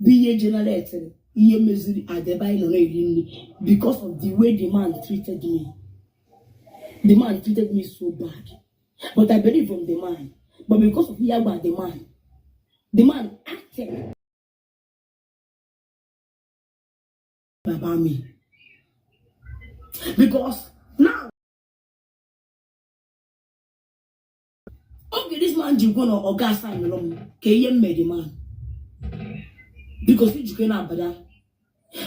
Bụ ihe generated ihe meziri adebe anyị nọ na-eri nri because of the way the man treated me. The man treated me so bad, but I believe from the man. But because of ihe agba the man acted about me, because now oge this man ji gwa na ọ ga-asignụrụ m ka ihe m mere the man, because ijikọ na-abada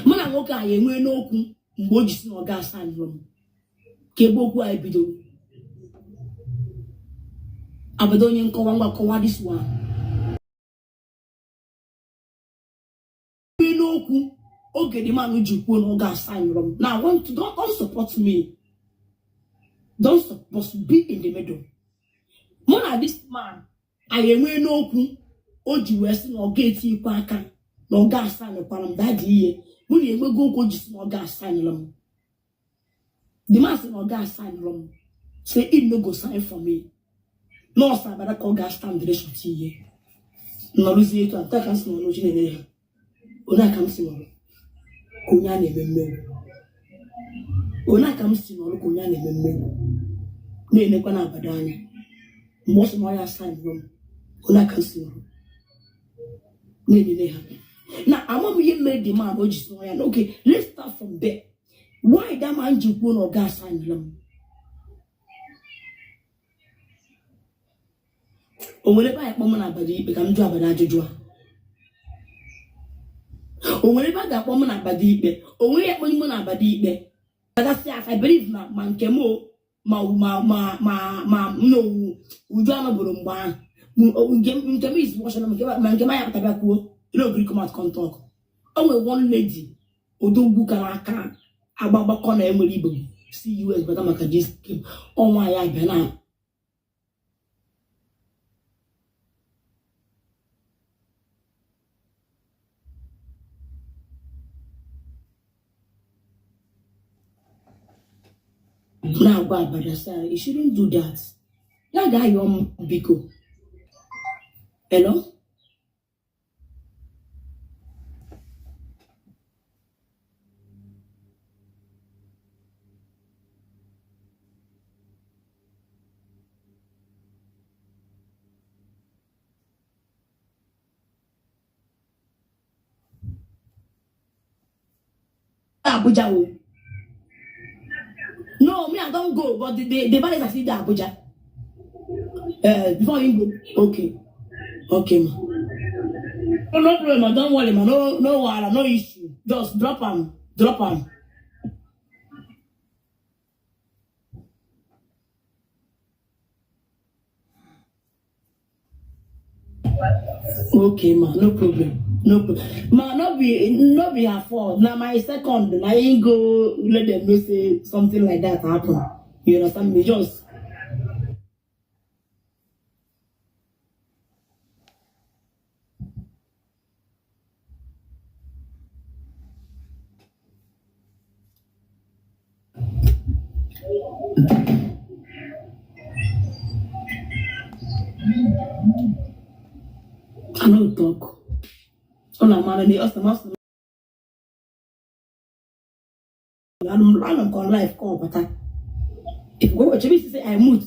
mụ na nwoke anyị enwee n'okwu mgbe o ji si na ọ ga-asignụrụ m ka ebe okwu anyị bidoro abada. Onye nkọwa, ngwa kọwa this one. Nwee n'okwu oge the man ji kwuo na ọ ga-asignụrụ m. Now I want to don't support me, don't support, be in the middle. Mụ na this man anyị enwee n'okwu o ji wee sị na ọ ga-etikwa aka na ọ ga-asignụkwara m. Daddy, ihe mụ na enwego okwu o ji sị na ọ ga-asignụrụ m, the man sị na ọ ga-asignụrụ m, say he no go sign for me, nọọsụ abara ka ọ ga-stand short. Ihe nọrụzie etu a nta ka m si nọrọ ochi na-enye ha onye aka m si nọrọ ka onye a na-eme mmegbu, onye aka m si nọrọ ka onye a na-eme mmegbu, na-enekwa na abada anya mgbe ọ sị na ọ ya signụrụ m. Onye aka m si nọrọ na-enene ha na ama m ihe mere the man o ji sị ya na. Okay, let's start from there. Why that man ji kwuo na ọ ga-asignụrụ m? O nwere ebe anyị kpọ m na abada ikpe ka m jụọ abada ajụjụ a? O nwere ebe a ga-akpọ m na abada ikpe? O nwere ya kpọ m na abada ikpe agasị aka. I believe na ma nke m o ma ma ma ma ma m na owu uju anọbụrụ mgbe ahụ nke m is washing nke ma nke m anya pụtabịa kwuo no gree come out come talk. O nwere one lady odogwu kara aka agba agbakọ na enwere igbo si US bata maka this game ọnwa ya bịa na na-agwa abada sị you shouldn't do that. Ya ga-ayọ m biko. Hello. Abuja o. No, me I don go, but the balance are still dey Abuja. Before you go, okay. Okay, ma. No, no problem, ma. Don't worry, ma. No, no wahala, no issue. Just drop am, drop am. Okay, ma, no problem. No problem. Ma, no be her fault. Na my second, na him go let them know say something like that happen. You understand me? Just I no talk. Ọ na-amara na ọ sị na ọ sị na anọ m on live ka ọ bata. If go chebe isi say I mute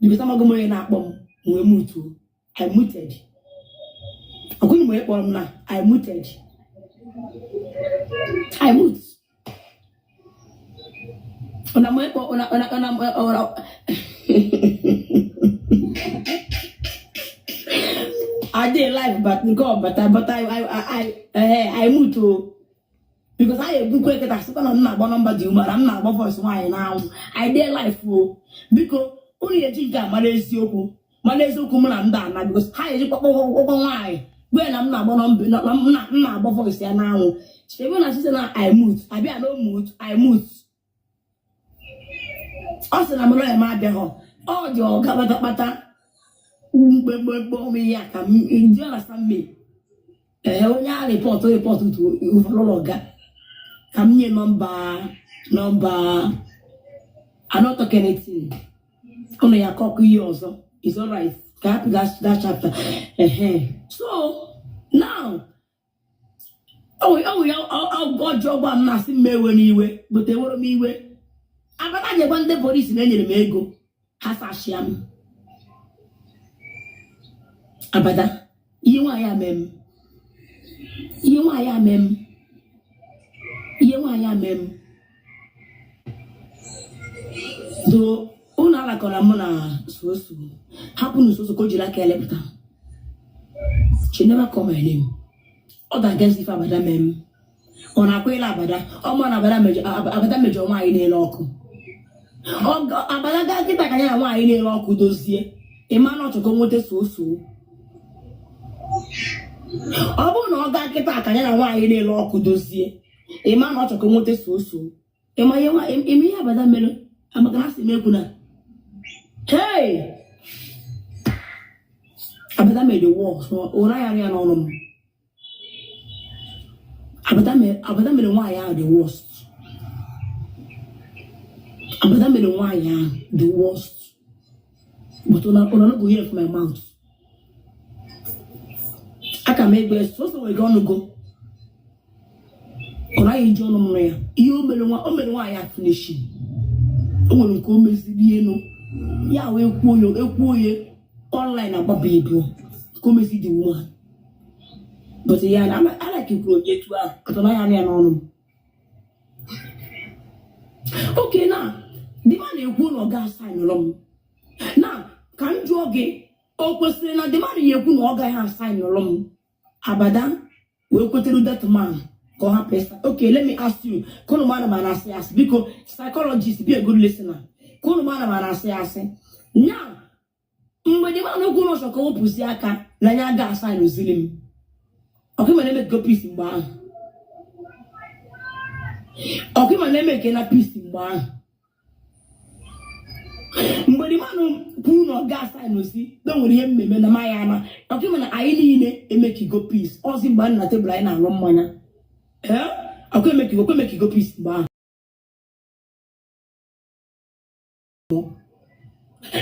because amaghị m onye na-akpọ m wee mute o. I muted. Ọgụnụ m onye kpọrọ m na I muted. I mute. Una m kpọ una una una una. I dey live, but nke ọ bata, but I mute o because I egbukwe kịta sịkwa na m na-agba nọmba dị umeala, m na-agba voice nwaanyị n'anwụ. I dey live o. Biko unu ga-eji nke a mara eziokwu, mara eziokwu mụ na ndị ana because ha eji kpọkpọkpọkpọ nwaanyị gwe na m na-agba nọmba na m na-agba voice ya n'anwụ. Ebe na site na I mute abịa no mute, I mute. Ọ sị na m lawyer m abịaghọ, ọ dị ọga kpatakpata mkpekpekpe ụmụ ihe a ka m do you understand me? Ee, onye a report to ụfọdụ ọga ka m nye nọmba. I not talk anything. Ụnụ ya akọkọ ihe ọzọ. Is alright ka hapụ that chapter. Ehe, so now Ọ ya ọjọọ gwa m na-asị m ewe n'iwe, but ewere m iwe. Abada ji gwa ndị polisi na enyere m ego ha sachia m. Abada, ihe nwaanyị a mee m, ihe nwaanyị a mee m, ihe nwaanyị a mee m do. Unu alakọrọ mụ na soso, hapụ na soso ka o jiri aka elepụta. She never call my name. Ọ da against ife Abada mee m. Ọ na-akwụla Abada ọma na Abada mejọ, Abada mejọ nwaanyị na-ele ọkụ. Abada gaa kịta ka ya na nwaanyị na-ele ọkụ dozie. Ịma na ọchọkọ nweta soso. Ọ bụrụ na ọ gaa kịta ka ya na nwaanyị na-ele ọkụ dozie, ịma na ọchọkọ nweta soso. Ịma ihe ịma ihe Abada mere maka na asị m ekwu na hey, Abada mere the worst. Ụra ya ya n'ọnụ m. Abada mere nwaanyị ahụ the worst. Abada mere nwaanyị ahụ the worst, but una no go hear from my mouth. Aka m egbe soso nwere ọnụ go, ọ naghị eji ọnụ m nụ ya. Ihe o mere nwa, o mere nwaanyị a finishing. O nwere nke o meziri elu ya wee kwuo ya, ekwuo ya online, agbaba ibu nke o mezi the woman. But ya na alike kwuru onye etu ahụ kọtọ na ya anụ ya n'ọnụ m. Okay, na the man na-ekwu na ọ ga-asignụrụ m. Na ka m jụọ gị, o kwesịrị na the man ya ekwu na ọ gaghị asignụrụ m, Abada wee kwetere that man ka ọ hapụ ịsa? Okay, let me ask you, ka unu mara ma na-asị asị. Biko, psychologist, be a good listener, ka unu mara ma na-asị asị. Nya mgbe the man okwu n'ọsọ ka o wepụzi aka na ya ga asign ozili m, ọkụ ịma na-eme go peace mgbe ahụ, ọkụ ịma na-eme nke na peace mgbe ahụ. Mgbe the man kwuru na ọ ga asign ozi na o nwere ihe mmemme na maya ama, ọkụ ịma na anyị niile emekigo peace ọzi mgbe anyị na tebụl anyị na-aṅụ mmanya. Ee, ọkụ emekigo, ọkụ emekigo peace mgbe ahụ.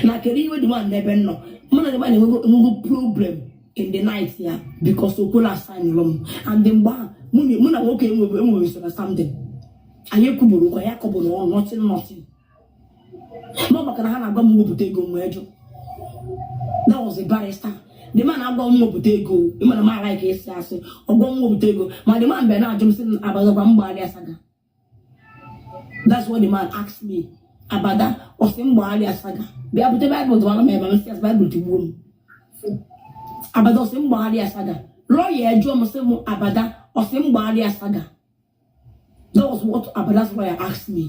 Na kedu iwe the man n'ebe m nọ? Mụ na the man enwego problem in the night ya because okwela asign m. And mgbe ahụ mụ na nwoke enwebe misunderstanding. Anyị ekwuburu ụkwa ya kọbụrụ ọnụ, nothing, nothing. Ma ọ maka na ha na-agwa m wepụta ego m wee jụ. That was a barrister. The man agwa m wepụta ego. Ịma na m alaike ịsị asị. Ọgwọ m wepụta ego, ma the man bịa na-ajụ m sị m, "Abada, m gbagharịa saga?" That's what the man asked me. Abada, ọ sị m gbagharịa saga. Bịa bute Baịbụl tụwara m ebe m sị asị Baịbụl tigbuo m. Abada, ọ sị m gbagharịa saga. Lawyer jụọ m sị m, "Abada, ọ sị m gbagharịa saga?" That was what Abada's lawyer asked me.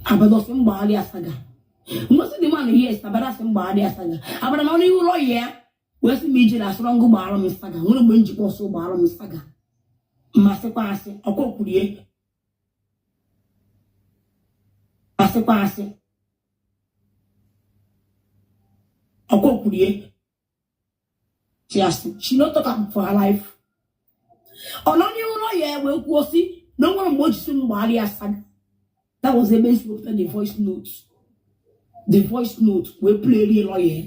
Abada, ọ sị m gbagharịa saga? Ngosi the man, yes, Abada sị m gbagharịa saga. Abada na ọnụ ihu lawyer ya wee sị m ijere asịrọ ngụ gbara m saga. Nwere mgbe njikwa ọsọ gbara m saga. Mmasịkwa asị ọkwa kwurie, asịkwa asị ọkwa kwurie. She asị she no talk am for her life. Ọ nọ n'ihu lawyer ya wee kwuo sị na o nwere mgbe o ji sị m gbagharịa saga. That was ebe esi wepụta the voice note, the voice note wee play rie lawyer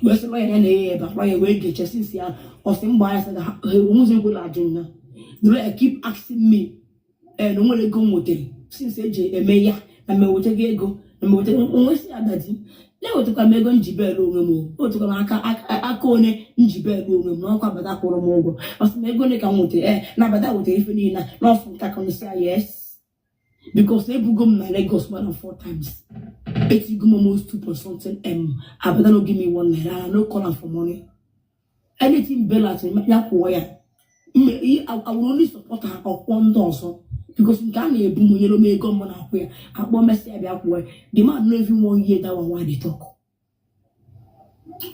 wee sị lawyer ya na-enye ebe a. Lawyer wee geche since ya ọ sị m gbagharịa saga, ha onwezi ekwela ajụ ya. The lawyer keep asking me, ee, na o nwere ego m nwetere since eji eme ya, na m ewetago ego, na m ewetago onwe si adadi na-ewetakwa m ego njibelu onwe m o wetakwa m aka aka onye njibelu onwe m na ọkwa Abada kwụrụ m ụgwọ. Ọ sị m ego ole ka m nwetara? Ee, na Abada wetara ife niile na ọfụ nke aka m. Sị ya yes, because ebugo m na Lagos more than four times, etigo m almost two point something m. Abada no give me 1 naira. I no call am for money. Anything bela ya kwụọ ya. I will only support her ọkwọ ndị ọzọ because nke a na-ebu m nyere m ego m na-akwụ ya akpọ mesịa bịa kwụọ ya. The man no even one year that one why dey talk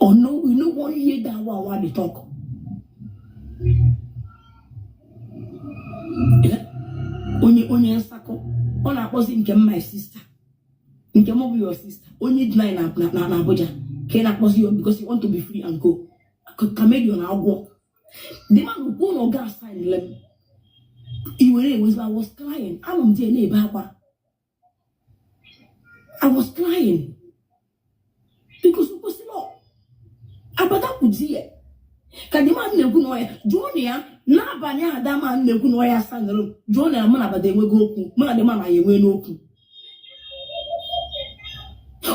or no, you no one year that one why dey talk. Yeah. Onye nsakọ ọ na-akpọzi nke m my sister, nke m bụ your sister, onye dị na Abuja ka ị na-akpọzi ya because you want to be free and go. Chameleon agwọ. The man kwuo na ọ ga sign lem i were ewezi. I was crying. Anọ m there na-ebe akwa. I was crying because o kwesịrị Abada kwuzi ya ka the man na-ekwu na ọ ya jụọ na ya. N'abalị ahụ that man na-ekwu na ọ ya signụrụ m, jụọ na mụ na abada enwego okwu, mụ na the man anyị enwe n'okwu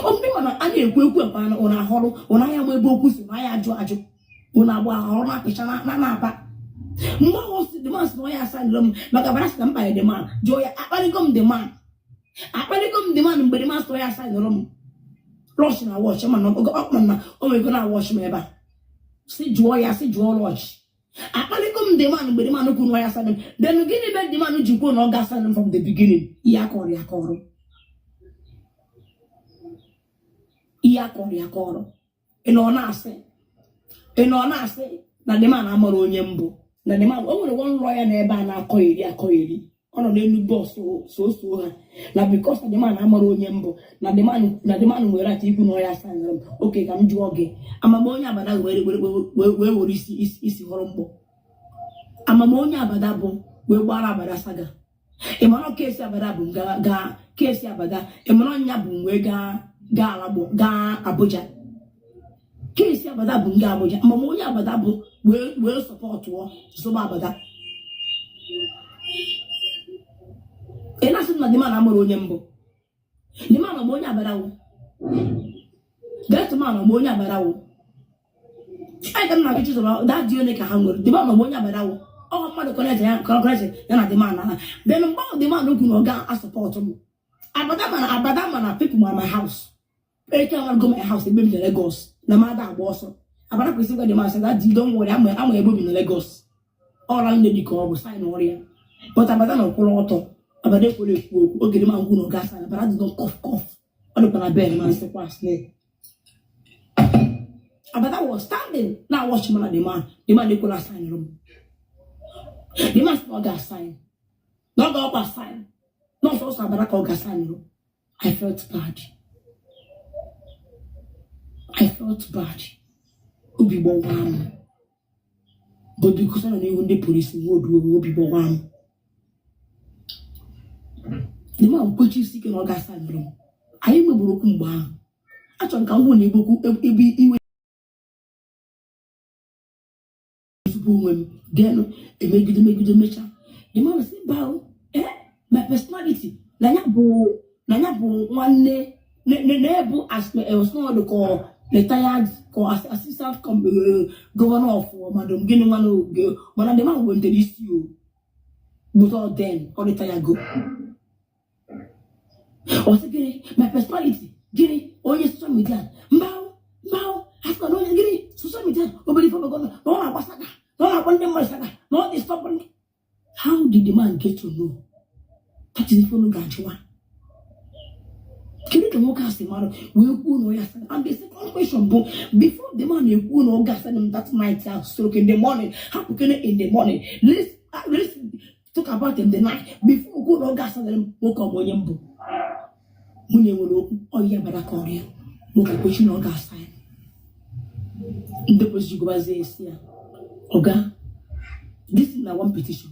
omume. Mana a na-ekwu ekwu ebe ụna ahọrọ ụna anya ma ebe okwu si na ya ajụ ajụ, ụna agba ahọrọ na-apịcha na na-aba. Mgbe ahụ si the man si na ọ ya signụrụ m maka abada sị na mkparị the man. Jụọ ya, akparịgo m the man? Akparịgo m the man mgbe the man sị na ọ ya signụrụ m? Rush na watch mana ọ na o nwere na watch m ebe a, si jụọ ya, si jụọ Rush, akparịgo m the man mgbe the man kwuru na ya sign m? Then gịnị mere the man ji kwuo na ọ ga-asign m from the beginning? Ihe akọrọ ya akọrọ, ihe akọrọ ya akọrọ. Ị nọ na-asị, ị nọ na-asị na the man amara onye mbụ, na the man o nwere one lawyer na ebe a na-akọ eri akọ eri, ọ nọ n'elu bọs so ha na because na the man amara onye mbụ, na the man nwere right ikwu na ọ ya signụrụ m. Okay, ka m jụọ gị, amama onye abada were were wee were isi isi họrọ mgbọ, amama onye abada bụ wee gbara abada saga. Ị mara case abada bụ gaa gaa case abada, ị mara ọnya bụ wee gaa gaa alagbo gaa Abuja. Case abada bụ nga Abuja. Amama onye abada bụ wee supportụọ zụba abada. Ị na-asị na the man amụrụ onye mbụ, the man bụ onye abada wụ that man bụ onye abada wụ. Anyị ka m na-ajụ Chizọba, that dị onye ka ha nwere, the man bụ onye abada wụ ọ mmadụ connect ya, connect ya na the man na. Then mgbe ahụ the man kwuru na ọ ga-asupport m, abada mana abada mana people ma my house eke go my house ebe m na Lagos na m ada agba ọsọ. Abada kwesịrị gwa the man sị that don't worry, ama ama ebe obi na Lagos ọra nne dị ka ọ bụ sign ọrịa, but abada na ọkwụrụ ọtọ, abada ekwere ekwu okwu oge the man kwuru na ọ ga-asign. Abada dị don cough cough, ọ dịkwa na bed ma nsịkwa asị. Abada was standing na watch man the man, the man ekwere sign m. The man sị na ọ ga-asign, na ọ ga-ọkwa sign na ọsọsọ abada ka ọ ga-asign m. I felt bad, I felt bad, obi gbawa m, but because ọ nọ n'ihu ndị polisi nwe obi obi gbawa m. The man kwechi isi ike na ọ ga-asign m. Anyị nwegburu okwu mgbe ahụ. Achọrọ m ka m hụ na ebe okwu ebe iwe ezigbo onwe m. Then emegide megide mechaa, the man sị mba o, my personality na ya bụ nwanne na-ebu as ọsọdụ ka retired ka assistant governor of madam gịnị nwanne oge, mana the man welitere isi o, but all then ọ retire go. Ọ sị gịnị my personality, gịnị onye social media, mba mba, asịkwa na onye gịnị social media obere ife omego na ọ na-agba saga, na ọ na-agba ndị mmadụ saga, na ọ dị stubborn. How did the man get to know that is ife unu ga-ajụwa? Kedu ka nwoke a si mara wee kwuo na ọ ya saga? And the second question bụ, before the man ekwu na ọ ga-asa m that night ahụ, stroke in the morning, hapụ kene in the morning, let's talk about in the night before kwuo na ọ ga-asa m, nwoke ọ bụ onye mbụ nwunye nwere okwu ọyị bara ka ọrịa, nwoke kwechi na ọ ga-asa ya. Ndị polisi gwabazie esi ya, ọga, this na one petition,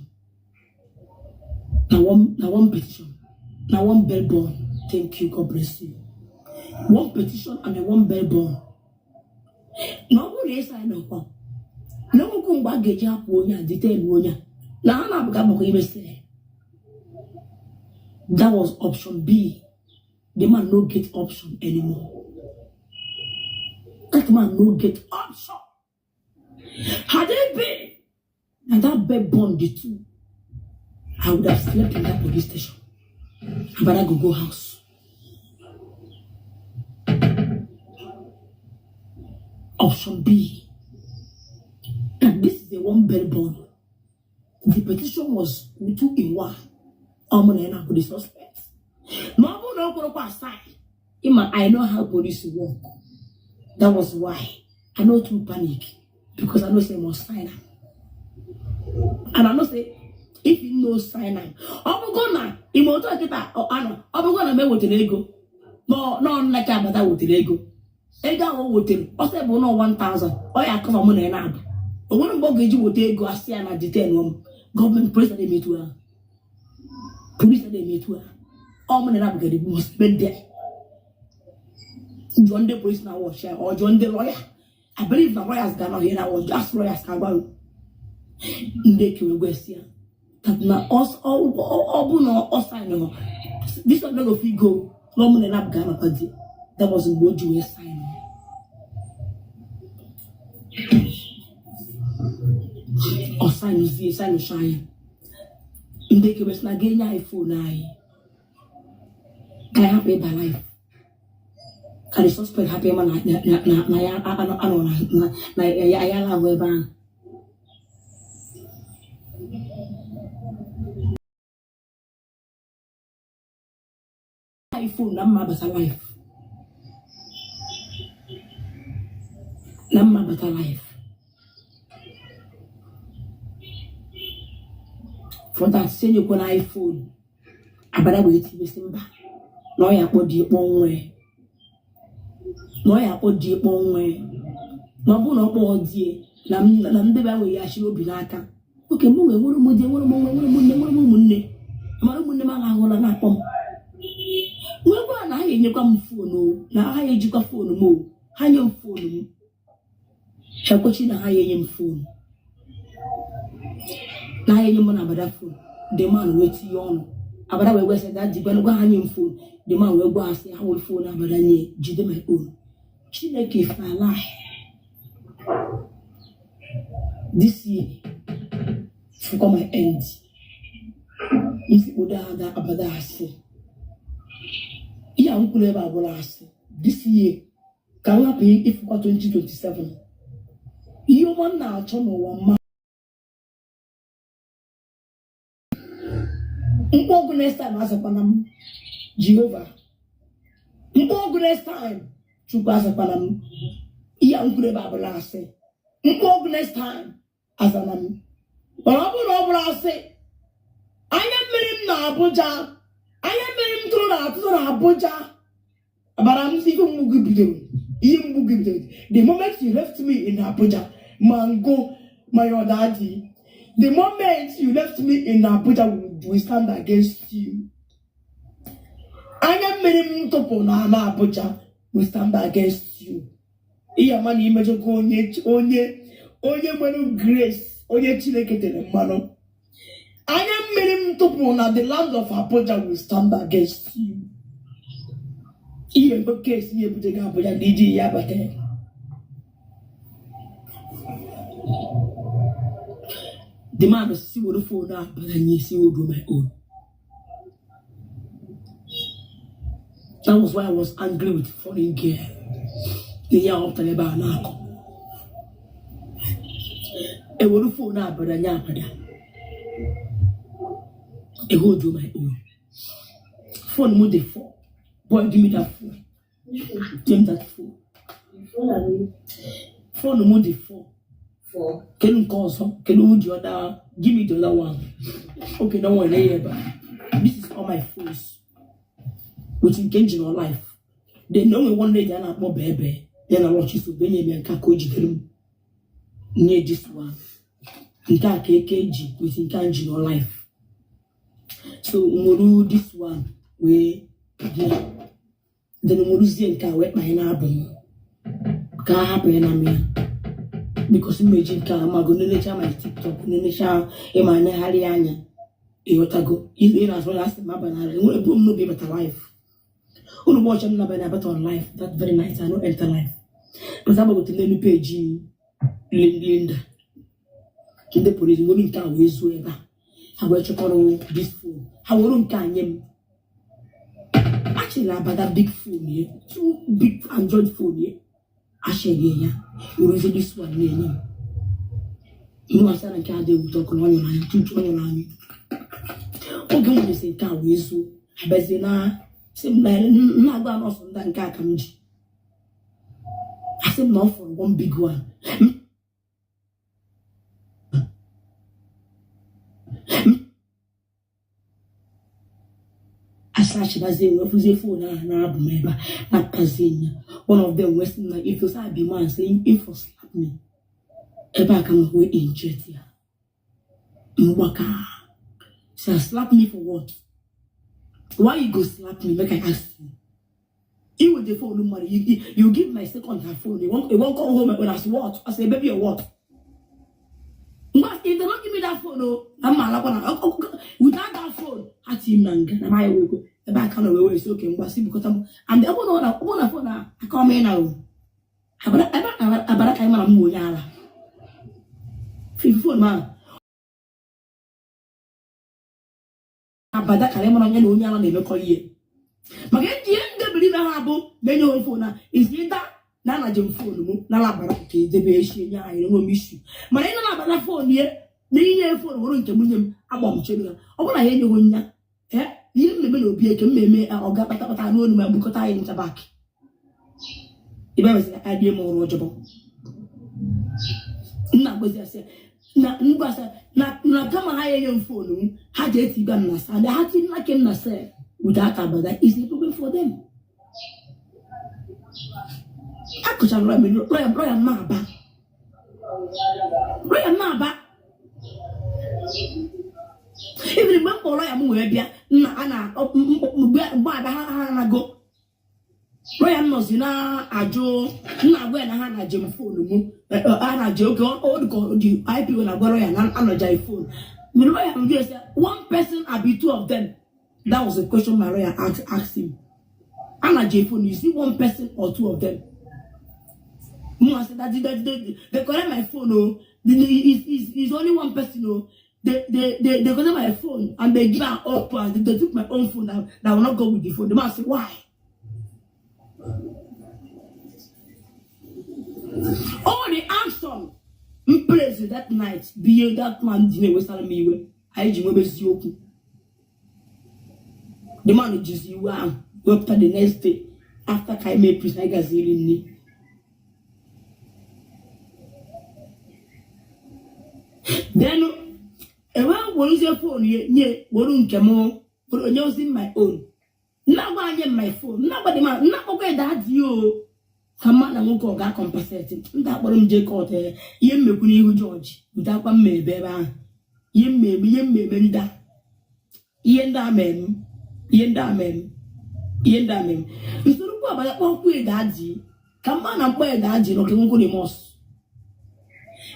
na one petition, na one bail bond. Thank you, God bless you. One petition and a one bail bond, na ọ bụrụ na ịsa ya n'ọkwa na enwekwu mgbe a ga-eji hapụ onye a detain onye a na ha na-abụga agbakọ imesịrị. That was option B. The man no get option anymore. That man no get option. Had it been na that bail bond the two, I would have slept in that police station. Abada go go house. Option B. And this is the one bail bond. The petition was two in one. Ọmụ na ya na-abụ the suspect. Ma ọ bụrụ na ọ kwụrụkwa aside, ịma I know how police work. That was why I no too panic, because I know say I must sign am. And I know say if you no sign am, ọ bụgo na ime otu a kịta anọ, ọ bụgo na m ewetara ego nọ nnaka abata wetara ego, ego ahụ o wetara ọsọ bụ nọ 1000, ọ ya akọfa mụ na ya na-abụ o nwere mgbe ọ ga-eji weta ego asị ya na detain m. Gọọmenti polisi na-emetụ ahụ, polisi na-emetụ ahụ, ọ mụ na ya na-abụ gari must spend there. Jụọ ndị polisi na watch ya, ọ jụọ ndị lawyer. I believe na lawyers ga-anọ here na watch. Ask lawyers ka gwa. Ndị ekewe gwesị ya that na ọ bụ na ọ sign hụ this one no go fit go, na ọ mụ na enab ga-anọkwa di. That was mgbe o ji wee sign. Ọ signzie, signụcha ya, ndị ekewe sị na ga-enye anyị phone anyị ka anyị hapụ ịba live, ka the suspect hapụ ịma na ya anọ na ya ya ahụ ebe ahụ. Anyị phone na mma bata live, na mma bata live for that. Si enyekwana anyị phone. Abada wee tibesi mba na ọ ya akpọ di kpọọ nwa ya, na ọ ya akpọ di kpọọ nwa ya, na ọ bụrụ na ọ kpọọ di ya na ndị be nwere ya achịrị obi n'aka. Oke mụ nwee nwere ụmụ di, nwere ụmụ nwere ụmụnne, nwere m ụmụnne, mara ụmụnne m alahụla na-akpọ m nwekwa na ha enyekwa m phone o, na ha ejikwa phone m o, ha nye m phone m chekwachi na ha enye m phone, na ha enye m na Abada phone. The man wee tinye ọnụ. Abada wee gwasị da jikwa gwa ha nye m phone. The man wee gwa ha sị ha were phone Abada nye, jide my own. Chineke, if I lie this year fụkwa my end nsikpodo ada Abada asị ihe a m kwuru ebe a bụrụ asị this year, ka m hapụ ịfụkwa 2027 ihe ọma m na-achọ n'ụwa mma. Mkpọ ọgụ next time azakwana m Jehova, mkpọ ọgụ next time Chukwu azakwana m. Ihe a m kwuru ebe a bụrụ asị, mkpọ ọgụ next time azana m. Mana ọ bụrụ na ọ bụrụ asị, anya mmiri m na Abuja, anya mmiri m tụrụ na atụtụ na Abuja bara m ihe mgbu gị bidoro, ihe mgbu gị bidoro the moment you left me in Abuja. Mango my daddy, the moment you left me in Abuja, we stand against you. Anya mmiri m tụpụ na ama Abuja, we stand against you. Ihe ama na imejọgo onye onye onye nwere grace, onye Chineke tere mmanụ. Anya mmiri m tụpụ na the land of Abuja will stand against you. Ihe ego kesi ihe ebute gị Abuja na iji ya bata ya. The man si were phone a bata nye si do my own. That was why I was angry with foreign girl. Ihe a họpụtara ebe a na-akọ ewere phone abada nye abada hold my own phone m dị four. Boy, give me that phone. Give me that phone. Phone m dị four. Four. Kedu nke ọzọ? Kedu the other? Give me the other one. Okay, don't worry, ebe a. This is all my phones with nke m ji nọ live. Then onwe one lady a na-akpọ Bebe ya na lọchi so benye m ya nke a ka o jidere m nye this one, nke a ka eke ji with nke a m ji nọ live. So nwere this one wee bịa, then nweruzie nke a wee kpanye na-abụ m ka a hapụ ya na m ya because m eji nke a mago nenecha my TikTok, nenecha ịma negharị anya. Ịghọtago? Ị na-azụ ya asị m abanara enwere ebu m n'obi ịbata live. Unu gba ọcha m nabanye abata on live that very night. I no enter live but agbagote n'elu peji Linda. Ndị polisi nwere nke a wee zuo ebe a, ha wee chọkọrọ this phone, ha were nke a nye m. Achịrị abada big phone ye, two big Android phone ye, achịrị ya werezie this one na-enye m. Mụ asị na nke a dị ewute ọkụ na ọ nyụrụ anya tutu ọ nyụrụ anya. Oge m nwere nke a wee zuo, abịazie na sị m na na-agba nọọsụ nda nke a ka m ji asị m na ọ fọrọ one big one. Asachịbazie wee fụzie phone ahụ na-abụ m ebe a na-apụtazie ya. One of them wee sị m na if you say I be man, say if for slap me ebe a ka m wee inject ya mgbaka. Say slap me for what? Why you go slap me? Make I ask you. You with the phone mmadụ, you give my second her phone, you won't come home and as what? As a baby or what? Ngwa, if they don't give me that phone o, na mma alakwa na without that phone, ha ti m na nga na ma ya wekwe ebe aka na wee wee si oke ngwa si bukọta m. And ọ bụrụ na ọ bụrụ na phone a aka ọma ị na o abara ebe abara ka anyị mara m onye ara phone ahụ abada ka anyị mara onye na onye ara na-emekọ ihe maka eji ihe ndebiri ime ha bụ na-enye onwe phone a isi da na anaje m phone m na labara nke edebe echi enye anyị enwe m issue mana ị nọ na-abata phone ye na inye phone were nke nwunye m agba m chere ha. Ọ bụrụ na ya enyeghị nya ihe mmemme na obi eke mmemme ọga kpatakpata n'olu ma bukọta anyị ncha back ebe mesịrị adịghị m ọrụ ọjọbọ nna gbozi asị na ngwasa na kama ha enye m phone m ha ji eti m na sa ha ti nna ke m na cell without abada is a problem for them. Akụchara lawyer m na-aba lawyer m na-aba even mgbe m kpọrọ ya m wee bịa nna a na mgbe ada ha anago lawyer m nọzi na-ajụ nna agwa ya na ha na-aje m phone m a na-aje oge ọ dị IPO na-agwa lawyer na anọja phone mgbe lawyer m jụrụ sị one person abi two of them. That was a question my lawyer asked him. Anaje phone, you see one person or two of them? Mụ asị that they collect my phone oh. It's only one person oh. They collect my phone and they give am up and they took my own phone that will not go with the phone. The man said, why? All the action m praise that night bụ ihe that man ji na-ewesara m iwe anyị ji nwebe eziokwu. The man jizi iwe ahụ wepụta the next day after ka anyị mee peace anyị gaziri nri. Then enwe werezie phone ye nye were nke m were onye ozi my own nna gwa anyị my phone nna gwa dị ma nna kpọkwa ede adịghị o ka mma na nwoke ọ ga-acompensate ndị akpọrọ m jee court ihe mmekwu n'ihu jọji bute akwa mma ebe ebe ahụ ihe mmemme ihe mmemme ndị a ihe ndị a mee m ihe ndị a mee m ihe ndị a mee m usoro kwu abaya kpọkwa ede adị ka mma na mkpọ ede adị na oke nwoke remorse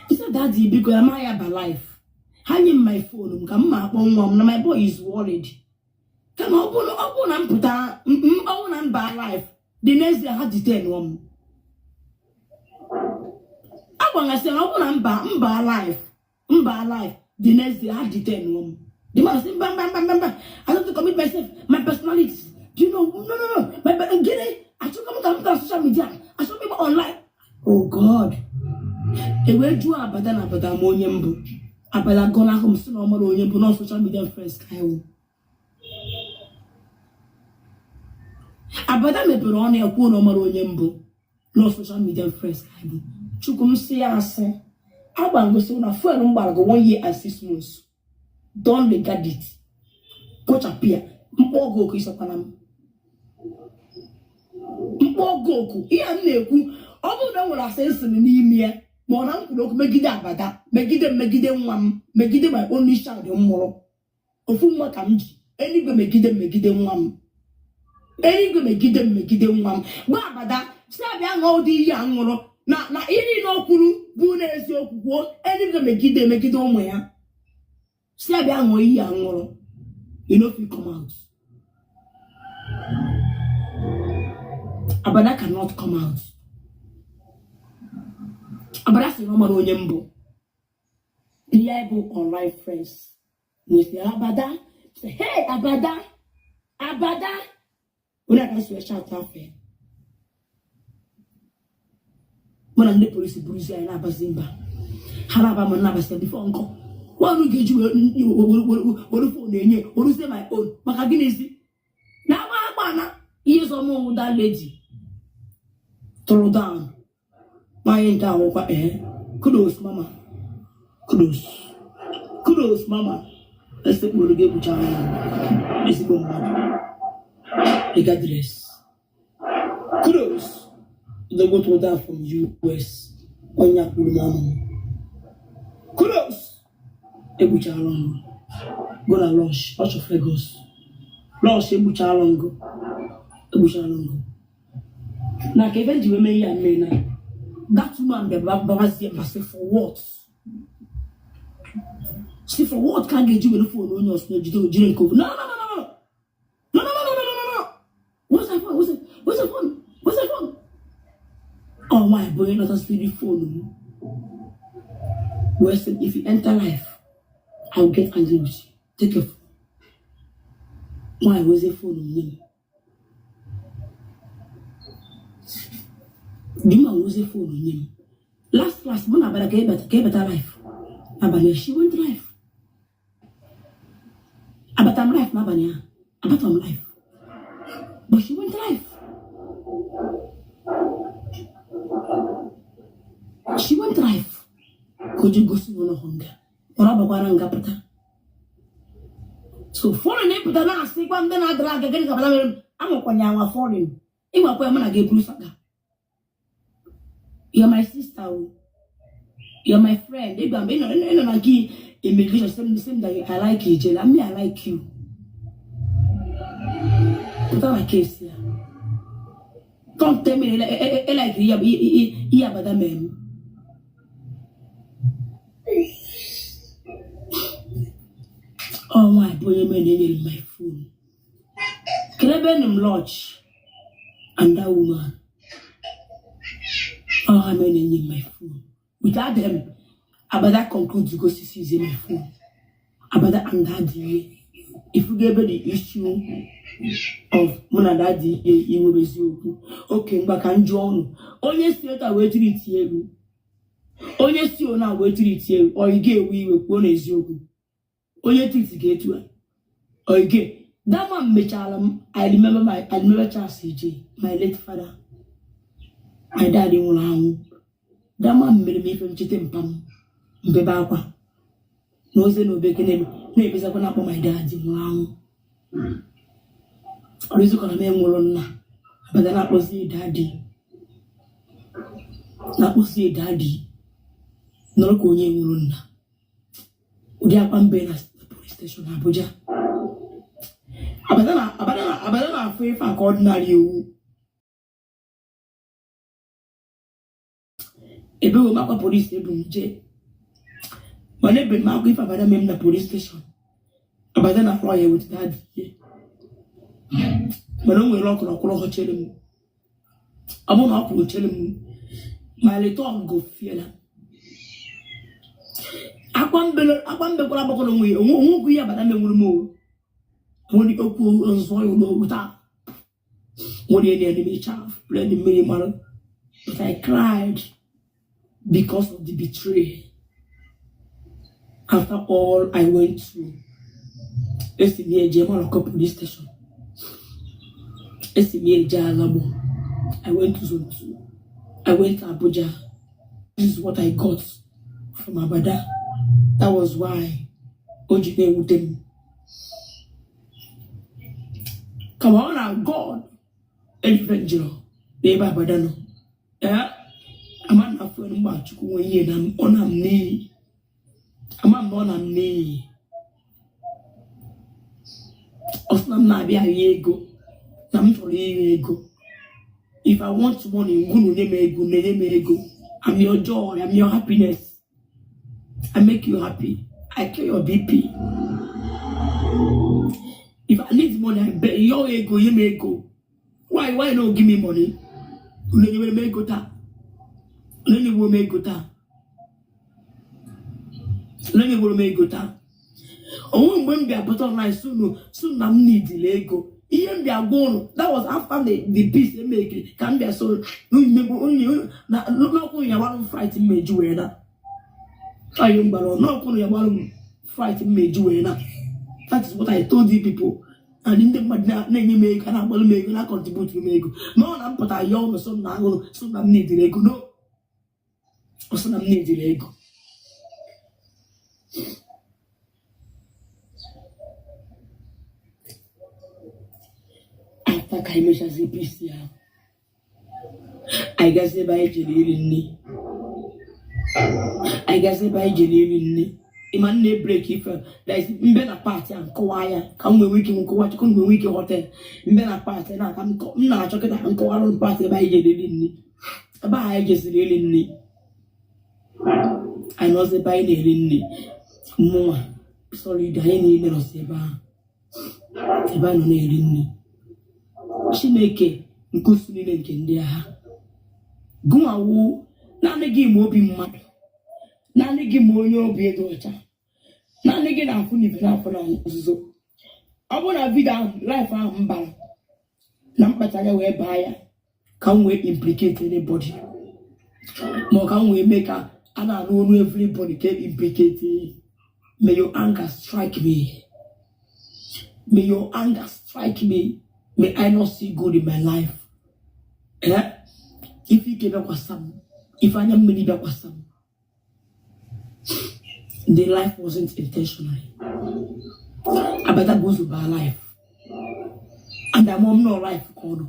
isi daddy biko ya ma ya ba life ha nye m my phone m ka m ma akpọ nwa m na my boy is worried kama ọ bụrụ na m pụta ọ bụrụ na m baa life the next day ha detain m agbangasị na ọ bụrụ na m baa life the next day ha detain m. The man say mba mba mba mba mba, I don't commit myself, my personality, do you know? No no no, my gịnị achọkwa m ka m pụta social media, achọkwa m online. Oh God, e wee jụọ abada na abada ma onye mbụ abada gọnahụ m sị na ọ mara onye mbụ na social media friends ka anyị wụ. Abada mepere ọnụ ya kwuo na ọ mara onye mbụ na social media friends ka anyị bụ. Chukwu m sị ya asị agba ngosi na fuel m gbara gị 1 year and 6 months, don't regard it, kpochapụ ya mkpọ ọgụ oku isokwana m mkpọ ọgụ oku ihe m na-ekwu ọ bụrụ na m nwere asị nsịrị n'ime ya ma ọ na m kwuru okwu megide abada megide megide nwa m megide my only child m mụrụ ofu nwa ka m ji eluigwe megide megide nwa m eluigwe megide megide nwa m gba abada si abịa ṅụọ ụdị iyi a ṅụrụ na na ihe niile o kwuru bụ n'eziokwu kwuo eluigwe megide megide ụmụ ya si abịa ṅụọ iyi a ṅụrụ. You no fit come out. Abada cannot come out. Abada sị na ọ mara onye mbụ ihe anyị bụ online friends with abada. Say, hey abada abada onye aka si shout afọ ya mụ na ndị polisi buruzi anyị na-abazi mba ha na-aba m na-abasị before nkọ nwanụ ga-eji were phone enye werezie my own maka gịnịzi na agba agba na ihe zọ m that lady tụrụ down nwaanyị nke ahụkwa kudos mama kudos kudos mama esekpuru gị egwuchara ya ezigbo mmadụ regardless kudos the go to that from US onye kwuru m ọnụ m kudos egbuchala ọnụ go na lunch Church of Lagos lunch egbuchala ngụ egbuchala ngụ na ka ebe ji wee mee ihe a mee na that woman bịa babazie mba sị for what Si for what ka a ga-eji were phone onye ọsọ jide ojiri nke ovu? No, no, no, no, no, no, no, no, no, no, no, no. Where's my phone? Where's my phone? Where's my phone? Ọ nwaanyị bụ onye natasịrị phone m wee sị, "If you enter live, I will get angry with you. Take your phone." Nwaanyị wezie phone m nye m. Di ma wezie phone nye m. Last last, mụ na abara ka ịbata live n'abalị. She went live, abata m live n'abalị ahụ, abata m live, but she went live. She went live ka o ji gosi m ụlọ nga ọrụ bakwara nga pụta. So foreign ịpụta na-asịkwa ndị na-adara aga, gịnị ka bala mere m anwakwanye anwa foreign ịnwakwa ya mụ na gị eburu saga. You're my sister o, you're my friend. Ịgba mgbe ị nọ na nke immigration, same same that I like you, Ijele. Me, I like you. Pụta na case ya. Don't tell me ị like ihe ihe abada mere m. Ọ nwaanyị bụ onye mere na enyere m my phone. Kelebe m lodge and that woman. Ọ ha mere na-enye m my phone. Without them, abada conclude go see my phone. Abada and that ihe ifugo ebe the issue of mụ na daddy ihe iwere eziokwu oke mgba ka m jụọ ọnụ onye si eta wee tiri tie elu, onye si ona wee tiri tie elu, ọ ị ga-ewe iwe kwuo n'eziokwu? Onye titi ga-etu a, ọ ị ga that man mechara m. I remember Charles Ije, my late father, my daddy nwụrụ anwụ. That man mere m ife ncheta mpa m mbebe akwa na oze na obeke na-ebezakwa na-akpọ my dad nwụrụ anwụ. Ọrụzikọ na m enwụrụ nna abada na-akpọzi daddy, na-akpọzi daddy, nọrọ ka onye nwụrụ nna. Ụdị akwa mbe na police station Abuja. Abada na-afụ ife a ka ordinary ewu ebewe m akwa polisi ebu m jee, mana ebe m akwa ife abada mee m na police station. Abada na lawyer with daddy ihe, mana o nwere ọkụrụ ọkwụrụ ọhụ chere m. Ọ bụrụ na ọ kwụrụ chere m, my return go fiela. Akwa mbele akwa mbekwara agbakọrọ onwe ya onwe onwe okwu ihe abada menwuru m o nwere okwu nzọ ya ụlọ taa nwere ihe na-eme chaf blend mmiri mara. But I cried because of the betrayal. After all I went through, esi m ya eje Malako police station, esi m ya eje Alabo, I went to Zone 2, I went to Abuja. This is what I got from Abada. That was why o ji na-ewute m. Kama ọ na God ejife n'ebe Abada nọ. Ee, ama na afọ mgba Chukwu nwe ihe na ọ na m n'iyi, ama m na ọ na m n'iyi. Ọ sị na m na-abịa ahịa ego, na m chọrọ iri ego. If I want money, ngunu nye m ego, na-enye m ego. I'm your joy, I'm your happiness, I make you happy, I cure your BP. If I need money, I beg your ego, nye m ego. Why no give me money? Unu enyewere m ego taa? Unu enyewere m ego taa? Unu enyewere m ego taa? Onwe mgbe m bịa pụta online sunu sunu na m nidile ego. Ihe m bịa gwa ụnụ, that was after the peace emekiri ka m bịa. So n'ọkwụ ya gbara m fright m meji wee na anyị m gbara n'ọkwụ ya gbara m fright m meji wee na. That is what I told you people. And ndị mmadụ na-enye m ego, a na-agbalụ m ego, na contribute m ego, ma ọ na m pụta ya ụnụ so na ahụrụ so na m nidile ego. No, ọ sị na m nidile ego. After ka anyị mechazi peace ya, anyị gazi ebe anyị jere iri nri. Anyị gazi ebe anyị jere iri nri. Ịma nne break ife that is mbe na party a nkọwa ya ka m nwee ike nkọwa chukwu m nwee ike ghọta ya. Mbe na party na ka m na-achọ kịta ka m kọwara m party ebe anyị jere iri nri. Ebe ahụ anyị jeziri iri nri, anyị nọzi ebe anyị na-eri nri, mụnwa Solid anyị niile nọsi ebe ahụ, ebe a nọ na-eri nri. Chineke nke usuu niile nke ndị agha, gụnwa wu naanị gị ma obi mmadụ, naanị gị ma onye obi dị ọcha, naanị gị na-afụ n'ife na-afụ na nzuzo. Ọ bụrụ na video ahụ, live ahụ m bara na mkpacha anya wee baa ya ka m wee implicate anybody, ma ọ ka m wee mee ka a na-anụ olu everybody ka implicate, may your anger strike me, may your anger strike me, may I not see good in my life. Eh? Ife ike bịakwasa m, ife anya mmiri bịakwasa m. The live wasn't intentional. Abada bụ ụzọ baa live, and amụọ m nọ live ka ọ nọ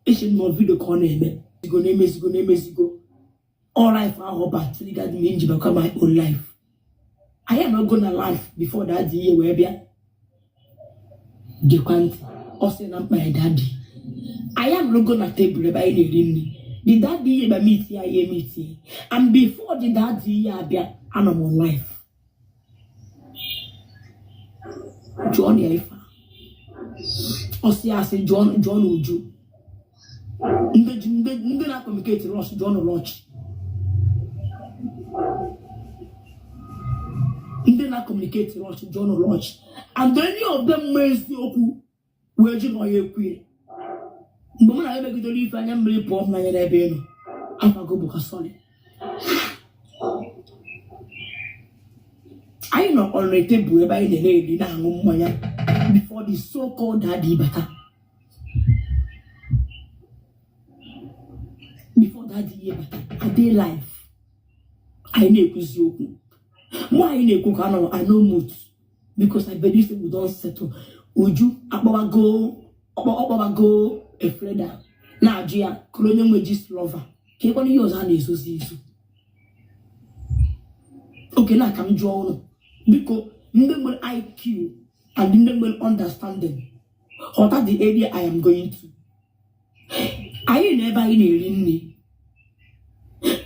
eche m nọ video ka ọ na-eme zigo na-emezigo na-emezigo. All live ahụ ba triggered me nji bakwa my own life. Anyị anọgo na live before daddy ihe wee bịa gekwa ntị. Ọ sị na mkpa ya daddy, anyị anọgo na tebụl ebe anyị na-eri nri. The daddy ihe ba meet ya, ya meet, and before the daddy ihe abịa, anọ m on live. Jụọ ya ife a. Ọ sị asị jụọ jụọ na Uju, ndị ndị ndị na-communicate rush, jụọ na Lọchi, ndị na-communicate rush, jụọ na Lọchi, and any of them ma eziokwu wee ji na ya ekwu ya. Mgbe mụ na ya megidere ife anya mmiri pụọ m n'anya n'ebe ị nọ, afago bụ ka sorry. Anyị nọ on a table ebe anyị na-eri na-aṅụ mmanya before the so called daddy bata, before daddy ihe bata ade live. Anyị na-ekwuzi okwu mụ, anyị na-ekwu ka anọ I no mute because I believe say we don settle. Uju akpọwago ọkpọwago Efreda na-ajụ ya kụrụ onye nwe gist lover ka ịkwana ihe ọzọ a na-ezozi ezo. Oke na ka m jụọ ụnụ biko, ndị nwere IQ and ndị nwere understanding, ghọta the area I am going to. Anyị nọ ebe anyị na-eri nri.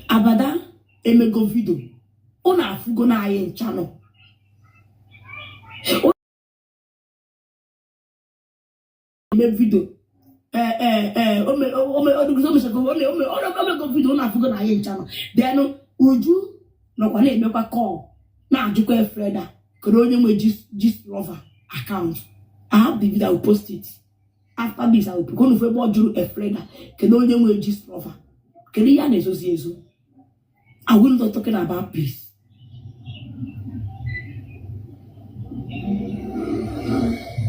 Abada emego video, ụnụ afụgo na anyị ncha nọ. Eme video, ee ee ee ome ome omego video, ụnụ afụgo na anyị ncha nọ. Then Uju nọkwa na-emekwa call na-ajụkwa Efreda kedu onye nwe gist lover account. I have the video, I will post it after this. I will put unu ebe ọ jụrụ Efreda kedu onye nwe gist lover, kedu ihe a na-ezozi ezo. Are we not talking about peace?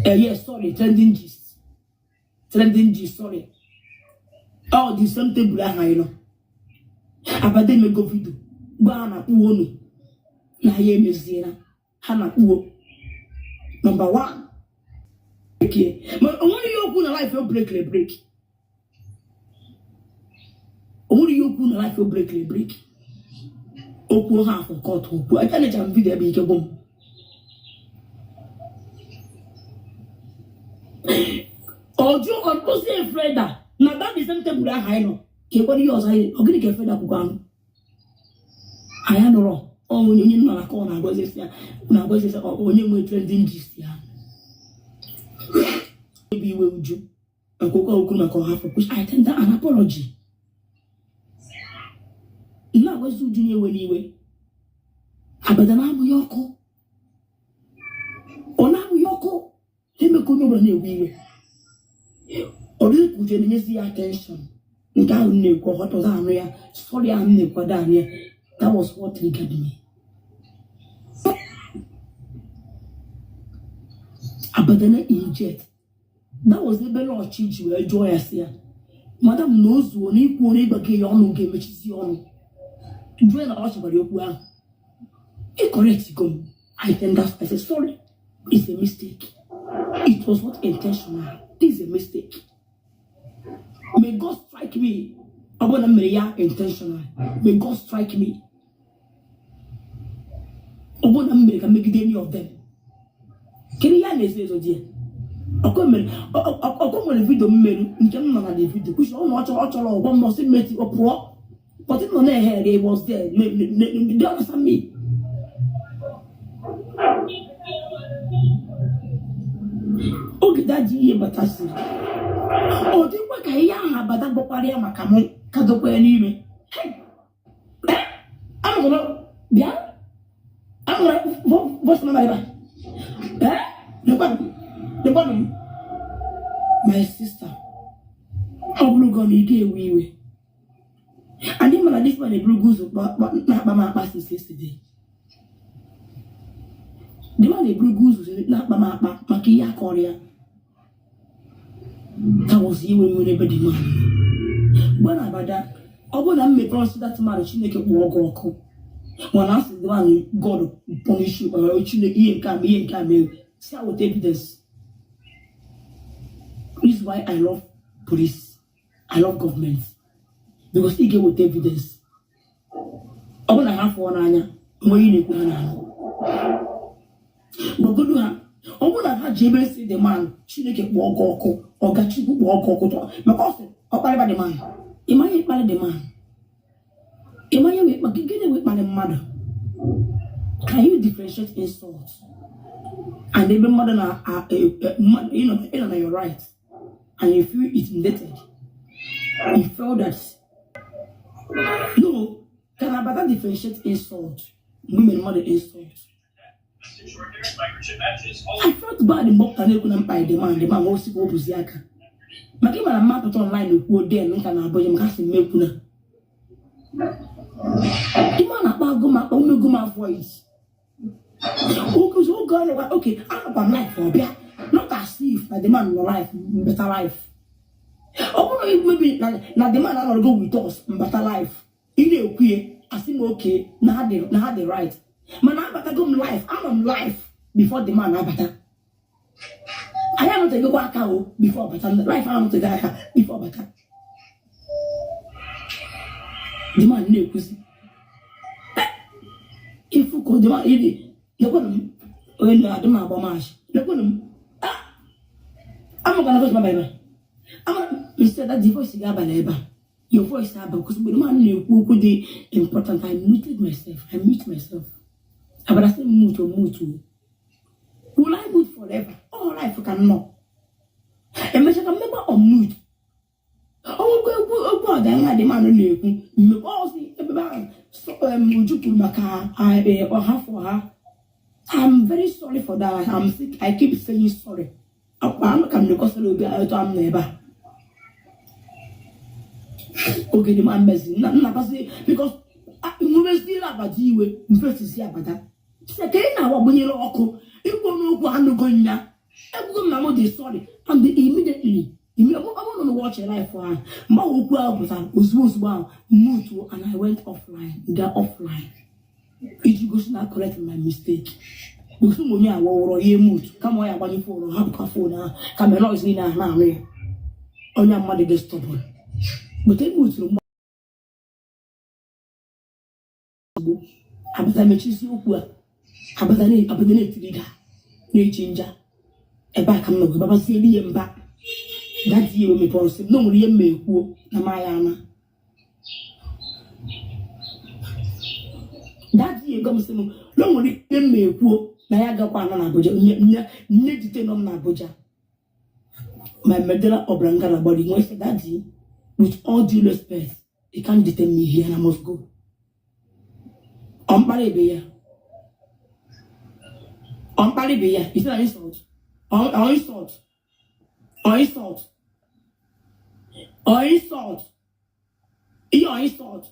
Yes, sorry, trending gist, trending gist, sorry. All the same table ahụ anyị nọ, Abada emego video gwa ha na kpuo unu na ya emeziela ha na kpuo number one break. Ma o nwere ihe okwu na live o break break, o nwere ihe okwu na live o break break okwu ha afọ kọt okwu aka m video ebe ike gwụ m. Ọjụ ọkpụzi Efreda na that the same table ahụ anyị nọ ka ekwere ihe ọzọ anyị ọ gịnị ka Efreda kwukwa anụ anyị anụrọ onye onye nọ na ka ọ na-agwazi ya na-agwazi ya onye nwe trending gist ya ebe iwe Uju akwụkwọ okwu maka ọhafọ, which I tender an apology. Na-agwazi Uju na-ewe n'iwe Abada na-amụghị ọkụ, ọ na-amụghị ọkụ na-eme ka onye ọbụla na-ewe iwe. Ọ dịghị ka Uju na-enyezi ya attention nke ahụ m na-ekwu ọghọtọzọ anụ ya. Sorry ahụ m na-ekwado anụ ya, that was what triggered me. Abada na inject, that was ebe Lọchi ji wee jụọ ya sị ya, madam, na o zuo na ikwu onye ịgbake ya ọnụ ga-emechizi ọnụ. Jụọ ya na ọ chọkwara okwu ahụ ị correct go m. I tender, I say sorry, it's a mistake, it was not intentional, this is a mistake. May God strike me ọ bụrụ na m mere ya intentional. May God strike me ọ bụrụ na m mere ka megide any of them. Kedu ihe a na-ezo ezo di ya? Ọkọ nwere video m merụ nke m nọ na the video kwuchi ọ na ọ chọrọ ọgwọ m ọsị meti ọ pụọ, but nọ na-ehe ere. Was there, do you understand me? Daddy ihe batasịrị ọ dịkwa ka ihe ahụ abada gbakwara ya maka mụ ka dọkwa ya n'ime. Amụrụ bịa amụrụ voice mama ebe a. Lekwanụ lekwanụ m, my sister, ọ bụrụgo na ị ga-ewe iwe adị mana this man eburugo ụzọ na-akpa m akpa since yesterday. The man eburugo ụzọ na-akpa m akpa maka ihe akọrọ ya. That was iwe nwere ebe the man gwa na abada. Ọ bụrụ na m mepere ọsị that man, Chineke kpọọ gị ọkụ, mana asị the man, God punish you, Chineke ihe nke a mee, ihe nke a mee, si with evidence. This is why I love police, I love government, because ị ga-eweta evidence. Ọ bụrụ na ha fụọ n'anya mgbe ị na-ekwu ha na-anụ, gbagodu ha. Ọ bụrụ na ha ji ebe si the man, Chineke kpọọ gị ọkụ, ọgachukwu kpọọ gị ọkụ tọ maka ọ sị ọkparịba the man. Ị maghị ịkparị the man, ị maghị wee gịnị wee kparị mmadụ. Can you differentiate insult and ebe mmadụ na ịnọ na your right and you feel intimidated, you feel that no? Can Abada differentiate insult mgbe mere mmadụ insult? I felt bad mgbe ọ pụtara na-ekwu na mkpa the man. The man osi ka o buzi aka maka ịmara mma pụta online kwuo den nka na Abuja maka asị m ekwu na the man akpa agụ m akpa umego m avoid oge oge ọ nọkwa. Okay, anọkwa m life ọbịa, not as if na the man nọ life mbeta life. Ọ bụrụ na maybe na the man anọrọgo with us mbata life, ị na-ekwu ya asị m okay na ha dị right, mana abatago m life, anọ m life before the man abata. Anyị anọtegokwa aka o before bata life, anọtego aka before bata. The man na-ekwuzi ifu ka the man iri. Lekwanụ m, onye na-adị m agba maachị, lekwanụ m. Amakwana voice mama ebe a, ama instead that the voice ga-aba n'ebe a, your voice aba, because mgbe man na-ekwu okwu dị important, I muted myself. I mute myself. Abara sị m mute o mute o. Will I mute forever? All life ka nọ emechaa ka mmekwa unmute. Okwu okwu okwu ọdịnala dị mmanụ na-ekwu mmekwa ọsị ebe ahụ. So, Uju kwuru maka ọha for ha. I'm very sorry for that. I'm sick. I keep saying sorry. Akwa anụ ka m na-ekọsara obi etu m nọ ebe a. Oge dị ma mmezi nna nnabasị because nwebeziri abada iwe mfesisi abada sị ka ị na-agbagbanyere ọkụ ikwu n'okwu anụgo nya ekwugo m na m dị sorry and immediately ọ bụrụ na watch life ahụ mgbe ahụ okwu ahụ pụtara, ozugbo ozugbo ahụ mute and I went offline, ga offline iji gosi na correct my mistake, gosi m onye awa ụrọ ihe mute kama ọ ya agbanye phone, hapụkwa phone ahụ ka mere noise niile ahụ na-anụ ya. Onye mmadụ dị stubborn, but e muturu m ozugbo abata mechisi okwu a. Abata na-etiri ga na-eji nja ebe a ka m nọgụ babasiere ihe mba. Daddy ya mepere ọsị m na o nwere ihe m ma ekwuo na ma ya ana. Daddy ya ego m sị m na o nwere ihe m ma ekwuo na ya agakwa ana na Abuja. Nne jite nọ m na Abuja my medulla oblongata gbara nwe sị, "Daddy, with all due respect, you can't detain me here and I must go." Ọ mkparị ebe ya, ọ mkparị be ya. Is it an insult? Or insult? Or insult? Or insult? Ihe or insult?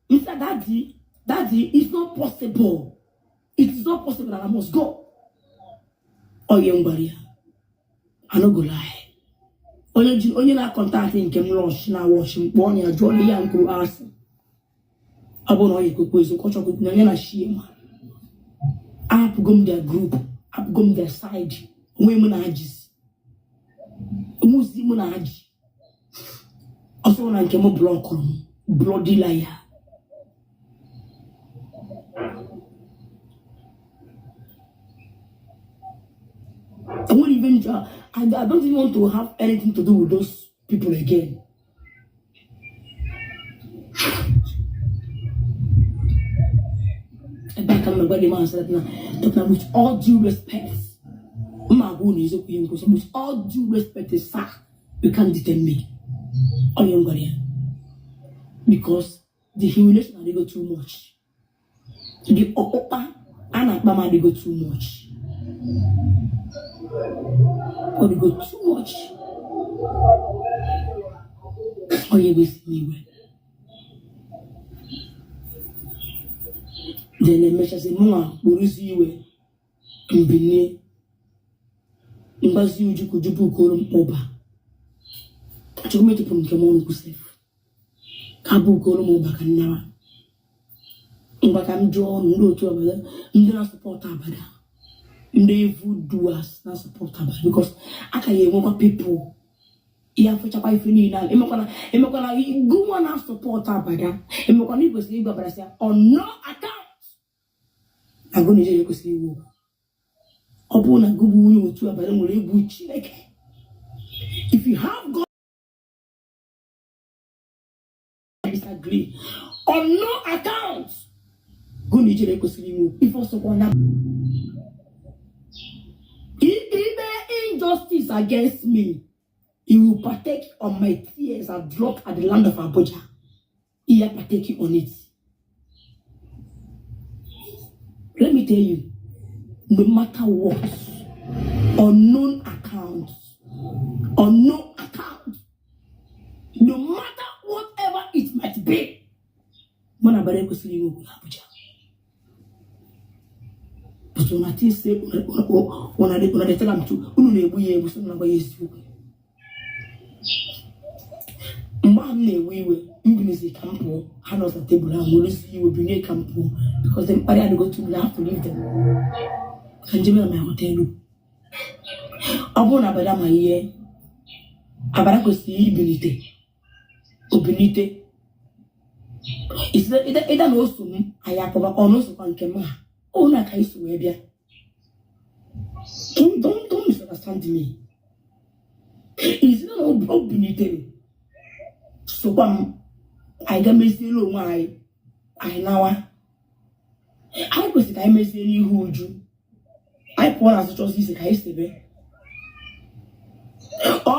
Mr. Daddy, Daddy, it's not possible. It is not possible that I must go. Onye m gwara ya, I no go lie. Onye ji onye na-acontact nke m lọsh na wọch m kpọọ ya jụọ ya m kwuru asị. Ọ bụrụ na ọ ya ekwekwa eziokwu, ọ chọrọ okwu na ya na shie ma. Ahapụgo m their group, ahapụgo m their side. Onwe m na-ajịzi. Onwezi m na-ajị. Ọsọ na nke m blockụrụ m, bloody liar. I won't even I don't even want to have anything to do with those people again. Ebe a ka m na-agwa the man sị na with all due respect, mma. agwa unu eziokwu ihe nkwụsị. With all due respect, sir, you can't detain me. Onye m gwara ya, because the humiliation adịgo too much, the ọkpụkpa a na-akpa m adịgo too much, ọ dịgo too much. Onye gosi m iwe, then emechasị mụnwa kpụrụzi iwe mbinie mgbazi Uju ka Uju bukoro m Uber. Achọghị m etụpụrụ nke m ọnụ kwụsị ka bukoro m Uber ka nnara ngwa. Ka m jụọ ọnụ ndị otu Abada, ndị na-support Abada, ndị evil doers na-support Abada, because aka ya enwekwa people ya fụchakwa ife niile ahụ. Emekwana gụnwa na-support Abada, emekwana ị kwesịrị ịgwa Abada sị ya on no account na gụ na ije kwesịrị iwu okwu. Ọ bụrụ na gụ bụ onye otu Abada nwere egwu Chineke, if you have God, I disagree. On no account gụ na ijere kwesịrị inwe okwu. Ife ọsọkwa na ikpe injustice against me, you will partake on my tears that drop at the land of Abuja. Iya partake on it. Let me tell you, no matter what, on no account, on no account, no matter whatever it might be, mụ na Abada ekwesịrị inwe okwu n'Abuja. But una think say una dey tell am to unu na-egbu ya egbu, sị na gwa ya eziokwu. Mgbe ahụ m na-ewe iwe, m bilizi ka m pụọ. Ha nọ na tebụl ahụ werezi iwe bilie ka m pụọ, because the mkparị adịgo too much. I have to leave them ka njem na my hotel room. Ọ bụrụ na Abada ma ihe, Abada kwesịrị ibilite obilite ịda na oso m anyị akpọba ọ na osokwa nke m ha ọ na ka anyị si wee bịa. Don't misunderstand me. Is na o bilitere sokwa m, anyị ga meziere onwe anyị, anyị nawa. Anyị kwesịrị ka anyị mezie n'ihu Uju, anyị pụọ na azụ ise ka anyị sebe ọ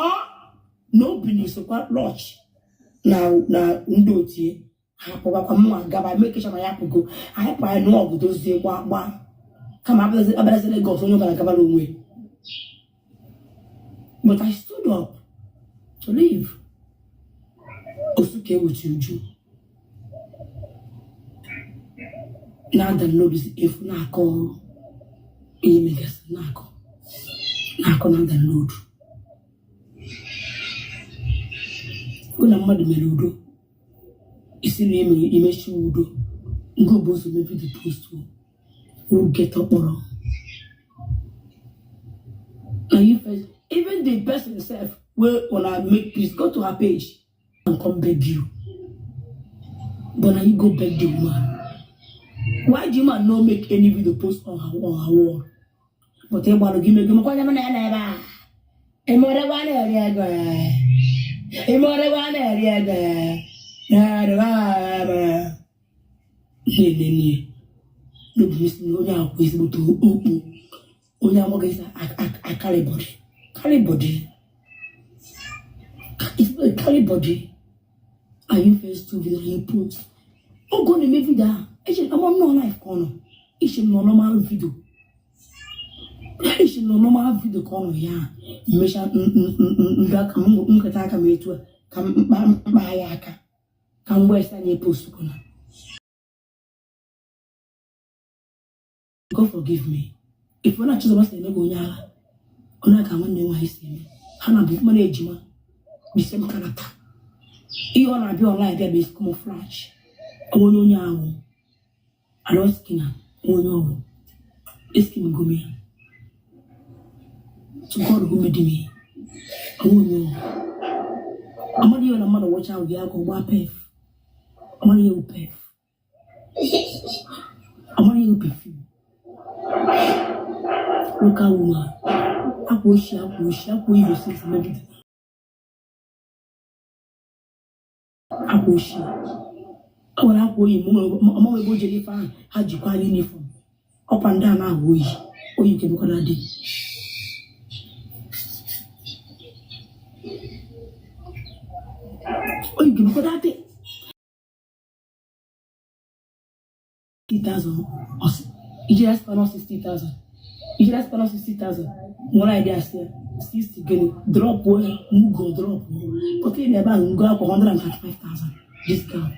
na obini sokwa lọch na ndị otie ha pụbakwa mma gaba mekecha na ya pụgo. Anyị pụ, anyị nụọ ọgụ, dozie gba gba, kama abịazi Lagos, onye ọbụla gabara onwe. But I stood up to leave. Osuke with Uju na-ada n'obi efu na-akọ ihe megasị, na-akọ na-akọ na-ada n'odu hụ na mmadụ mere udo isi na emere imechi udo nke bụ ụzọ mebi the post get kpọrọ na you first. Even the person sef wey una make peace go to her page and come beg you, but na you go beg the woman. Why the woman no make any video post on her wall? But ị gbalụ gị mego makwa anya na ya na ebe a ịmọrịgwa na-eri ego, ịmọrịgwa na-eri ego na-enene n'obi isi na onye akwụ ezigbote okpu onye amaghị isi akarịbọdị karịbọdị karịbọdị. And you first two video you put oge ọ na-eme video ahụ, eche ama m nọ live ka ọ nọ, eche m nọ normal video, eche m nọ normal video ka ọ nọ ya. Mmecha ndị aka m nketa aka m etu a ka m mkpa mkpa ya aka ka m wee sanye post kwuna. God forgive me if ọ na-achọzọba si eme ka onye agha onye aka nwanne nwaanyị si eme ha na bụ mmanụ ejima, the same character. Ihe ọ na-abịa online bịa bụ camouflage onye onye ahụ arọskina onye ọhụ eskim gome ya. To God who made me, onye ọhụ amadi ihe na mmadụ wọcha ahụ gị aka ọgba pef, amadi ihe pef, amadi ihe perfume. Local woman, akwa ochie, akwa ochie, akwa oyi since maybe akwa ochie o nwere akwa oyi ọmanwe ebe o jere ife ahụ ha jikwa uniform ọkwa ndị a na-ahụ oyi oyi nke bụkwa na dị. Because that day 60,000 ijere spanọ 60,000, ijere spanọ 60,000 nwere idea sị 60 gịnị drop mugo drop pụta ị ebe ahụ ngo akwa 135,000 discount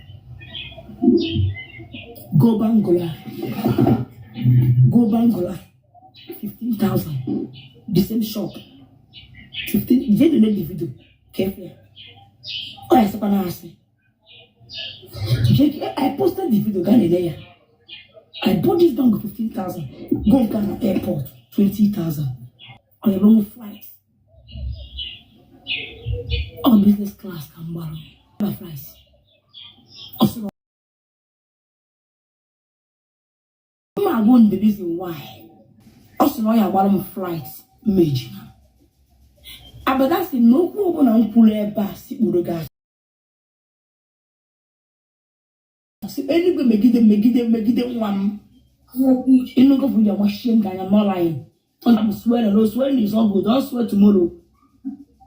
go Bangla, go Bangla 15,000 the same shop 15. Jee nene the video carefully. Ọ ya sịkwa na asị. I posted the video gaa nene ya. I bought this bangle 15,000. Go Ghana airport 20,000 on a long flight. On business class ka m gbara my flight. Ọ sịrị m agwụ the reason why. Ọ sị na ọ ya agbara m flight mmeji. Abada sị na okwu ọbụla m kwuru ebe a si kpuru gị asị. Eluigwe megide megide megide nwa m. Ịnụgo bụ ya gbachie m anya n'ọlaịn. I'm swearing, no swearing is not good. Don't swear tomorrow.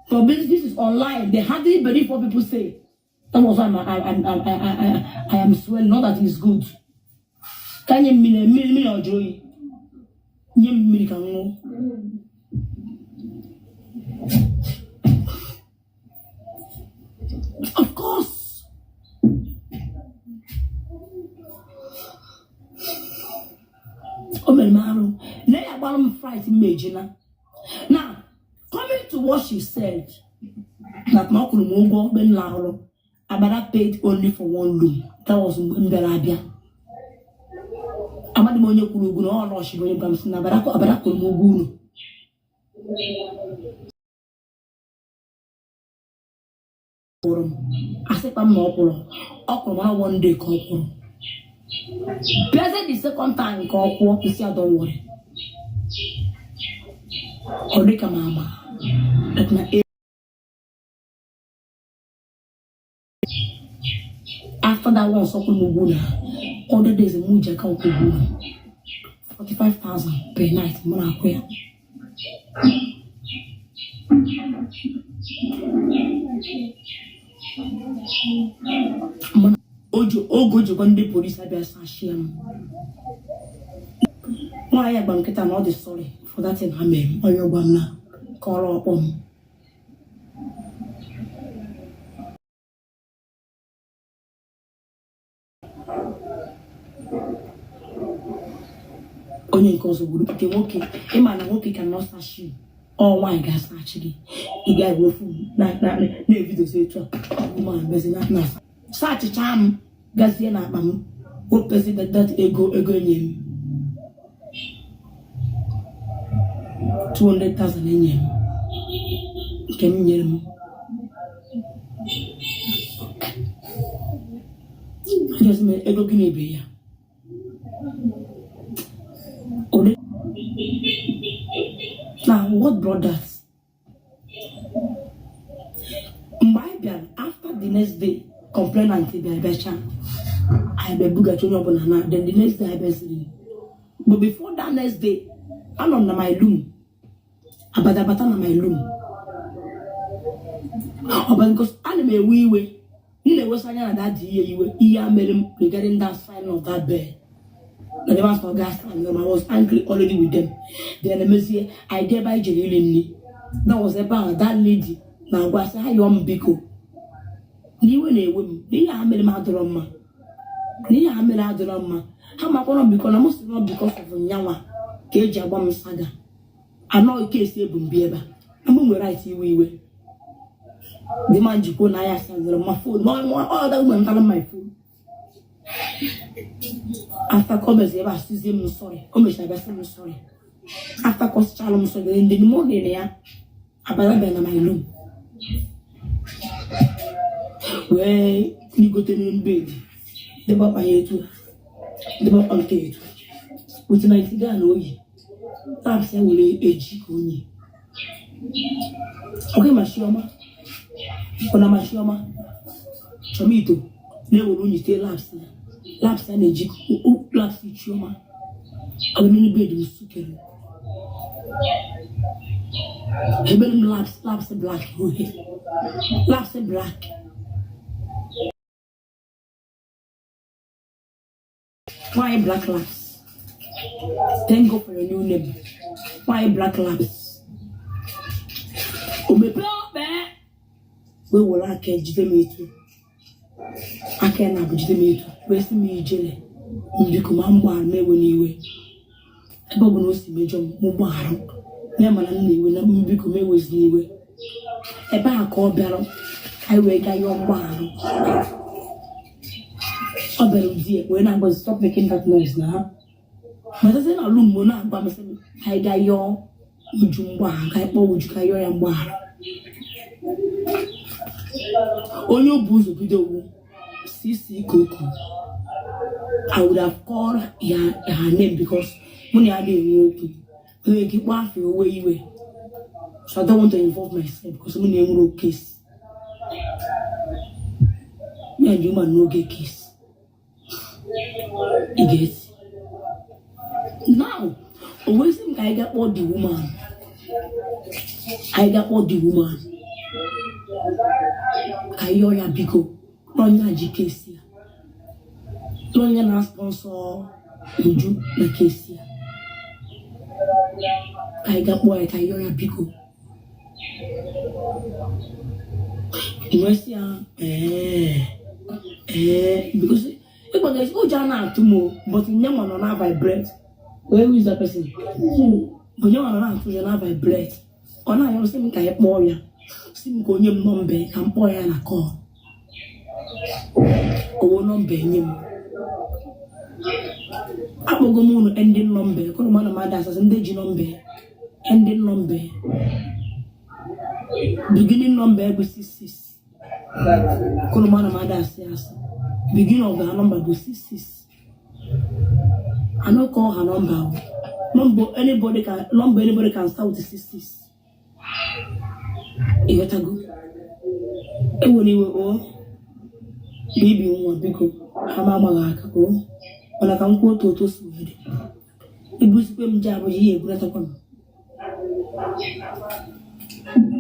For this is online. They hardly believe what people say. That was why I am swearing, not that it's good. Ka nye mmiri mmiri mmiri ọ jụrụ oyi. Nye m mmiri ka m ṅụọ. Of course. O mere m arụ. Na ya gbara m flight mmeji na. Now, coming to what she said, that na ọ kwụrụ m ụgwọ mgbe m lahụrụ. Abada paid only for one room. That was mgbe m bịara abịa. Amadị m onye kwụrụ ụgwọ na ọ lọchi bụ onye gwara m sị na Abada kwụrụ m ụgwọ unu. Kwụrụ m. Asịkwa m na ọ kwụrụ. Ọ kwụrụ mana one day ka ọ kwụrụ. Bịazie the second time ka ọ kwụọ isi ya, don't worry. Ọ dị ka m ama. That na after that one sọ kwụrụ m ụgwọ na other days mụ ji aka kwụ ụgwọ ụlọ. 45,000 per night mụ na-akwụ ya. Oge o jikwa ndị polisi abịa sachie m. Nwaanyị agba nkịta na ọ dị sorry for that thing ha mere m. Onye ọgba m na kọrọ ọkpọ m. Onye nke ọzọ gburu nke nwoke. Ịma na nwoke ka nọ sachi ọ nwaanyị ga-asachi gị. Ị ga-ewe ofu na-ebidozi etu a ma bezi na na sachicha m gazie n'akpa m wepụtazi that ego enye m 200,000 enye m nke m nyere m. Ajọzi m ego gị na-ebe ya. Now, what brought that? Mgbe anyị bịara after the next day, complainant bịara bịacha anyị bịa bugachi onye ọbụla na then the next day anyị bịaziri. But before that next day, anọ m na my room. Abadabata na my room. Ọ bụ because ana m ewe iwe. M na-ewesa anya na daddy ihe iwe ihe a mere m regarding that sign of that bed. Na the master gas and I was angry already with them. Then emezie anyị ga ebe anyị jere iri nri. That was ebe ahụ that lady na-agwa sị ha yọọ m biko. Na iwe na-ewe m na ihe ha mere m adịrọ mma. Na ihe ha mere adịrọ mma. Ha makwana biko na m sị na because of nyanwa ka eji agba m saga. Anọ kesi ebu m bịa ebe a. M nwere right iwe iwe. The man jikwa na ya sendịrị ma phone. Ọ da mgbe m tara my phone. After ka o meziri ebe a sịzie m sorry. O mechara bịa sị m sorry. After ka ọ sịchala m sorry, then the morning ya abara bịa na my room. Wee ligote n'elu bed. Debe ọkpa ya etu a. Debe ọkpa nke etu a. With night gown oyi. Taps ya were eji ka onye. Okay, ma Chioma. Ọ na ma Chioma. Chomito na-ewere unyi tee laps ya. Laps ya na-eji laps Chioma. Ọ bụ n'elu bed m sukere. Ebere m laps laps black uhie. Laps black. Nwaanyị Black Labs, thank God for your new name, nwaanyị Black Labs. O mepee ọkpa wee were aka jide m etu aka ya na-abụ jide m etu wee sị m, "Ijele, biko ma mgbaghara m, ewe n'iwe. Ebe ọ bụ na o si mejọ m, mụ gbaghara ya, mana m na-ewe na m, biko m ewezi n'iwe." Ebe a ka ọ bịara, anyị wee gaa yọọ mgbaghara. Ọ bịara ụdị ya wee na-agbazi, "Stop making that noise." Na ha matazi na alụ mgbe na-agba m, sị m ka anyị gaa yọọ Uju mgbaghara, ka anyị kpọọ Uju ka yọọ ya mgbaghara. Onye o bu ụzọ bido wu CC Koko. I would have called ya her name because mụ na ya na-enwe okwu, onye ike kpọọ afọ owe iwe, so I don't want to involve myself because mụ na enwere case. Me and the woman no get case. You get? Now o wee sị m ka anyị gaa kpọọ the woman, anyị gaa kpọọ the woman ka anyị yọọ ya biko, n'ọnya ji case ya, n'ọnya na sponsor Uju na case ya, ka anyị gaa kpọọ ya ka anyị yọọ ya biko. Wee sị ya ee, because ịgbaga ụjọ a na-atụ m o, but nye nwa nọ na vibrate. Wee, who is that person? Onye nwa nọ na-atụ ụjọ na vibrate, ọ na-ayọ sị m ka anyị kpọọ ya, sị m ka onye m nọmba ya, ka m kpọọ ya na call. Owo nọmba enye m, akpọgo m unu ending nọmba ya, kụrụ mana mmadụ asasị ndị ji nọmba ya. Ending nọmba ya, beginning nọmba ya bụ 66. Kụrụ mana mmadụ asị asị, beginning of her number bụ 66. I no call her number o. Number anybody can, number anybody can start with 66. Ịghọtago? Ewere iwe o, bibi nwa, biko ha ma amaghị aka o, mana ka m kwuo otu otu o si wee dị. Ibusikwe m je Abuja, ihe ebulatakwa m.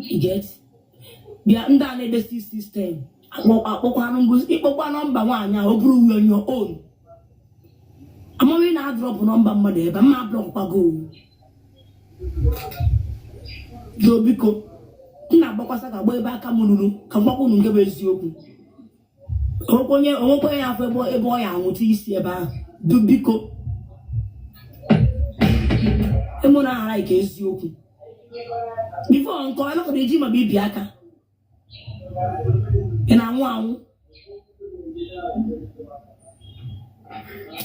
You get? Bịa, ndị a na-edesi system akpọkwanụ ngozi, ịkpọkwa nọmba nwaanyị ahụ, ọ bụrụ uwe on your own. Amaghị na adrop nọmba mmadụ ebe mma blockụkwago do. Biko, m na-agbakwasa ka gba ebe aka m ruru, ka m gwakwa unu nke bụ eziokwu. Onwekwa onye afọ ebe ọ ya anwụta isi ebe ahụ du. Biko, ịmụ na aghara ike eziokwu before nke ọ nọkọta eji ma bụ ibi aka ị na-anwụ anwụ.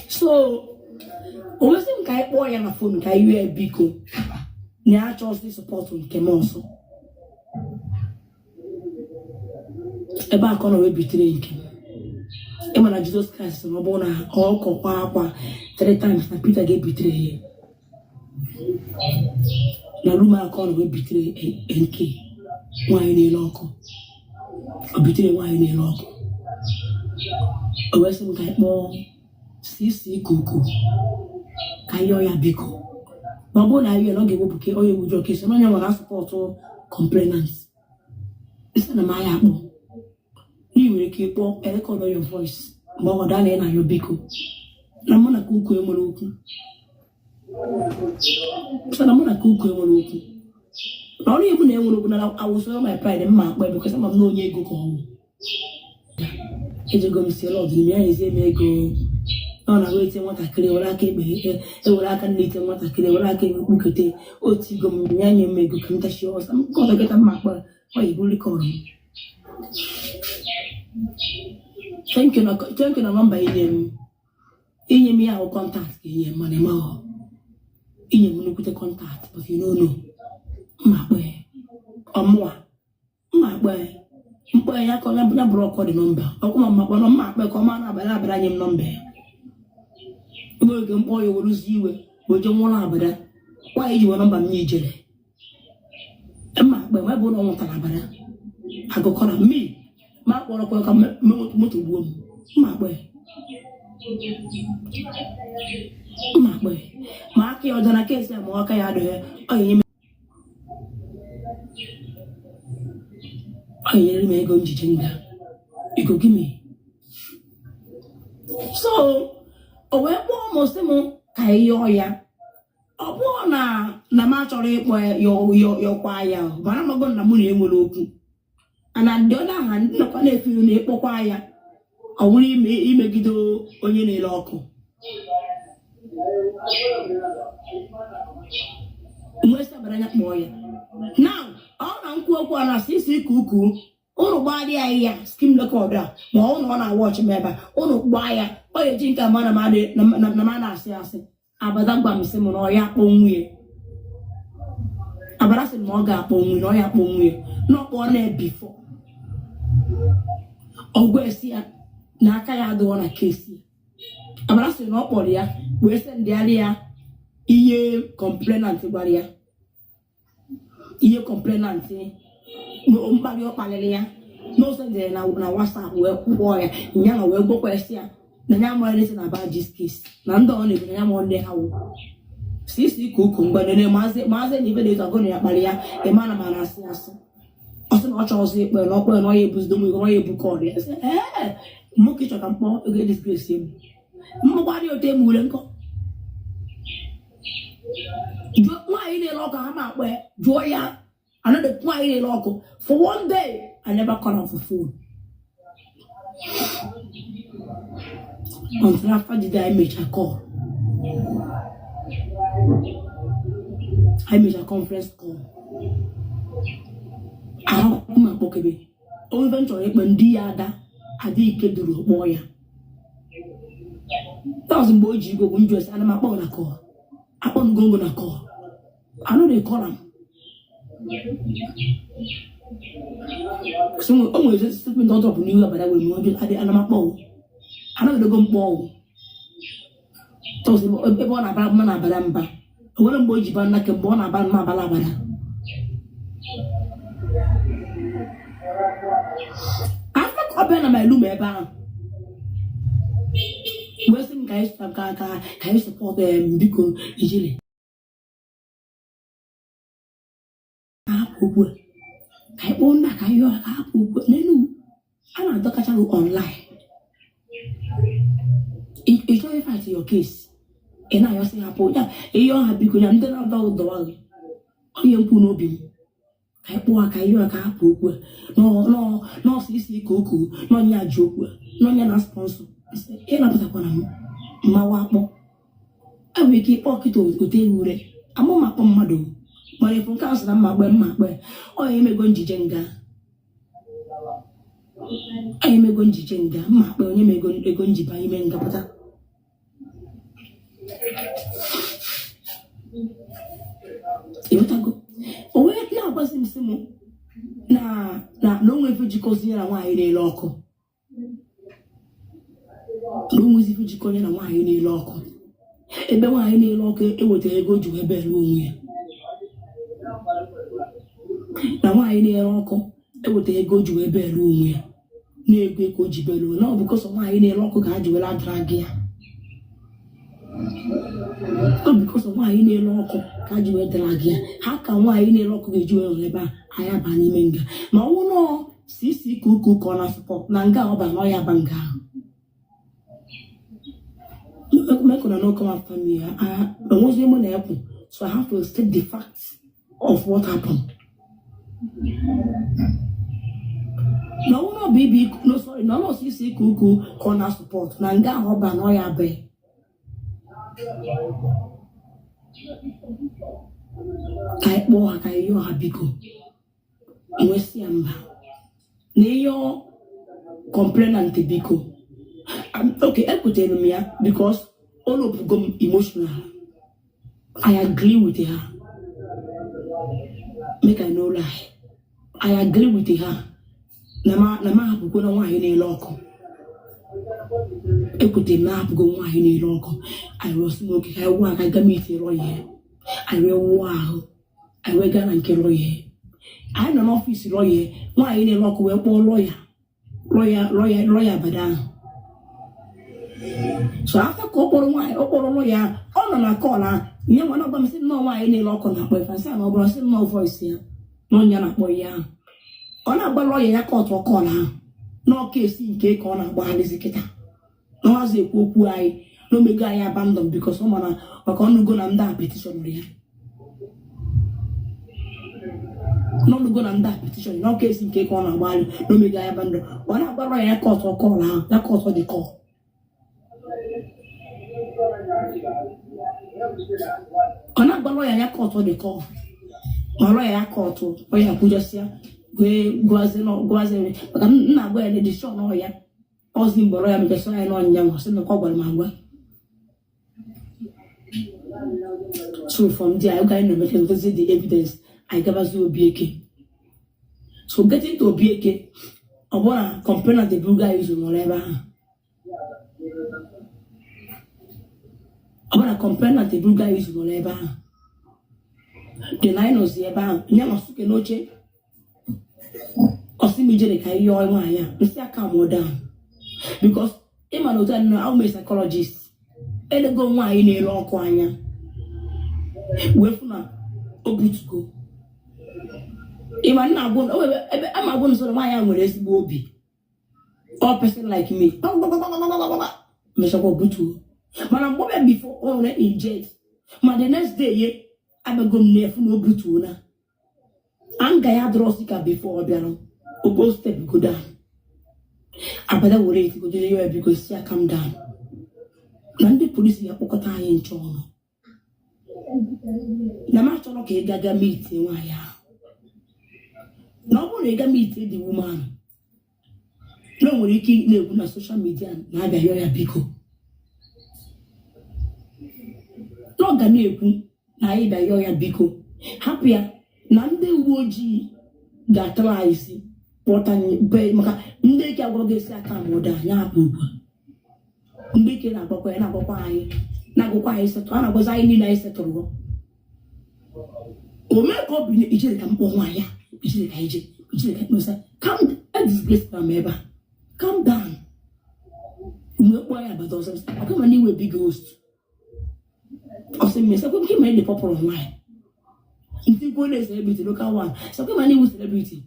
So o wesị m ka anyị kpọọ ya na phone ka anyị wee biko na ya achọzi support nke m ọzọ. Ebe a ka ọ nọ wee bitere nke m. Ịma na Jizọs Kraịst sị na ọ bụrụ na ọkụkọ kwaa akwa three times, na Peter ga-ebitere ya. Na room a ka ọ nọ wee bitere nke nwaanyị na-ele ọkụ. O bitere nwaanyị na-ele ọkụ, o wee sị m ka anyị kpọọ CC Koko ka anyị yọọ ya biko, ma ọ bụrụ na anyị na ọ ga-ewepụ ke onye ewuju case na onye nwere support complainant. Isi na m anya akpọ na ị nwere ike ịkpọ, record your voice mgbe ọ gwada na ị na-ayọ biko, na mụ na Kuku enwere okwu. Sị na mụ na Kuku enwere okwu, na ọrụ ibu na enwere okwu, na awụsị my pride mma akpọ ya because ama m na onye ego ka ọ wụ. Ejego m si ọdịnihu ya ezie m ego ọ na wete nwatakịrị were aka ekpe ewere aka nne ite nwatakịrị were aka ekpe kpukete otu igo m ya nye m ego ka m tachie ọsọ m nke ọzọ kịta mma akpọ ọ yibu record m. Thank you na, thank you na nọmba inye m, inye m ya ahụ contact ka inye m, mana ịmaghọ inye m nnukwute contact, but you no know. Mma akpọ ya ọmụwa, mma akpọ ya mkpọ ya ka onye ya bụrụ ọkọ dị nọmba ọkụ ma mma kpọrọ mma akpọ ya ka ọ ma na-abara abara nye m nọmba ya. Ebe oge mkpọ ya weruzi iwe wee jee nwụrụ abara nwaanyị ji wee nọmba m nye ijere mma akpọ ya, ma ebe ụlọ nwụtara abara agụkọ na mmiri ma akpọrọkwa ka moto gbuo m. Mma akpọ ya, mma akpọ ya, ma aka ya ọ dị na case ya, ma aka ya adịghị, ọ ga-enye m, ọ ga-enyere m ego njije nga ego gịnị. So O wee kpọọ m, sị m ka ị yọọ ya. Ọ bụrụ na m achọrọ ịkpọ ya yọkwa ya, mana amago na mụ na enwere okwu. And the other hand, nọkwa na-efe na ịkpọkwa ya, ọ bụrụ imegide onye na-ele ọkụ. Mgbe sabara anya kpọọ ya now, ọ na nkwu okwu a na sisi ka ukwu ụnụ gbaa ya ya screen record a, ma ọ na ọ na-awatch m ebe a, ụnụ gbaa ya, ọ ga-eji nke ma na ma na-asị asị. Abada gwa m sị m na ọ ya akpọ nwunye. Abada sị m na ọ ga-akpọ nwunye, na ọ ya akpọ nwunye, na ọ kpọọ na before ọgwụ esi ya na aka ya adịghọ na case ya. Abada sị na ọ kpọrọ ya wee sendịarị ya ihe complainant gwara ya, ihe complainant mkparị ọ kpaliri ya na o sendịrị na WhatsApp, wee kwụọ ya nya na wee gwakwa esi ya na ya mara anything about this case, na ndị ọ na-ebu na ya ma ndị ha wụ sisi ka uku mgbe nene maazị maazị na ibe na-eto agụ na ya kpali ya ịma na ma na-asị asị. Ọ sị na ọ chọrọ ọzọ ikpe na ọkpọ na ọ ya ebuzido m, ọ ya ebu kọọdụ ya. Sị ee, nwoke chọrọ ka mkpọ ego disgrace m, mgbagharị otu emu ure nkọ. Jụọ nwaanyị na-ele ọkụ ha ma akpọ ya, jụọ ya another nwaanyị na-ele ọkụ. For one day I never call am for phone until after the day I made a call. I made a conference call. Ahụ m akpọkebe onye ife m chọrọ ikpe ndị ya ada adịghị ike duru kpọọ ya. That was mgbe o ji igwe njụ esi ana m akpọ na call, akpọ m gongo na call. I no dey call am. So o nwere statement ọ drop n'ihu abada wee mụ adị ana m akpọ anaghị mkpọ ọwụ. Ebe ọ na-abara mma na-abara mba, o nwere mgbe o ji ba nna kemgbe ọ na-abara mma abala abara. After ka ọ bịa na my room ebe ahụ wee sị m ka anyị ka anyị support em, biko ijele hapụ okwu a, ka anyị kpọọ nna ka anyị yọọ ka hapụ okwu a. N'Enugu a na-adọkacha gị online. Ị chọghị fight your case, ị na-ayọsị hapụ ya, ịyọ ha biko ya ndị na-adọ dọwa gị onye nkwu n'obi m ka anyị kpọọ ka anyị yọọ ka hapụ okwu a nọọsụ isi ka okwu n'ọnya ji okwu a n'ọnya na sponsor ịnapụtakwana m mmawa akpọ. Enwere ike ịkpọ kịta ote ure amụ m akpọ mmadụ, mana efu nke a sị na mma akpọ mma akpọ ya. Ọ ya emego njije nga, ọ ya emego njije nga mma akpọ onye mego ego njiba ime nga pụta. Ịghọtago? O wee na-agwazi m sị m na o nwee ife jikọzi ya na nwaanyị na-ele ọkụ, na o nwezi ife jikọ ya na nwaanyị na-ele ọkụ, ebe nwaanyị na-ele ọkụ ewetara ego ji wee bere onwe ya, na nwaanyị na-ere ọkụ ewetara ego ji wee bere onwe ya, na-ego ego ji bere onwe na ọ bụ kọsọ nwaanyị na-ere ọkụ ka ha ji were adara gị ya, ọ bụ kọsọ nwaanyị na-ere ọkụ ka ha ji wee dara gị ya. Ha ka nwaanyị na-ere ọkụ ga-eji wee nọrọ ebe a anyị aba n'ime nga, ma ọ wụ nọọ sisi ka ụka ụka ọ na-support na nga ọ ba na ọ ya aba nga ahụ. Make una no come after me. Enwezi mụ na ekwu, so I have to state the facts of what happened. Na ọ bụrụ bụ ibi no, sorry, na ọnọsụ isi ike ukwu ka ọ na-support na nga ahụ ọ ba na ọ ya abịa. Ka anyị kpọọ ha ka anyị yọọ ha biko, nwesị ya mba na ịyọ complainant biko. Okay, ekwetere m ya because o lopugo m emotional. I agree with her, make I no lie, I agree with her na ma hapụgo na nwaanyị na-ele ọkụ. Ekwetere m na ahapụgo nwaanyị na-ele ọkụ. Anyị wee sị m oke ka anyị wụọ aka gaa meet lawyer. Anyị wee wụọ ahụ, anyị wee gaa na nke lawyer. Anyị nọ n'ọfịs lawyer, nwaanyị na-ele ọkụ wee kpọọ lawyer lawyer lawyer lawyer abada ahụ. So after ka ọ kpọrọ nwaanyị, ọ kpọrọ lawyer ahụ, ọ nọ na call ahụ nye nwa na-agwa m sị nnọọ nwaanyị na-ele ọkụ na-akpọ ife nsị na ọ bụrụ sị nnọọ voice ya na ọnya na-akpọ ihe ahụ. Ọ na-agba lawyer ya kọtụ call ahụ n'ọka esi nke ka ọ na-agbagharịzi kịta na ọhazi ekwu okwu anyị na Na omego anyị abandon because ọ mara maka ọnụgo na ndị a petition ya, n'ọnụgo na ndị a petition na ọka esi nke ka ọ na-agbalị na omego anyị abandon. Ọ na-agbara ya cut call ahụ, ya cut the call. Ọ na-agbalọ ya, ya cut the call, ma lọ ya cut ọ ya kwujọsịa wee gụazie maka m na-agwa ya dị sure na ọ ya ọzi mgbọrọ ya mechasị ya n'ọnyịnya nwa sị na ọ gwara m agwa. So from there anyị gara na-emecha ndozi the evidence, anyị gabazi Obieke. So getting to Obieke, ọ bụrụ na complainant eburugo anyị ụzọ nọrọ ebe ahụ, ọ bụrụ na complainant eburugo anyị ụzọ nọrọ ebe ahụ, then anyị nọzi ebe ahụ nye ma suke n'oche. Ọ sị m ijere ka anyị yọọ nwaanyị a, m sị ya calm down, because ịma na otu a nọ, awụ m psychologist, elego nwaanyị na-ere ọkụ anya wee fụ na o butugo. Ịma nna agwụ ebe ama agwụ nsọ na nwaanyị a nwere ezigbo obi. All person like me mechakwa butuo, mana mgbe ọ bịa before ọ nwere inject, ma the next day ye abịago m na-efu na o butuo na anga ya adịrọsị ka before ọ bịara ogo step go down. Abada were etigodo ya, biko si ya calm down, na ndị polisi ya kpọkọta anyị nche ọnụ, na m achọrọ ka ị gaga meet nwaanyị ahụ, na ọ bụrụ na ị ga meet the woman, na o nwere ike na-ekwu na social media na-abịa yọọ ya biko, na ọ ga na-ekwu na anyị bịa yọọ ya biko, hapụ ya, na ndị uwe ojii ga-atara anyị isi kpọta anyị maka ndị eke agwara gị esi aka ma ụda anyị hapụ ugbu a. Ndị eke na-agwakwa ya, na-agwakwa anyị, na-agwakwa anyị setụ a, na-agwazi anyị niile anyị setụrụ. O mee ka obi ijere ka m kpọọ nwaanyị a, ijere ka ije, ijere ka mkpesa calm disgrace na m ebe a, calm down. Mgbe kpọọ ya abata ọzọ, ọkwa ma na iwe big host, ọ sị m sekwe nke mere dị popular nwaanyị ndị kwuo na celebrity local one, sekwe ma na iwu celebrity.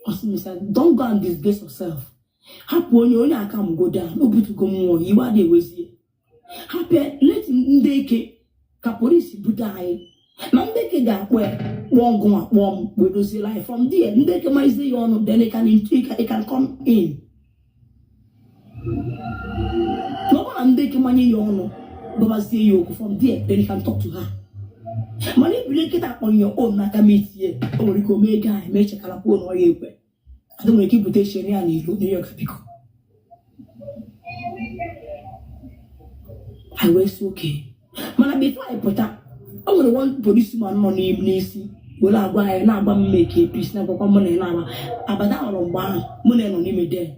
Ọ sị m sị don't go and disgrace yourself, hapụ onye onye aka m go down, o butugo mmụọ iwe adị ewezie, hapụ let ndị eke ka polisi bute anyị, na ndị eke ga-akpọ ya, kpọọ ngụnwa, kpọọ m, wee doziela anyị. From there ndị eke mazie ya ọnụ, then it can come in. Na ọ bụrụ na ndị eke manye ya ọnụ, gbabazie ya okwu, from there then you can talk to her. Mana ibili nkịta akpọnye your own n'aka m etinye, o nwere ike ome ego anyị ma echekara kwuo na ọ ya ekwe ada nwere ike ibute chere ya n'ilo na ya biko. I wee sị okay, mana before anyị pụta, o nwere one policeman nọ n'ime n'isi were agwa anyị, na-agba m make peace, na-agwakwa mụ na ya na-agba abada hụrụ mgbe ahụ mụ na ya nọ n'ime den.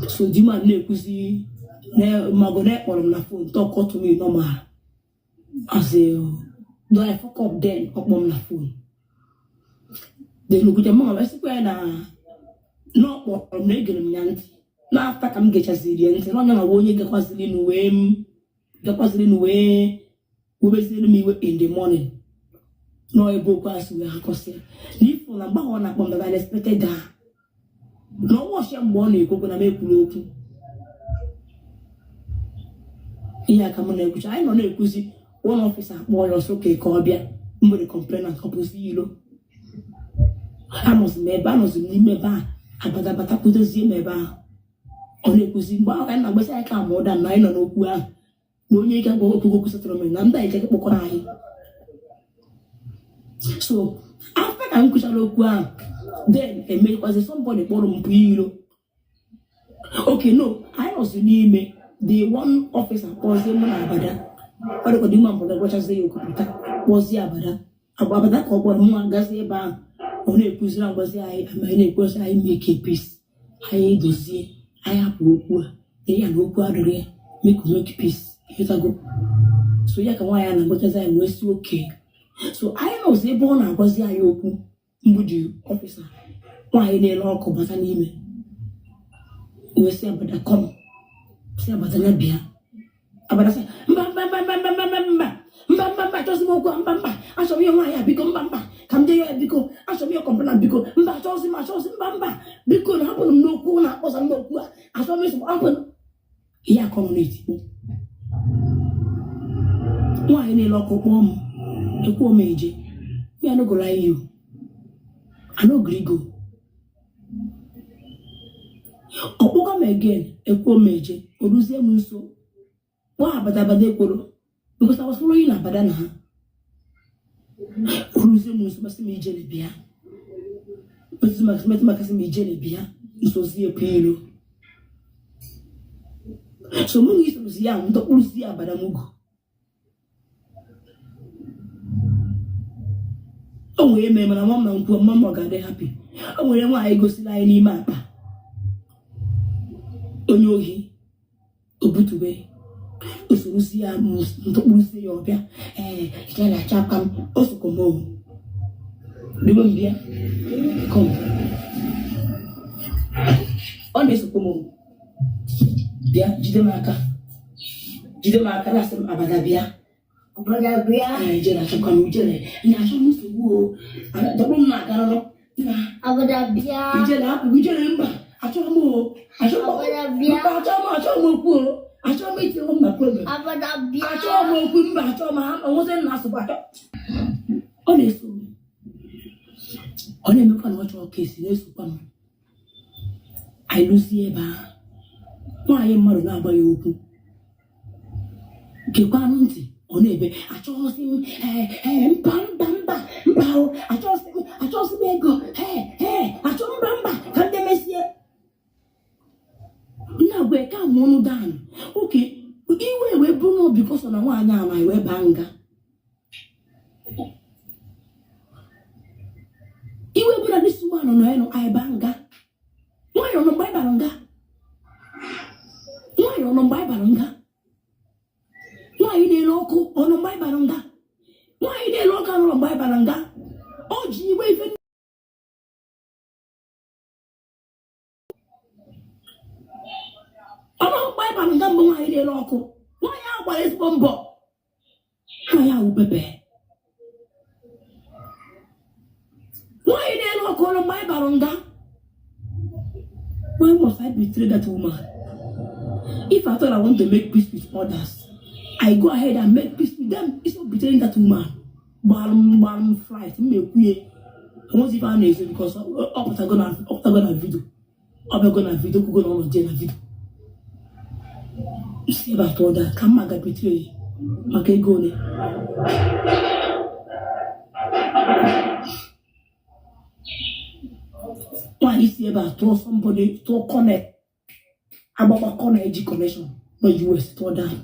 So the man na-ekwuzi mago na ekpọrọ m na phone, talk to me normal as a though I fuck up, then ọ kpọọ m na phone, then okwute mụ ma sịkwa ya na na ọ kpọrọ m na egere m ya ntị, na after ka m gechaziri ya ntị, na onye ma onye gakwaziri nu wee m gakwaziri nu wee webeziri m iwe in the morning nọ ebe okwu asị wee hakọsịa na ifụ na mgbe ahụ ọ na-akpọ m that I respected her, na ọnwa ọchịa mgbe ọ na-ekwu okwu na m ekwuru okwu ihe aka m na-ekwucha. Anyị nọ na-ekwuzi, one officer akpọọ ya ọsọ ka ọ bịa mgbede complainant ọ bụzi ilo. Anọzi m ebe, anọzi m n'ime ebe a, abada batakwudozie m ebe ahụ ọ na-ekwuzi mgbe ahụ anyị na-agbasi anyị ka ma ụda na anyị nọ n'okwu ahụ na onye ike agwa okwu okwu settlement na ndị anyị jeke kpọkọrọ anyị. So after ka m kwuchara okwu ahụ, then emekwazi somebody kpọrọ m pụ iro. Okay, no, anyị nọzi n'ime, the one officer kpọzie mụ na abada, ọ dịkwa dị mma mpụta gwachazie ya okwu pụta kpọzie abada abada ka ọ kpọrọ mụ gazie ebe ahụ ọ na-ekwuziri agwazi anyị ama anyị na-ekwuzi anyị make peace, anyị dozie, anyị hapụ okwu a ya na okwu adịrị ya, make we make peace, ịghọtago. So ya ka nwaanyị a na-agwachazi anyị wee si okay. So anyị nọzi ebe ọ na-agwazi anyị okwu mgbe the officer nwaanyị na-ele ọkụ bata n'ime wee sị abada come, sị abada ya bịa. Abada sị mba mba mba mba mba mba mba mba mba mba mba, achọzi m okwu a, mba mba, achọrọ m ihe nwaanyị a biko, mba mba, ka m jee ya biko, achọrọ m ihe complainant biko, mba achọzi m, achọzi, mba mba biko, na hapụrụ m n'okwu na-akpọsa m n'okwu a, achọrọ m ịsọ hapụ. Ihe akọ nọ na-etikpo nwaanyị na-ele ọkụ kpọọ m, ekwuo m eje. Me, I no go lie you, I no gree go. Ọ kpọkwa m again, ekwuo m eje. O ruzie m nso, kpọọ abada, abada ekworo, because I was following abada na ha. O ruzie m nso, masị m ijele bịa, metụ maka sị m ijele bịa nsozi ekwe ilo. So mụ na isorozi ya m dọkpụrụzi ya abada m ugo. O nwere eme mana nwa m na nkwu mma m ọ ga-adị happy. O nwere nwaanyị gosiri anyị n'ime akpa onye ohi obutube osorozi ya ndọkpụrụzie ya ọbịa. Ee, ijele achakwa m o sokwa m o debe m bịa kom ọ na-esokwa m bịa jide m aka, jide m aka na-asị m abada bịa. Abada bịa. Ee, ijele achọkwa m, ijele na-achọ m nsogbu o dọkpụrụ m na-aga n'ọnụ na Abada bịa. Ijele hapụ ijele, mba, achọrọ m o, achọrọ m. Abada bịa. Mba, achọrọ m, achọrọ m okwu o, achọrọ m itinye m na problem. Abada bịa. Achọrọ m okwu, mba, achọrọ m ha nwụsị nna asụkwa achọ. Ọ na-eso m, ọ na-emekwa na ọ chọrọ ka esi na-esokwa m. Anyị lụzie ebe ahụ, nwaanyị mmadụ na-agba ya okwu gekwanụ ntị, ọ na-ebe achọghịzị m. Ee ee, mba mba mba mba o, achọghịzị m, achọghịzị m ego. Ee ee, achọ mba mba ka ndị mesie nna gwa ka m ọnụ dan oke iwe wee bụrụ na because na nwaanyị a na wee baa nga iwe bụ na this woman nọ ya nọ anyị baa nga. Nwaanyị ọ nọ mgbe anyị bara nga? Nwaanyị ọ nọ mgbe anyị bara nga? Nwaanyị na-ele ọkụ ọ nọ mgbe anyị bara nga? Nwaanyị na-ele ọkụ anọrọ mgbe anyị bara nga. O ji iwe ife ọ nọ mgbe anyị bara nga. Mgbe nwaanyị na-ele ọkụ, nwaanyị ahụ gbara ezigbo mbọ. Nwaanyị ahụ pepe, nwaanyị na-ele ọkụ ọnụ mgbe anyị bara nga. Why must I betray that woman? If I thought I want to make peace with others, I go ahead and make peace with them instead of betraying that woman. Gbalụ m flight m ekwuye enwezi ife a na-ezo because ọ pụtago na video, ọ bịago na video, kwugo na ọ nọ jee na video si ebe atọ da ka mma ga betray ya maka ego ole. Nwaanyị si ebe a tụọ somebody, tụọ connect agbakwa kọna eji connection nọ US tụọ down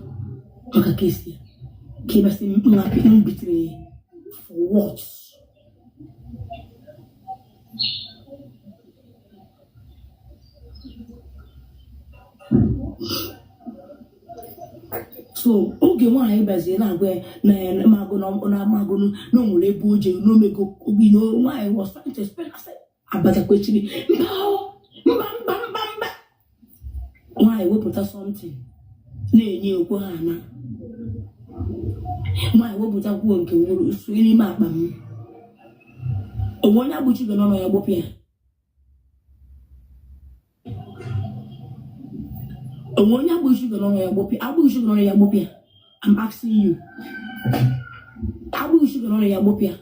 maka kesi ya ka ebe sị m bitere ya for what? So oge nwaanyị bịazie na-agwa ya na ya magụ na amagụ na o nwere ebe o jere n'omego obi na nwaanyị was trying to explain, asị abada kwechiri mba o, mba mba mba mba. Nwaanyị wepụta something na-enye okwu ha ana. Nwaanyị wepụtakwuo nke nwere sonye n'ime akpa m onwe onye agbụchigo n'ọnụ ya gbopụ ya onwe onye agbụchigo n'ọnụ ya gbopụ agbụchigo n'ọnụ ya gbopụ ya. I'm asking you, agbụchigo n'ọnụ ya gbopụ ya,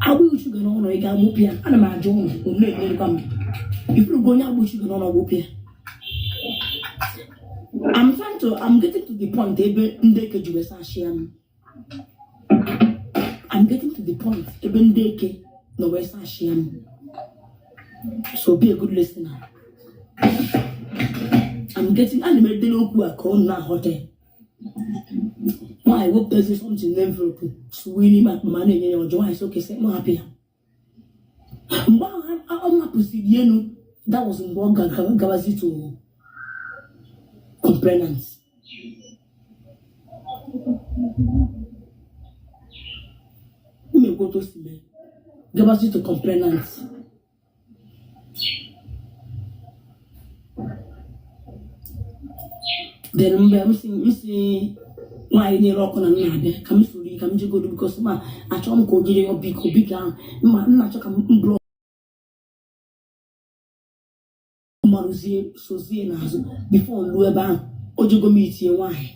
agbụchigo n'ọnụ ị ga-agbopụ ya? Ana m ajụ ụnụ unu na-emerikwa m ifurugo onye agbụchigo n'ọnụ gbopụ ya. I'm getting to the point ebe ndị eke ji wee sashịa m. I'm getting to the point ebe ndị eke nọ wee sashịa m. So be a good listener. I'm getting ana m edere okwu a ka ọ na-aghọta ya. Nwaanyị wepụtazi something n'envelope suwe n'ime akpa ma na-enye ya ọjọọ. Nwaanyị sị oke sị m hapụ ya. Mgbe ahụ ọ hapụsiri elu, that was mgbe ọ gabazi to complainant. Mmekwa otu o si mee gabazi to complainant. Then mgbe m si nwaanyị na-ere ọkụ na m na-abịa ka m soro ka m jegodo because ma achọrọ m ka o jiri ya biko biko ahụ ma m na-achọ ka m block Marụzie sozie n'azụ before m luo ebe ahụ, o jego m itinye nwaanyị,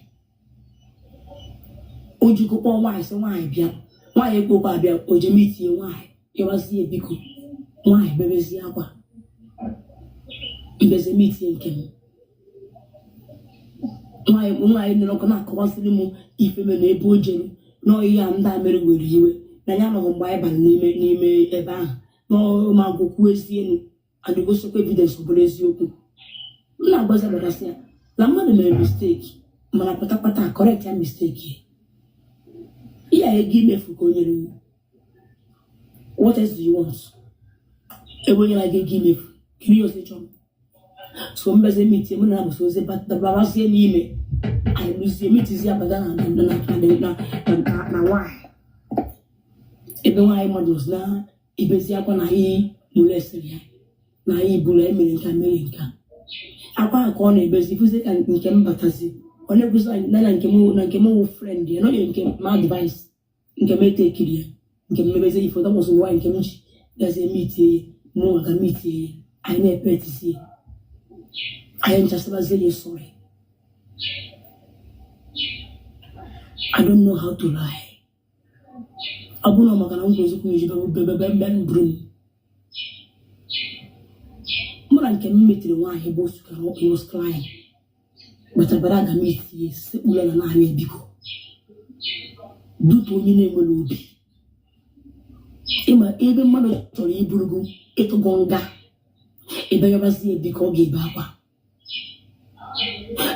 o jigo kpọọ nwaanyị sị nwaanyị bịa. Nwaanyị ekwekwa abịa. O jem itinye nwaanyị, ịwazie biko. Nwaanyị bebezie akwa, mbeze m itinye nke m. Nwaanyị nere ọkụ na-akọwasịrị m ife mere na ebe o jere n'ọhịa ya. Ndị a mere were iwe na ya anọghị mgbe anyị bara n'ime ebe ahụ ma gwụkwuo ezi elu and gosikwa evidence. Ọ bụrụ eziokwu m na-agbazi agbadasị ya na mmadụ mere mistake, mana pụtakpata correct ya mistake ya. Ego imefu ka o nyere m. What else do you want? Ebe onye na-aga ego imefu, kedu ihe ọzọ ị chọrọ? So mbeze meetie mụ na ya bụ ozi babazie n'ime. Anyị lụzie meetizie abada na nwaanyị, ebe nwaanyị mmadụ na ibezi akwa na anyị molesịrị ya, na anyị buru ya mere nka mere nka. Akwa ahụ ka ọ na-ebezi fụzi ka nke m batazi. Ọ na-ekwuzi na na nke m wụ friend ya, na o nyere nke m advice, nke m etekiri ya, nke m mebezi ife. That was why nke m ji gazie meetie ya. Mụ nwa ga meetie ya, anyị na-epe etisi, anyị nchasịbazie ya sorry. I don't know how to lie. Ọ bụrụ na maka na m kwuru eziokwu iji bebe buru m. Mụ na nke m metere nwaanyị bụ sukara was crying, batabara aga m itinye sekpu ya na naanị biko dutu onye na-enwere obi. Ịma ebe mmadụ chọrọ iburugo ịtụgo nga ebe yabazie biko, ọ ga-ebe akwa.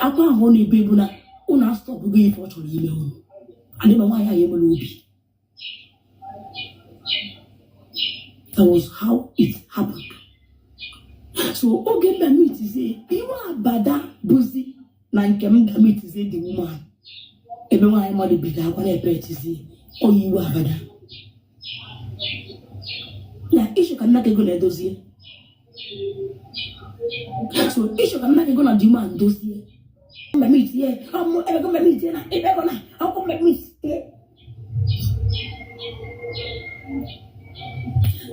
Akwa ahụ ọ na-ebe ebu na ụnụ astọpụgo ife ọ chọrọ ime unu. Adị ma nwaanyị ahụ enwere obi. That was how it happened. So oge m meetizie iwe abada bụzi na nke m ga meetizie the woman, ebe nwaanyị mmadụ bido akwa na-epe etizie oyi iwe abada na ịchọ ka nna ego na-edozie. So ịchọ ka nna ego na the woman dozie mba meetie ọmụ ebe go meetie na ebe go na ọkụ meetie.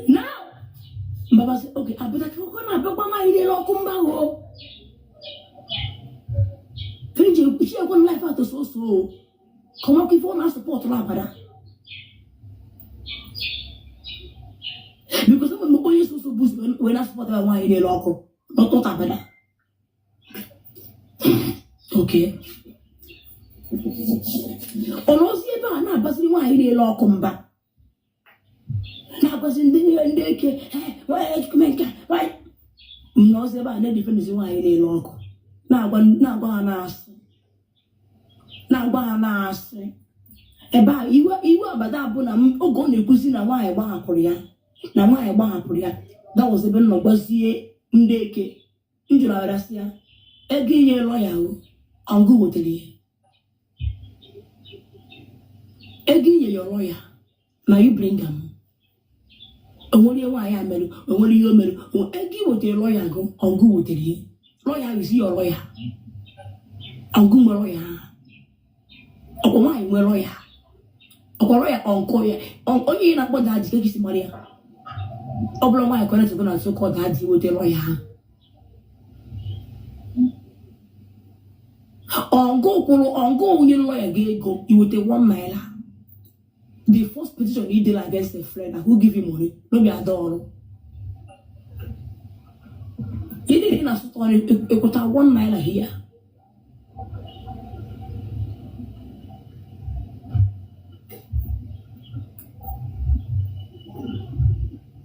Now mbaba sị okay, abada ka ọ na-abịakwa nwaanyị niile ọkụ mgbagho fenji ekwuchi ekwe life atọ soso kọmakwa ife ọ na-asọpọtụrụ abada, because ọ bụ onye soso bụ wee na-asọpọtụ ya nwaanyị niile ọkụ n'ọtụtụ abada. Okay, ọ nọzi ebe a na-abaziri nwaanyị niile ọkụ mba, na-agwazi ndị eke nwaanyị ejikume nke a, nwaanyị m nọzi ebe a na-edefendzi nwaanyị niile ọkụ, na-agwa ha na-asị, na-agwa ha na-asị ebe a. Iwe abada bụ na oge ọ na-ekwuzi na nwaanyị gbahapụrụ ya, na nwaanyị gbahapụrụ ya, that was ebe m nọ gwazie ndị eke. M jụrụ arasị ya ego inye lọya o ọngụ wetara ya, ego inye ya lọya na you bring am. Onwere ihe nwaanyị a mere? Onwere ihe o mere? Ego i wetara lọya gụ ọngụ wetara ya. Lọya ahụ isi ya lọya ọngụ nwere lọya ahụ. Ọkwa nwaanyị nwere lọya, ọkwa lọya ọnkọ ya onye ị na-akpọ daddy ka esi mara ya. Ọ bụrụ nwaanyị connect go na nso kọ daddy weta lọya ahụ ọngụ kwụrụ ọngụ onye lọya gị ego iweta 1 naira. The first petition he did against a friend na who give you money no be ada ọrụ ihe na asụtụ ọrụ ekweta 1 naira here.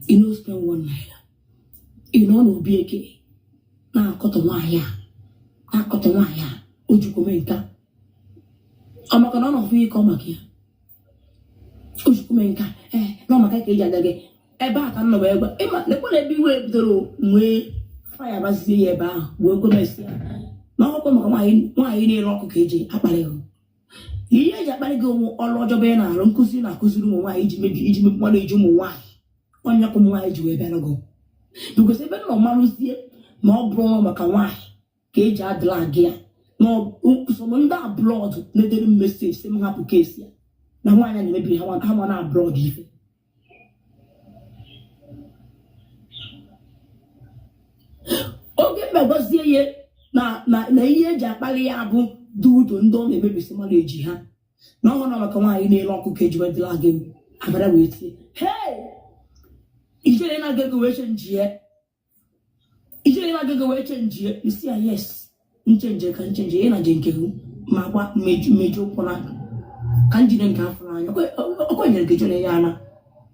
You no spend 1 naira. Ị nọ n'obi eke na-akọtọ nwaanyị a, na-akọtọ nwaanyị a o jikwome nka ọ maka na ọ nọ fụ ịkọ maka ya o jikwome nka. Ee, na ọ maka ka eji aga gị ebe a ka m nọ wee gwa ịma lekwa na ebe iwe bidoro nwee faya bazie ya ebe ahụ wee gwemesi ya na ọkwa maka nwaanyị na-ere ọkụ ka eji akparị gị. Ihe eji akparị gị onwe ọrụ ọjọọ ị na-arụ, nkụzi na-akụziri ụmụ nwaanyị iji mebi, iji mebi mmadụ, iji ụmụ nwaanyị onye ka ụmụ nwaanyị ji wee bịara gị, because ebe nọ marụzie na ọ bụrụ maka nwaanyị ka eji adịla gị ya na some ndị abroad na-edere m message sị m hapụ case ya na nwaanyị a na-emebiri ha ha ma na abroad ife. Oge mbe gwazie ya na ihe eji akpali ya bụ dudo ndị ọ na-emebisi marriage ha na ọhụrụ maka nwaanyị na-ele ọkụkọ eji wedịla gị abara wee tie, hey, ijere na-aga ego wee chenjie, ijere na-aga ego wee chenjie. M sị ya yes, nchenje ka nchenje ị na je nke hụ ma gba mmeju ụkwụ na ka njide nke afọ n'anya o kwenyere gị ejone ya na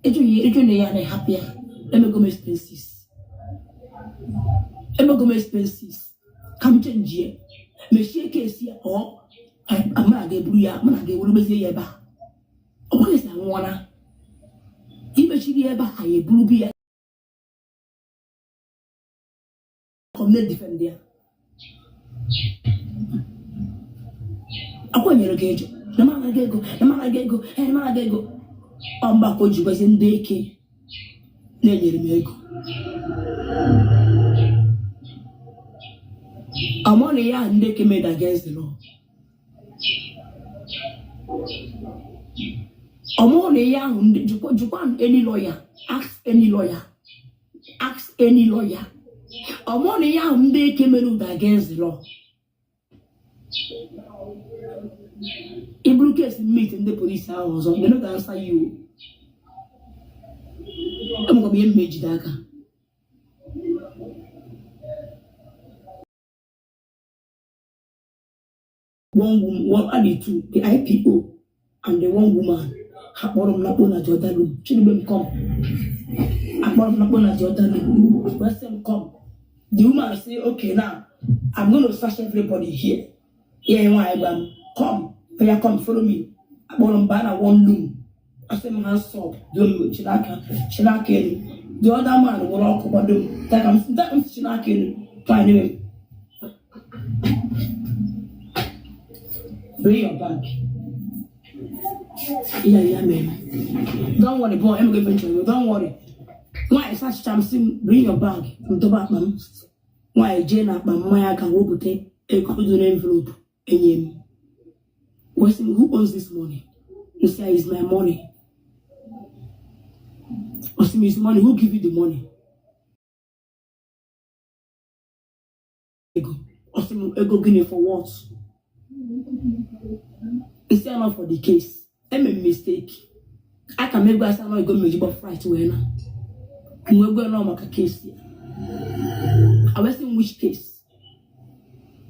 ejone ya na ịhapụ ya. Emego m expenses, emego m expenses ka m chenjie mechie case ya. Ọ mụ na ga-eburu ya, mụ na ga-ewuru mezie ya ebe a. Ọ bụghị esi anwụọla imechiri ya ebe a, anyị eburu bi ya ka m na-edefend ya. Akwanyere gị ejo na m anaghị ego, na m anaghị ego, na m anaghị ego. Ọ mgbakọ ji gwazi ndị eke na-enyere m ego amụ na ya ndị eke made against the law. Ọmụ na ihe ahụ ndị jụkwa jụkwa any lawyer, ask any lawyer, ask any lawyer. Ọmụ na ihe ahụ ndị eke mere ụda against the law. I buru case meet ndị polisi ahụ ọzọ, they no go answer you. Enwekwa m ihe mma ejide aka. One woman, one and the two, the IPO and the one woman, ha kpọrọ m nakpo na the other room. Chinebe m come, akpọrọ m nakpo na the other room, wee sị m come. The woman say, okay, now I'm going to search everybody here. Yeah, nwaanyị gwa m come, oya come, follow me. Akpọrọ m baa na one room, asị m hands up, do m chinaka chinaka elu. The other man were ọkụ kwado m taka m taka m chinaka elu. Nwaanyị na-eme m, bring your bag. Yeah, man. Don't worry, boy. I'm going to don't worry. Nwaanyị sachicha m sị m bring your bag. M dobe akpa m. Nwaanyị jee na akpa mmanya ka wepụta ego dị n'envelope enye m. Wee sị m, who owns this money? M sị ya, is my money. Ọ sị m, is money, who give you the money? Ego. Ọ sị m, ego gịnị, for what? M sị ya, not for the case. Eme m mistake. Aka m ego asa nọ ego m ejigbo flight wee na. M wee gwa nọ maka case ya. I wee sị m, which case?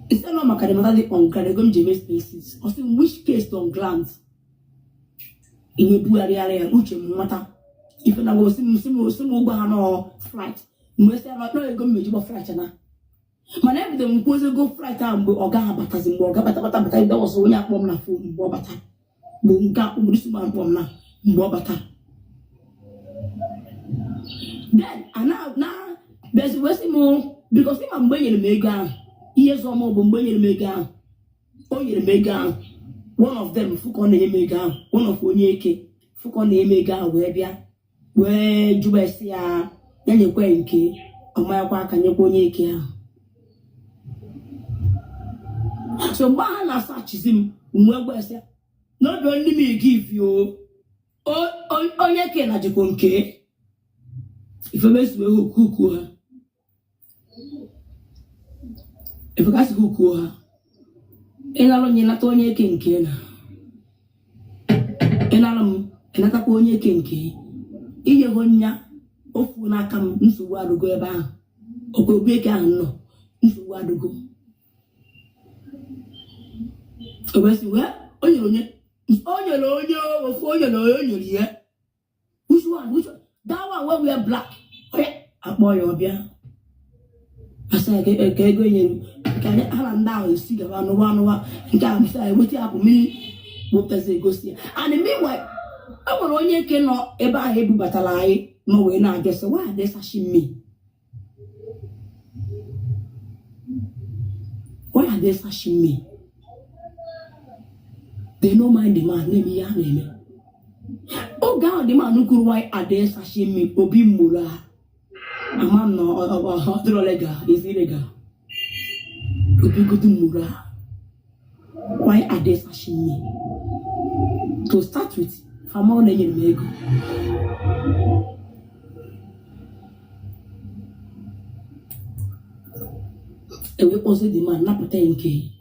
M sị nọ maka the matter dị on ground, ego m ji eme expenses. Ọ sị m, which case on ground? M wee bugharịara ya uche m nwata ife na gwa sị m sị m sị m ụgwọ ha nọ flight. M wee sị ya nọ ego m ejigbo flight na. Mana ebido m kwuozi ego flight ahụ mgbe ọ gaghị abatazi, mgbe ọ ga-abata bata bata ebe ọzọ onye akpọ m na phone mgbe ọ bata bụ nke akpọmrụ isi m akpọ m na mgbe ọ bata. Then ana na bịazi wee sị m because ịma mgbe e nyere m ego ahụ, ihe zọ m bụ mgbe e nyere m ego ahụ, o nyere m ego ahụ, one of them fụ ka ọ na-enye m ego ahụ, one of onye eke fụ ka ọ na-enye m ego ahụ wee bịa wee jụba esi ya, ya nyekwa ya nke ọmanyakwa aka nyekwa onye eke ahụ. So mgbe ha na-asachizi m, mgbe gwa esi ya n'obi ndị m give you onye eke na jikwa nke ifemesi wee hukuo ha, ifekasị hukuo ha, ịnara onye nata onye eke nke na ịnara m ịnatakwa onye eke nke inyego nya ofu n'aka m. Nsogbu adụgo ebe ahụ okwe obi eke ahụ nọ, nsogbu adụgo. O wee sị wee o nyere onye, o nyere onye ofu, o nyere onye, o nyere ya which one, which one, that one wey wear black. Oya akpọ ya ọbịa asị ya ka ego enyere nke anyị ha na ndị ahụ esi gaba n'ụwa n'ụwa nke ahụ sị ya weta ya bụ mmiri wepụtazi egosi ya. And meanwhile e nwere onye nke nọ ebe ahụ ebubatara anyị nọ wee na-abịa sị, why are they searching me? Why are they searching me? They no mind the man na-eme ihe ha na-eme. Oge ahụ the man kwuru, why are they searching me, obi mgburu ha ama m na ọ dịrọ legal, is illegal. Obi godu mgburu ha, why are they searching me? To start with, famọ na-enyere m ego. Ewee kpọzie the man napụta ya nke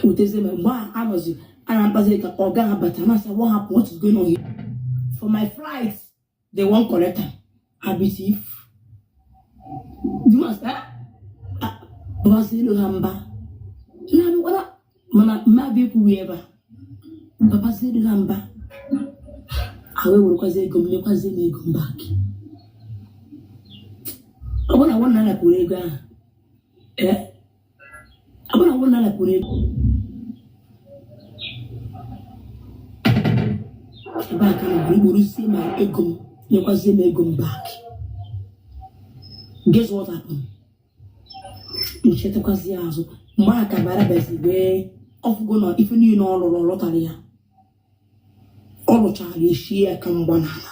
wetazie. Ma mgbe a anọzi a na-akpazi ka ọ gaghị abata, na-asị, "What happened? What is going on here?" For my flight, they wan collect am, abi thief. The man say, "Ah, babazie elu ha mba na-abịakwara." Mana mmadụ ekwughị ebe a, babazie elu ha mba, ha wee werekwazie ego m, nyekwazie m ego m back. Ọ bụrụ na 1 naira kwuru ego ahụ, ee, ọ bụrụ na 1 naira kwuru ego ebe a ka na were gboruzie ma ego m, nyekwazie m ego m back. Guess what happened? M chetakwazie azụ mgbe a ka bara bịazi wee ọfụgo na ife niile ọ lụrụ, ọ lụtara ya, ọ lụchara eshie ya ka mgba n'ala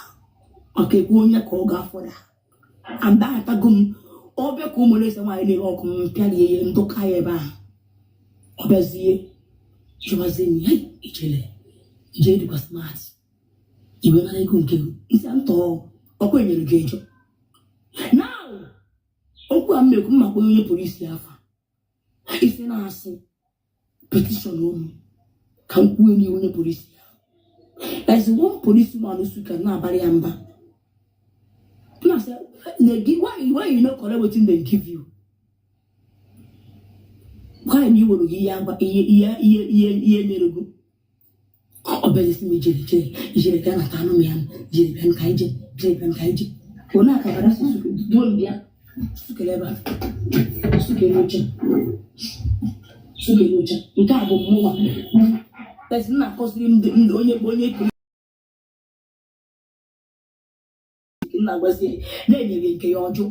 maka ekwu onye ka ọ ga-afọda and atago m. Ọbịa ka ụmụ na-ese nwaanyị na-ere ọkụ, m pịarie ya ndụka ya ebe ahụ. Ọ bịazie jụbazie m, "Hey, ijele ijele dịkwa smart, iwe nara ego nke gị." Nsị ntọ ọkwa enyere gị ejọ. Now okwu a m mekwu mma kpọnye onye pụrụ isi afa isi na-asị petition olu ka m kwuo n'ihu onye polisi ya. There's one policeman su ka na-abalị ya mba na-asị why you no collect wetin dem give you, why na iwere gị ihe agba ihe ihe ihe ihe ihe nyere gị. Ọ bịazi m, "Ijere ijere ijere bịa nata anụ m ya, ijere bịa ka ije, ijere bịa ka ije." Onye akabara si duo m bịa sukere ebe a, sukere oche, sukere oche. Nke a bụ mmụnwa esi nna akọsiri ndị ndị onye onye polisi nna gwazie na-enyere nke ya ọjụ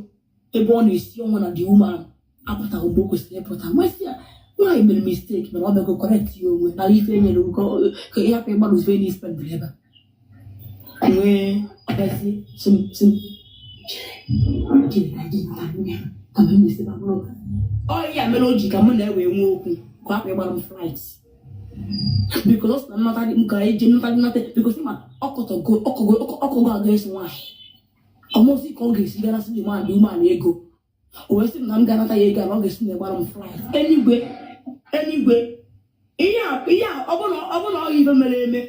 ebe ọ na-esi ọnwụ na the woman apụtaghị mgbe o kwesịrị ịpụta. Nwesị ya nwaanyị mere mistake, mana ọ bịago correct ya onwe nara ife enyere ka ị hapụ ịgbalụ ife na spendịrị ebe a nwee. Ọbịazie sị m sị m jere ka je nata anụ ya ka m na-esi babụrụ ọ ya mere o ji ka mụ na-ewe nwee okwu ka ọ hapụ ịgbara m flight, because ọ sị na nnata dị m ka eje nnata nnata, because ma ọkọtọgo ọkọgo ọkọgo aga esi nwaanyị ọmụzi ka ọ ga-esi gara sị nwaanyị umeala ego. O wee sị m na m ga-anata ya ego a na ọ ga-esi na ịgbara m flight enigwe enigwe. Ihe a ihe a ọ bụ na ọ ife mere eme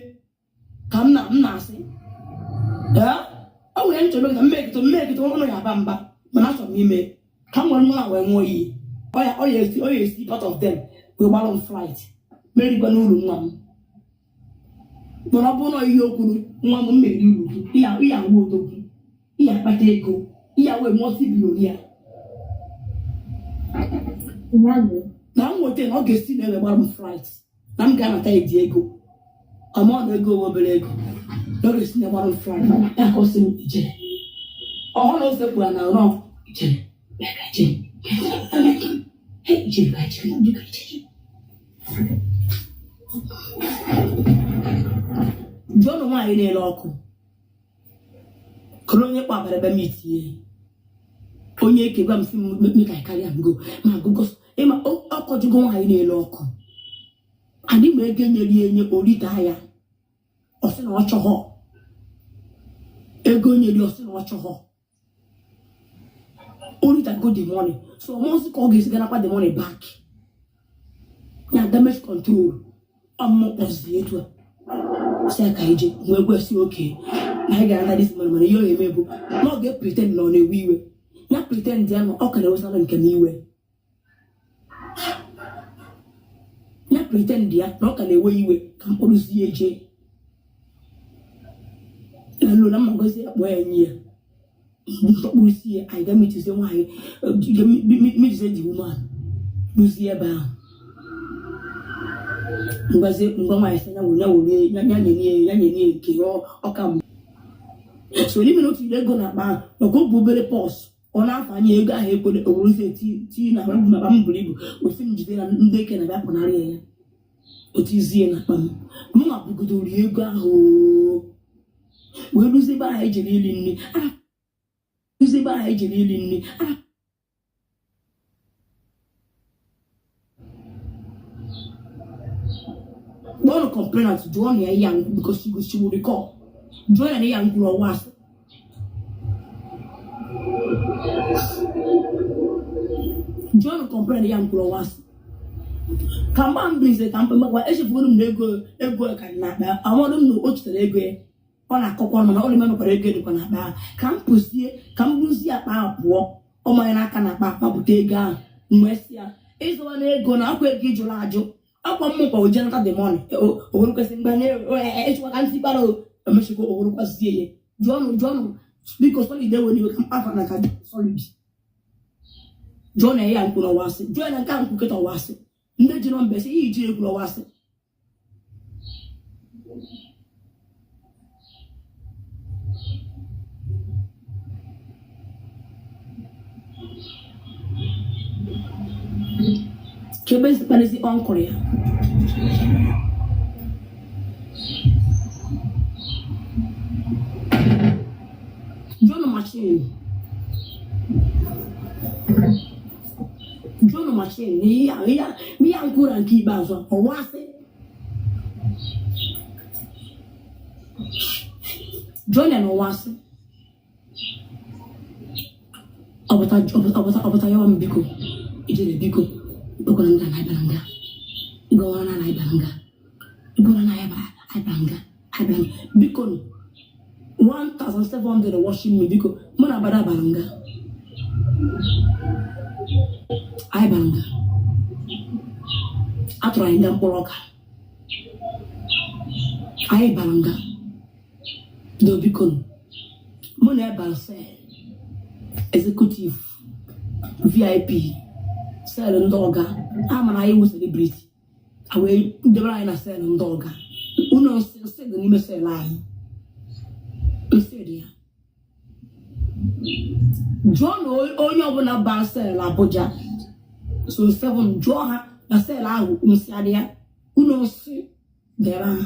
ka m na m na-asị ee, o nwere nchọrọ ka mmekịta mmekịta ụnụ ya aba mba, mana achọrọ m ime ka m nwere mụ na wee ṅụọ iyi. Ọ ya esi part of them wee gbara m flight merikwa n'uru nwa m. Mana ọ bụrụ na ihe o kwuru, nwa m mmeri uru gị, ihe ihe awụ odogwu, ihe akpata ego, ihe awụ multi billionaire. Na m nweta na ọ ga-esi na ewe gbara m flight na m ga-anata ya dị ego ọma na ego obere ego na ọ ga-esi na gbara m flight ya ka ọ sị m ijere ọhụrụ na ose kwuru na nrọ ijere bịa ka ijere. Hey, ijere ka ijere bịa ka ijere. Jụọnụ nwaanyị na-ele ọkụ kụrụ onye kpabara ebe m itinye onye eke gwa m sị m make I carry am go ma gụgọ ịma ọkọjugo. Nwaanyị na-ele ọkụ adị ma ego nyere ya enye orita ya, ọ sị na ọ chọghọ ego nyere ya, ọ sị na ọ chọghọ orita go the money. So ọmọsị ka ọ ga-esi ganakwa the money back ya damage control. Ọmụmụ kpọzi etu a si ya ka ije nwee gwesị oke na anyị ga-anata this money, mana ihe ọ ga-eme bụ na ọ ga-pretend na ọ na-ewe iwe ya, pretend ya na ọ ka na-ewesara nke m iwe ya, pretend ya na ọ ka na-ewe iwe ka mkpụrụzi ya eje na lo na mma gozi ya kpọọ ya nye ya mkpụrụ isi ya. Anyị ga-emetizie nwaanyị, metizie the woman rụzie ebe ahụ ngwazie ngwa nwaanyị sị ya were ya were ya ya nye ya nye nke ọka m. So n'ime na otu ego na akpa ahụ maka ọ bụ obere purse, ọ na-afọ anya ego ahụ ekwere owerezie tii na akpa m. Akpa m buru ibu, osi m jide na ndị eke na bịa pụnarị ya ya otizie na akpa m. Mụ nwa bugodoro ego ahụ wee ruzie ebe ahụ ejere ili nri, ruzie ebe ahụ ejere ili nri. Kpọọnụ complainant, jụọ na ya ihe ahụ, because she will recall. Jụọ ya na ihe ahụ kwuru ọwa asị. John complain ya mkpụrụ ọwa asị ka mgba mbize ka mkpe mgbakwa. Echefuru m na ego ego ka dị n'akpa. Amadụ m na o chetara ego ya, ọ na-akọkwa ọnụ mana ọ na-emekwara ego dịkwa n'akpa ahụ. Ka m pụzie, ka m buzie akpa ahụ pụọ, ọ manye n'aka n'akpa, mapụta ego ahụ. Mgbe si ya ịzụwa na ego na akwa ego ịjụrụ ajụ akwa mmụkwa o jenata the money o kwesị mgbe echekwa ka ntị kpara emechikwa o werekwazie ya. Jụọnụ, jụọnụ biko. Solid ewe n'iwe ka mkpafa na ka solid. Jụọ na ya nkwuru ọwa asị, jụọ na nke a nkwụ kịta ọwa asị. Ndị ji nọmba esi ihe iji ekwuru ọwa asị. Chebe kparịsị uncle ya. John Machine, John Machine na ihe a nkwuru nke ikpeazụ ọwa asị. John ya na ọwa asị. Ọbụta ọbụta ọbụta ọbụta yawa m. Biko ijere, biko ịkpọkwara nga na ịbara nga ịgọwara na ịbara nga ịgọwara na ịbara nga ịbara nga. Biko, 1700 watching me. Biko, mụ na abada bara nga, anyị bara nga. Atụrụ anyị nga mkpụrụ ọka, anyị bara nga do. Biko, mụ na ebara cell executive VIP, cell ndị ọga a mara anyị wụ celebrity. A wee debere anyị na cell ndị ọga. Ụlọ nsị, nsị dị n'ime cell anyị, nsị dị ya. Jụọ na onye ọbụla ba cell Abuja so 7, jụọ ha na cell ahụ nsị adị ya, ụlọ nsị dị ebe ahụ.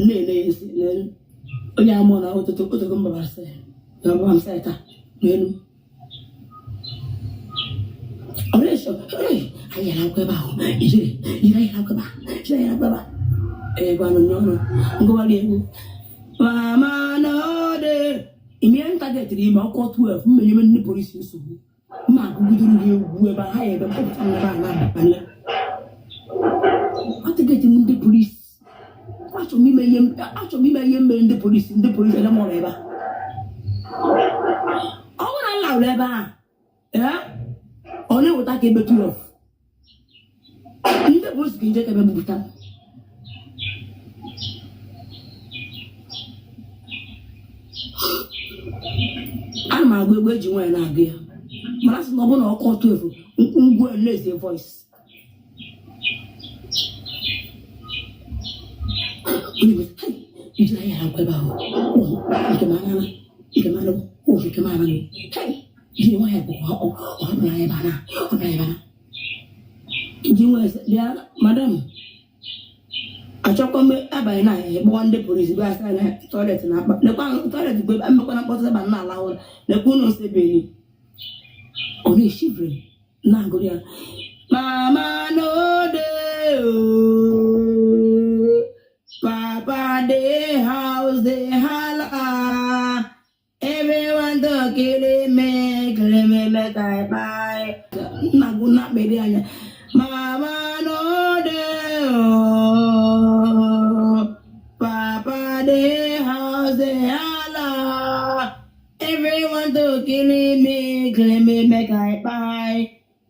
Na-ele ya nsị n'elu onye amụọ na ụtụtụ ụtụtụ mbabara cell na mbaba m cell taa n'elu. Anyị yara akwụkwọ ebe ahụ ijere ijere, anyị yara akwụkwọ ebe ahụ ijere, yara akwụkwọ ebe ahụ. Ee, gwanụ n'ọnụ ngụwara egwu mama n'ọdị ime ntagetịrị ime ọkụ 12 mmenye ndị polisi nsogbu. Mma agụgidoro ha egwu ebe ha ya ebe mkpọpụta m ebe a na-abanye atịgetị m ndị polisi. Achọrọ m ime ihe mere ndị polisi, ndị polisi ele m ọrụ ebe a. Ọ bụrụ na m lahụrụ ebe a, ee, ọ na-eweta ka ebe 12 ndị polisi ga-eje ka ebe bupụta m. Ana m agụ egwu eji nwaanyị na-agụ ya, mana sị na ọ bụrụ na ọkụ 12 ngwu na-eze voice. Ijira yara akwụkwọ ebe ahụ nke m anara nke m anara nke m anara. Jiri nwayọọ bụ ọ hapụrụ anyị ebe a na ọ hapụrụ anyị ebe a na ji nwee bịa. Madam, achọkwa m abalị na kpọọ ndị polisi bịa sị na toilet na-akpa lekwa toilet bụ ebe emekwana mkpọtụ ebe a na-ala ụra, lekwa ụlọ nsị ebe ọ na-eshivri na-agụrụ ya mama no dey ooo, papa dey house dey hala, everyone to kill me, kill me, make I buy nna gụ na akpịrị anya. Mama no dey ooo, papa dey house dey hala, everyone to kill me, kill me, make I buy.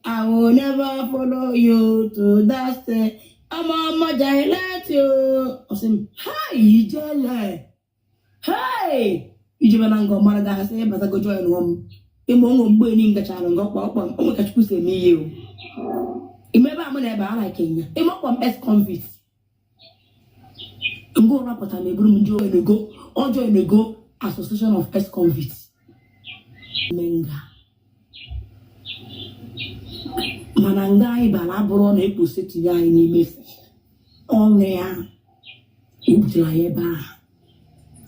I will never follow you to that state. I'm a let you. Ọ sị m, hi, ijele. Hey! Ijebe na nga ọmara ga asị ịbatago join m. Ịma onwe mgbe ni ngachara nga ọkpa ọkpa onwe ka Chukwu si eme ihe o. Ime ebe a mụ na ebe a na Kenya. Ime ọkpa m ex convict. Nga ụra pụtara na eburu m ndị enego ọjọọ enego Association of Ex Convicts. Ime nga. Mana nga anyị bara abụrụ na ekposi tinye anyị n'ime ọnụ ya ebutere anyị ebe ahụ.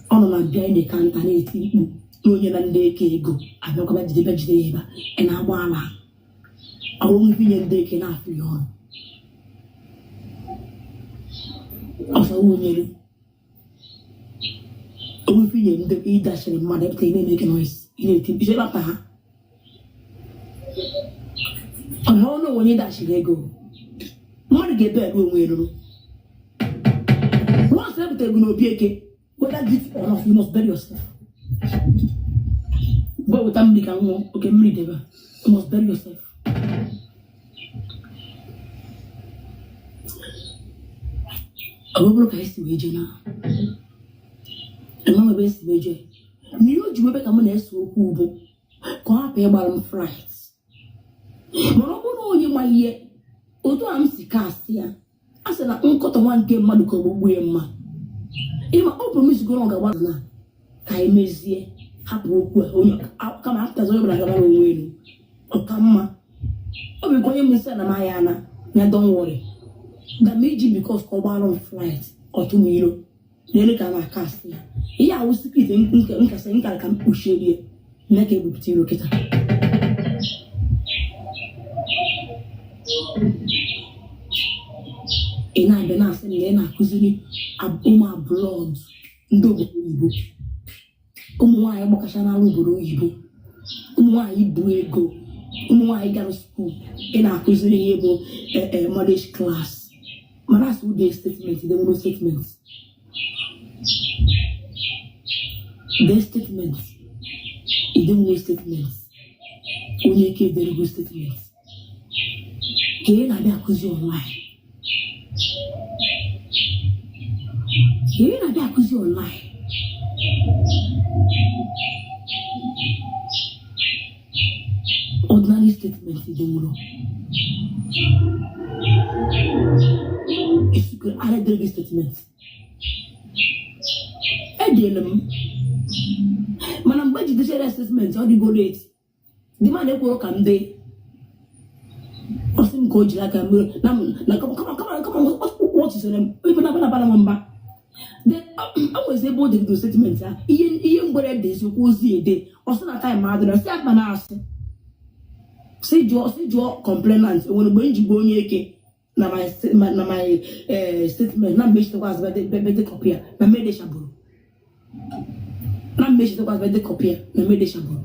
Ọ nọ na bịa the counter na-eti mkpu na onye na ndị eke ego abịakwaba jide bịa jide ya ebe a. Ị na-agba ala ọrụ nwunye ndị eke na-afụ ya ọrụ ọsọ wunyere. Onwe ife inye ndị ịdachiri mmadụ epụta ị na-eme noise, ị na-eti mkpu ebe ha. Ọ na ọnụ onye dachiri ego mmadụ ga-ebe eru onwe eruru. Once ebutere gị n'obi eke, whether guilty or not, you must bury yourself. Mgbe weta mmiri ka nwụọ oke mmiri debe, you must bury yourself. Ọ bụrụ ka esi wee jee na enwe ebe esi wee jee na ihe o ji webe ka m na-ese okwu bụ ka ọ hapụ ịgbara m fright. Mana ọ bụrụ na onye ma ihe otu a m si kasị ya, a sị na nkọtọ nwa nke mmadụ ka ogbugbu ya mma. Ịma ọ bụ mezigoro ọ ga-agba na ka anyị mezie, hapụ okwu a onye kama hapụtazi onye ọbụla gabara onwe elu ọka mma. Ọ bụ onye m nsị na m aya na ya, don't worry ga m iji because ka ọ gbara m flight ọtụm iro n'elu ka a na-akasị ya. Ihe awụ secret nkasị nkara ka m kpuchie rie nne ka ebupụta iro kịta. Ị na-abịa na-asị m na ị na-akụziri ụmụ abroad ndị obodo oyibo, ụmụ nwaanyị gbakacha n'ala obodo oyibo, ụmụ nwaanyị bu ego, ụmụ nwaanyị gara school, ị na-akụziri ihe bụ marriage class. Mana asị ụdị statement dị nwere statement dee statement ide nwere statement onye ike ederego statement ka ị na-abịa akụzi online, ka ị na-abịa akụzi online. Ordinary statement dị nwụrụ ara edere gị statement edere m. Mana mgbe ejidechara statement ọ dịgo late. The man ekworo ka m dee, ọ sị m ka o jiri aka mere na na kama kama kama kama wọchisere m ebe na abana m mba. Then o nwezi ebe o degidoro statement a ihe ihe mgbere deziokwu ozi ede, ọ sị na time adịrọ, sị akpa na asị si jụọ complainant enwere mgbe njigbo onye eke na my na my statement na mmechitekwa azụ bede copy ya na mmedechabụrụ na mmechitekwa azụ bede copy ya na mmedechabụrụ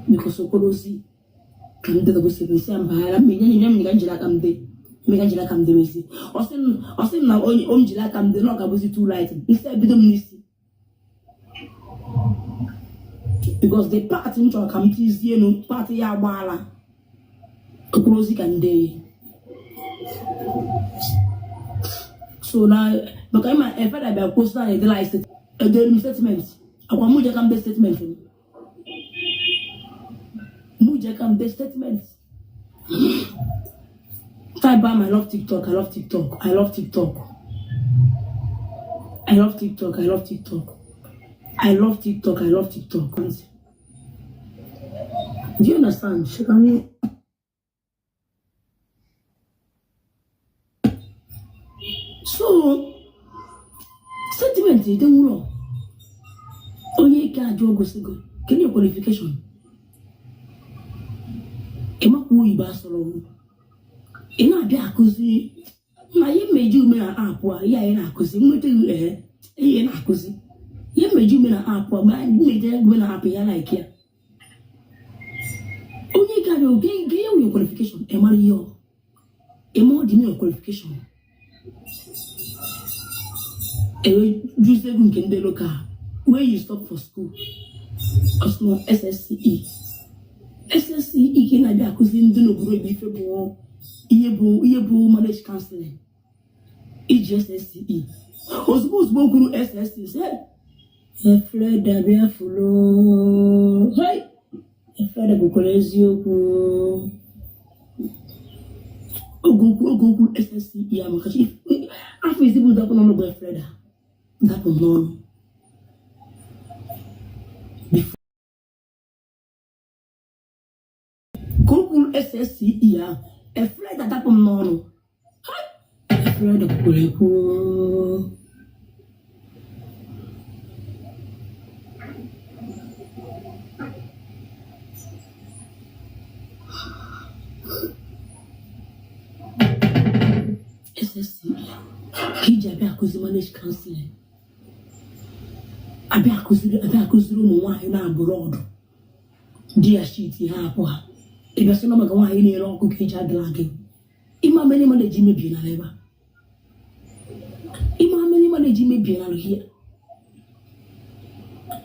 because okporo ozi ka m dedogo sị ya mbaghara mmenye nye m ga njiri aka m dee mmega njiri aka m dewezi. Ọ sị m na onye o m jiri aka m dee na ọ ga-abụzi too light nsị ebido m n'isi because the part m chọrọ ka m tizie enu part ya agbaala okporo ozi ka m dee. So na maka ịma efere bịa kwụsị na edela edere m statement akwa mụ je ka m dee statement m mụ je ka m dee statement. Type bam, I love TikTok, I love TikTok, I love TikTok, I love TikTok, I love TikTok, I love TikTok, I love TikTok. Do you understand? So statement dị nwụrụ onye ike ajụ ogosigo kedu your qualification? Ịmakwa oyibo asọrọ m ị na-abịa akụzi na ihe mmeji ume na aapụ a ihe anyị na-akụzi nweta ihe na-akụzi ihe mmeji ume na aapụ a mgbe mmeji ume na aapụ ya like ya onye ga-abịa oge nke ya nwere qualification ị mara ihe ọ ịma ọ dị mere qualification ewe juzie egwu nke ndị local where you stop for school ọsọ SSCE SSCE ka ị na-abịa akụzi ndị n'obodo ebe ife bụ ihe bụ marriage counseling iji SSCE ozugbo ozugbo kwuru SSCE sị Efreda bịa fụlụ hey Efreda kwukwara eziokwu oge okwu SSCE ya maka afọ ezigbo dapụ n'ọnụ bụ Efreda dapụ n'ọnụ ka o kwuru SSCE ahụ Efreda dapụ m n'ọnụ. Efreda kwukwara ekwu SSCE ka iji abịa akụzi marriage counseling. Abịa akụziri ụmụ nwaanyị na-abụrụ ọdụ di ya shit ha apụ ha. Ịbịa sị na maka nwaanyị na-ere ọkụ ka eji adịla gị. Ime many marriage mebie n'ala ebe a. Ime many marriage mebie n'ala here.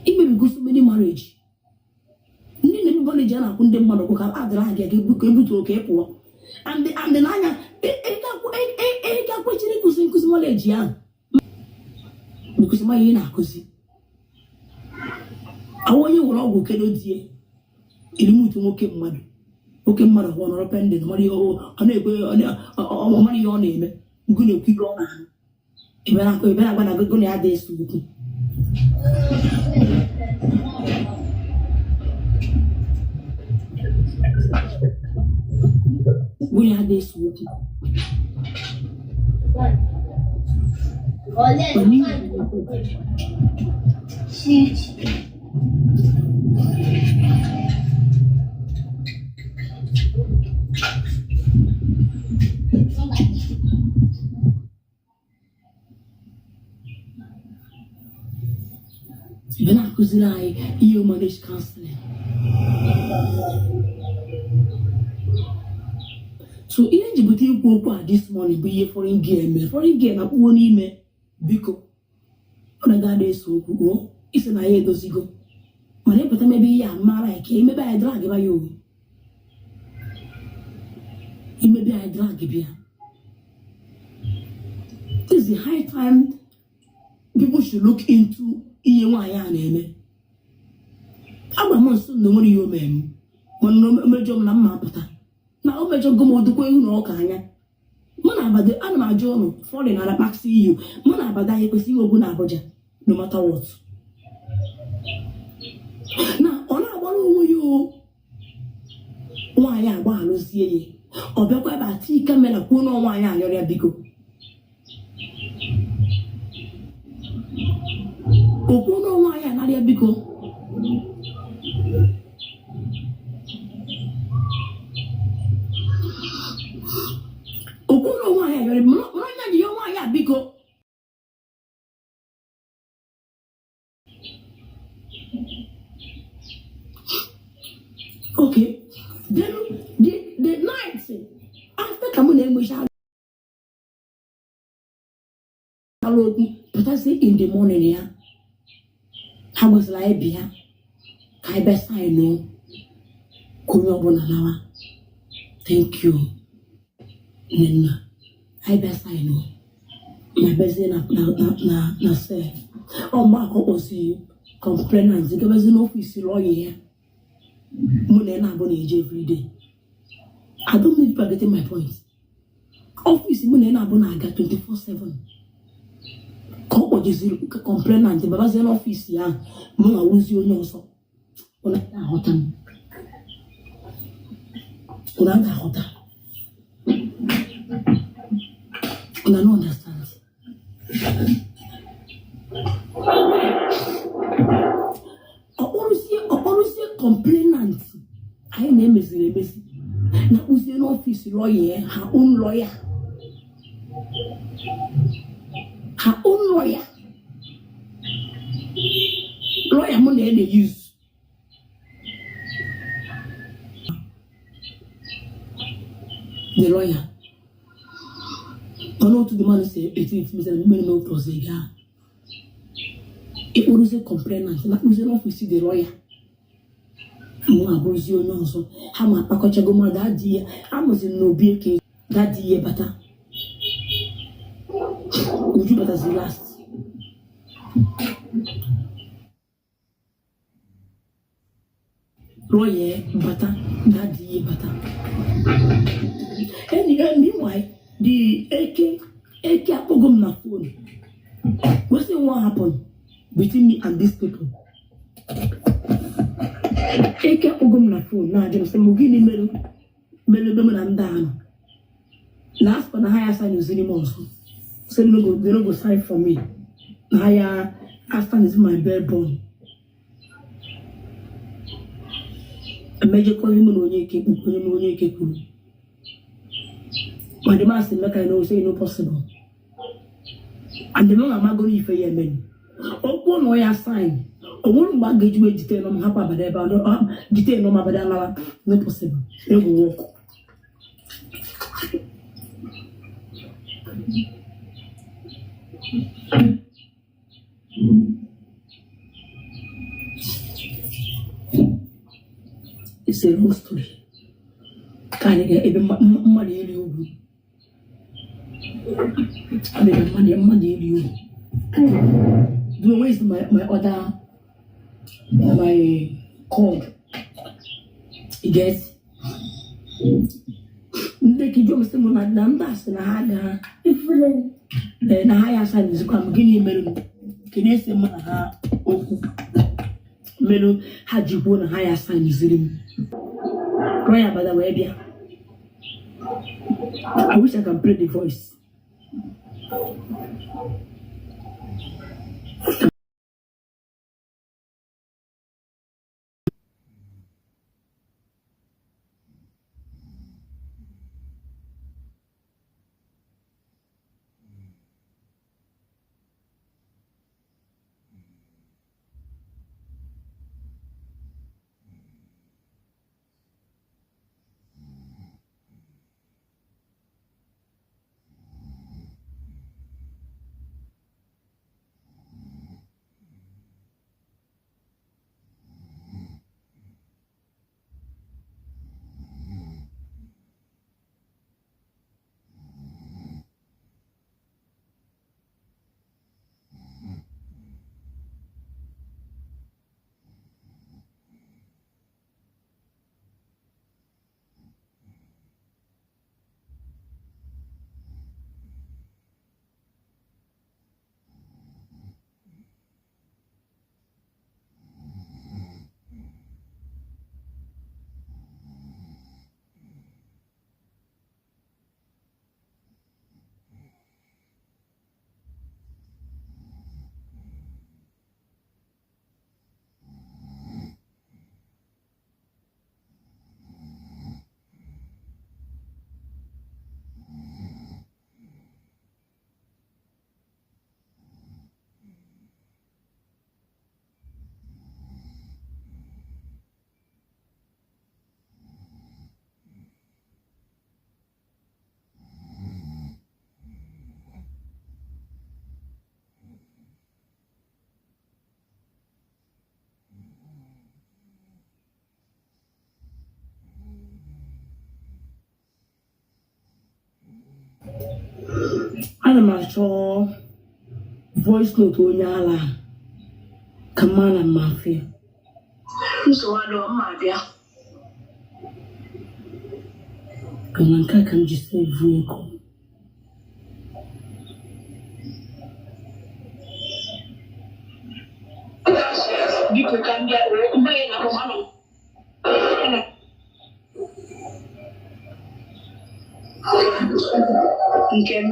Imebigo so many marriage. Ndị na-eme marriage a na-akwụ ndị mmadụ ụgwọ ka adịra ha gị ka ebutuo ka ị pụọ. And n'anya ị ga kwechiri ịkụzi nkụzi marriage ahụ because ma ihe na-akụzi awụ onye nwere ọgwụ kedo die irimutu nwoke mmadụ, nwoke mmadụ ọ nọrọ pending mara ihe ọ na-ekwe, ọ mara ihe ọ na-eme. Ngụ na-ekwu ihe ọ na-ahụ ebe na-agba na gụ na ya dị ese okwu. Gụ na ya dị ese okwu. Ole. Shoot. Ebe na-akụziri anyị ihe marriage counseling. So ihe njibụta ikwu okwu a this morning bụ ihe foreign girl mere. Foreign girl na-akpụwo n'ime. Biko, ọ na gada ese okwu o isi na ya edozigo, mana ịpụta mebe ihe a mara ya ka emebe anyị drag ba ya o imebe anyị drag bịa. This is the high time people should look into ihe nwaanyị a na-eme. Agba m nso na onwere ihe o mere m, mana o mejọ m na mma apụta na o mejọgo m. Odukwa ihu na ọka anya mụ na abada. Ana m ajụ ụnụ, foreign na akpaksi iyo mụ na abada anyị kwesịrị inwe okwu na Abuja no matter what. Na ọ na-agbara onwe ya o nwaanyị agba alụzie ya, ọ bịakwa ebe a tii camera kwuo na nwaanyị ayọrọ ya biko. Okwu na nwaanyị anara ya biko. Okwu na nwaanyị ayọrọ ya, mana onye ji ya nwaanyị a biko. Okay, then the night after ka mụ na-enwecha alụ okwu pụtasị in the morning ya, ha gwasịrị anyị bịa ka anyị bịa sign ka onye ọbụla nawa. Thank you, Nnenna. Anyị bịa sign ma bịazie na cell. Ọ mgbe a ka ọ kpọzi complainant gabazie n'office lawyer ya mụ na ya na-abụ na-eje everyday. I don't know if you are getting my point. Office mụ na ya na-abụ na-aga 24/7 ka ọ kpọjeziri complainant babazie n'office ya, mụ na wụzie onye ọzọ. Ụna aghọta m? Ụna aghọta? Una no understand. Ọkpọrụzie complainant anyị na-emeziri emezi na kpụzie n'office lawyer, ha own lawyer, her own lawyer, lawyer mụ na ya na-use. The lawyer mana otu the man si eti eti mesara mgbe na ụtọzi gaa ịkpụrụzie complainant na kpụzie n'office the lawyer, mụ abụrụzie onye ọzọ. Ha ma akpakọchago mmadụ adị ya amụziri n'obi eke dadi ihe bata. Uju batazi last. Lawyer bata, dadi ihe bata. Anyway, meanwhile, the eke eke akpọgo m na phone. Wetin wan happen between me and these people? Eke akpọgo m na phone na-ajụ m sị m gịnị mere mere ebe m na ndị a nọ na asịkwa na ha ya sign oziri m ọzọ, say no go, they no go sign for me, na ha ya astand is my bail bond. Emejekọ ihe mụ na onye eke kpukwu onye m onye eke kwuru, ma the man sị make I know say e no possible and the man amagoro ife ya emenu. Okwu na ya sign, o nwere mgbe a ga-eji wee jite nọ m hapụ abada ebe a jite nọ m abada nara. No possible. Egwu nwoke. It's a long story. Ka anyị ga ebe mmadụ eri ugwu. Ebe mmadụ eri ugwu. Where is my other my cord? You get? Ndị ka ijom sị m na ndị asị na ha ga na ha ya asa nzikwa m. Gịnị mere m? Kedu esi m na ha okwu mere ha ji kwuo na ha ya asa nziri m? Rụọ ya abada wee bịa. I wish I can play the voice. Ana m achọ voice note onye ala ka mma na mma afọ. Nsogbu adịghị, mma abịa. Mana nke a ka m ji save ego. Biko, ka m bịa mgbe na akpọ. Nke m.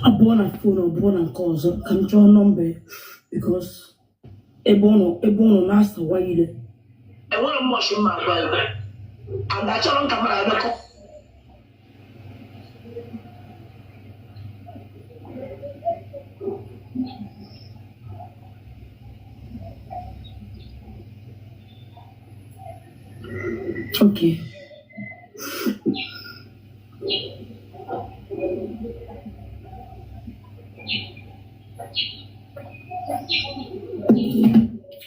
Ọ bụọ na phone, ọ bụọ na nke ọzọ, ka m chọọ nọmba ya because ebe ọ nọ na-asawa ire. Enwere m mọchị mma agwa ya and achọrọ m ka mara emekọ. Okay.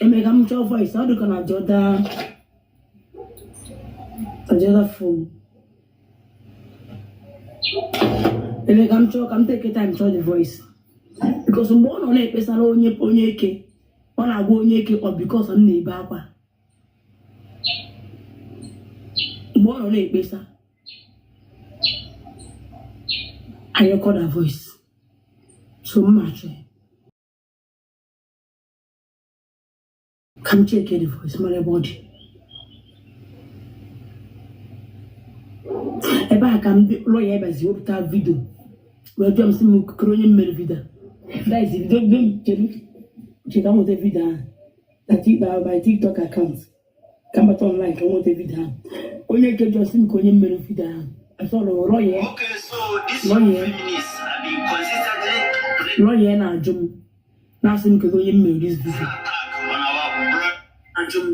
Emeka, m chọọ voice, ọ dịka na the other phone. Emeka, m chọọ ka m take time chọọ the voice because mgbe ọ nọ na-ekpesara onye eke, ọ na-agwa onye eke ọ because m na-ebe akwa. Mgbe ọ nọ na-ekpesa, I record her voice, so m achọ ya ka m check the voice mara ebe ọ dị. Ebe a ka ndị lọya ebazi wepụta video wee jụọ m, sị m kere onye m mere video. That is the video. Chere chere ka m nweta video ahụ na my TikTok account. Ka m bata online ka m nweta video ahụ. Onye nke jụọ sị m ka onye mere video ahụ. Asọrọ lawyer. Okay, so these Lawyer. feminists have been consistently Lawyer na-ajụ m na-asị m kedu onye m mere this video. attack on our brother. Ajụ m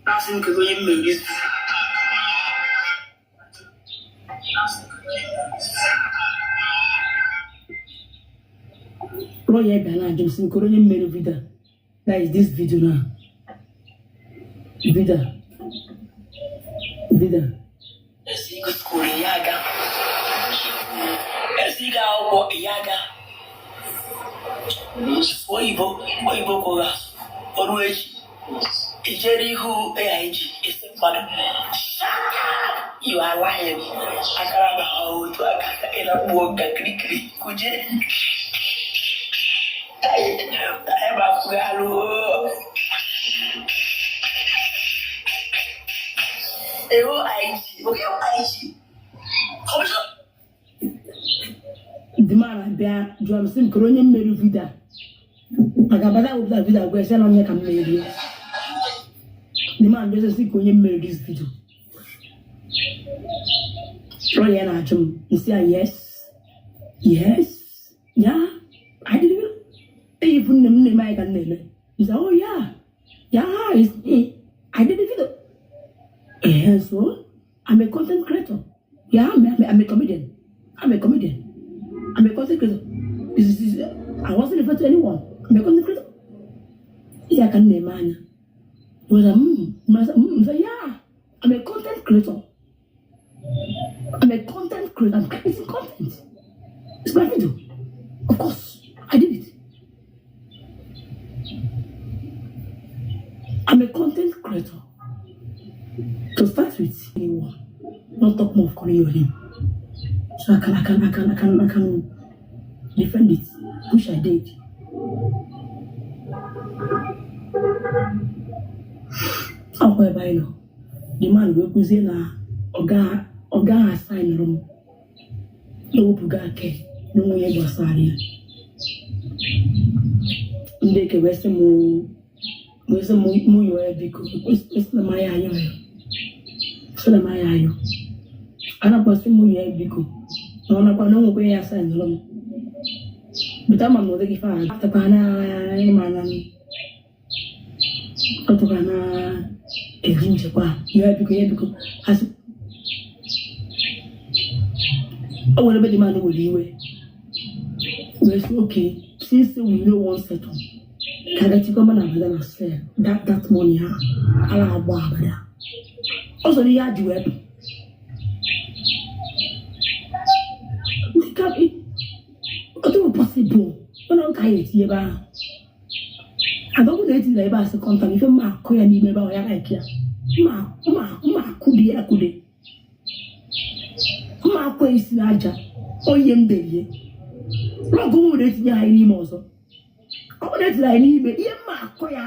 na-asị m kedu onye m mere this video. Lawyer bịa na-ajụ m sị m kedu onye m mere video. That is this video now. Video. Video. Esi ịgụ school ya aga. Esi ịga akwụkwọ ya aga. Oyibo oyibo kwụrụ ọrụ echi. Ijere ihu AIG esi mmadụ. Shut up! You are lying. Akara ma ha otu aka ị na-akpụ nka kirikiri kuje. Anyị ma akwụghalụ. Ewo IG, okay, IG. Commission. The man abịa jụọ m sị m kere onye mmeri video a. Maka abada wepụta video gwa esi na onye ka m merie. The man bịa sị ka onye mmeri this video. Lawyer na-ajụ m nsị ya yes yes yeah, I did it. Eyifu nne m nne m anyị ka m na-eme. He said, oh yeah, it's me. I did the video. Yeah, so I'm a content creator. Yeah, I'm a comedian. I'm a comedian. I'm a content creator. I wasn't referred to anyone. I'm a content creator. Yeah, I can name anya. He was like, I said, I said, yeah, I'm a content creator. I'm a content creator. I'm creating content. It's my video. Of course, I did it. I'm a content creator. To start with, anyone, not talk more of calling your name. So I can defend it, which I did. Ọkwa ebe anyị nọ, the man wee kwuzie na ọga ha signụrụ m ewepụga aka n'onwe ihe gbasara ya. Ndị eke wee sị m mụ yọọ ya biko, sị na m aya ayọ ya, sị na m aya ayọ anakwasị m yọọ ya biko na ọ nakwa na onwekwa ya signụrụ m bita ma m na ọ dịghị ife a atakwa na ịma na ọ tụkwa na eji nchekwa ya biko ya biko asị o nwere ebe dị mmadụ were iwe wee sị, okay, since we no wan settle, ka ga chịkọba na abada na sell that money ha ala agba abada ọ sọrọ ihe a ji wee pụ. Ndị ka ọ dịghị possible mana ọ ka anyị etinye ebe ahụ adọgbu na etinyere ebe a second time ife mma akụ ya n'ime ebe ahụ ya like ya mma mma mma akụde ya akụde mma akụ ya isi n'aja onye m derie rọgụ nwere etinye anyị n'ime ọzọ. Ọ bụrụ na etinyere anyị n'ime ihe mma akụ ya,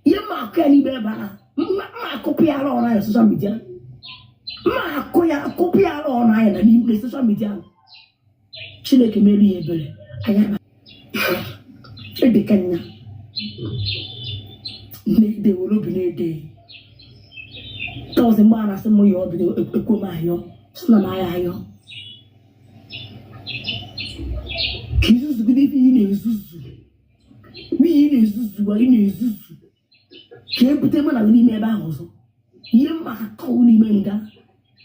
ihe mma akụ ya n'ime ebe ahụ, mma mma akụpụ ya ara ọrụ anya social media, mma akụ ya akụpụ ya ara ọrụ anya na n'ime social media. Chineke mere ya ebere anya edeka nya na-ede were obi na-ede tọọsị mgbe a na-asị m ya ọ bido ekwe m ayọ sị na m aya ayọ ka izuzugide ife ị na-ezuzu n'ihi ị na-ezuzu ị na-ezuzu ka ebute mụ na gị n'ime ebe ahụ ọzọ. Ihe mma akọ n'ime nga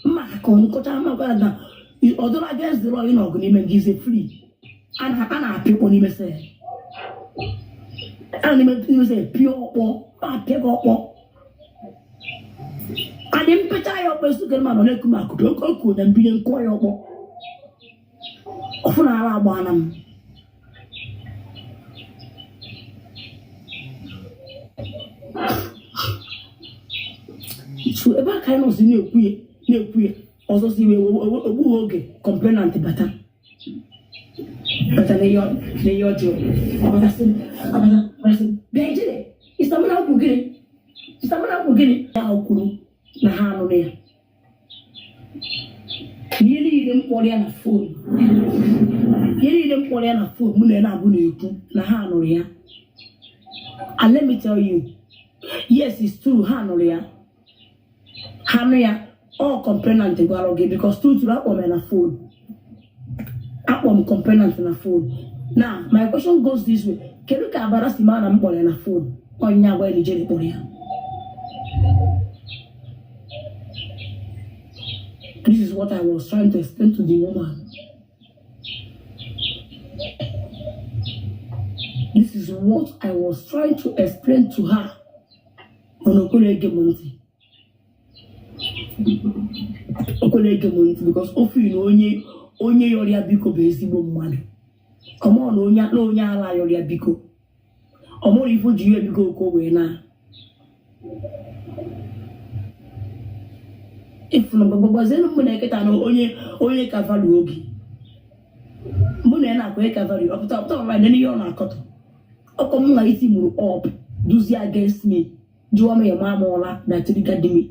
mma akọ nkọcha mma gwara na ọdụrụ against the law ị nọgụ n'ime nga is a free a na-apịa ọkpọ n'ime cell, a na n'ime cell pịa ọkpọ ma apịa gị ọkpọ adị mpịcha ya ọkpọ esu ma nọ na-eku m akụpị oke oku na mbinye nkọ ya ọkpọ ọfụ na ara agbana m. So ebe a ka anyị nọzi na-ekwu ya na-ekwu ya ọzọ si iwe ogbughị oge complainant bata bata n'ihe ọjọọ ọbatasị abata ọbatasị bịa ijele isamana kwu gịnị isamana kwu gịnị ya kwuru na ha anụrụ ya ihe niile m kpọrọ ya na phone, ihe niile m kpọrọ ya na phone mụ na ya na-abụ na-ekwu na ha anụrụ ya. And let me tell you, yes, it's true, ha nụrụ ya. Ha nụ ya ọ complainant gwara gị because true true akpọ m ya na phone. Akpọ m complainant na phone. Now my question goes this way. Kedu ka Abada si maa na m kpọrọ ya na phone? Onye agwa ya na ijere kpọrọ ya. This is what I was trying to explain to the woman. This is what I was trying to explain to her. Mana o kwere ege m ntị. O kwere ege m ntị because o feel na onye onye yọrọ ya biko bụ ezigbo mmadụ. Ọ mụrụ na onye na onye ala yọrọ ya biko. Ọ mụrụ ife o ji ya biko ka o wee na. Ịfụnụ gbagbazienụ mụ na eketa na onye onye ka value oge. Mụ na ya na-akwa onye ka value ọpụta ọpụta ọbụla nene ihe ọ na-akọtọ. Ọkọ m na isi mụrụ up duzie against me jụọ m ya ma amụọla na triggered me.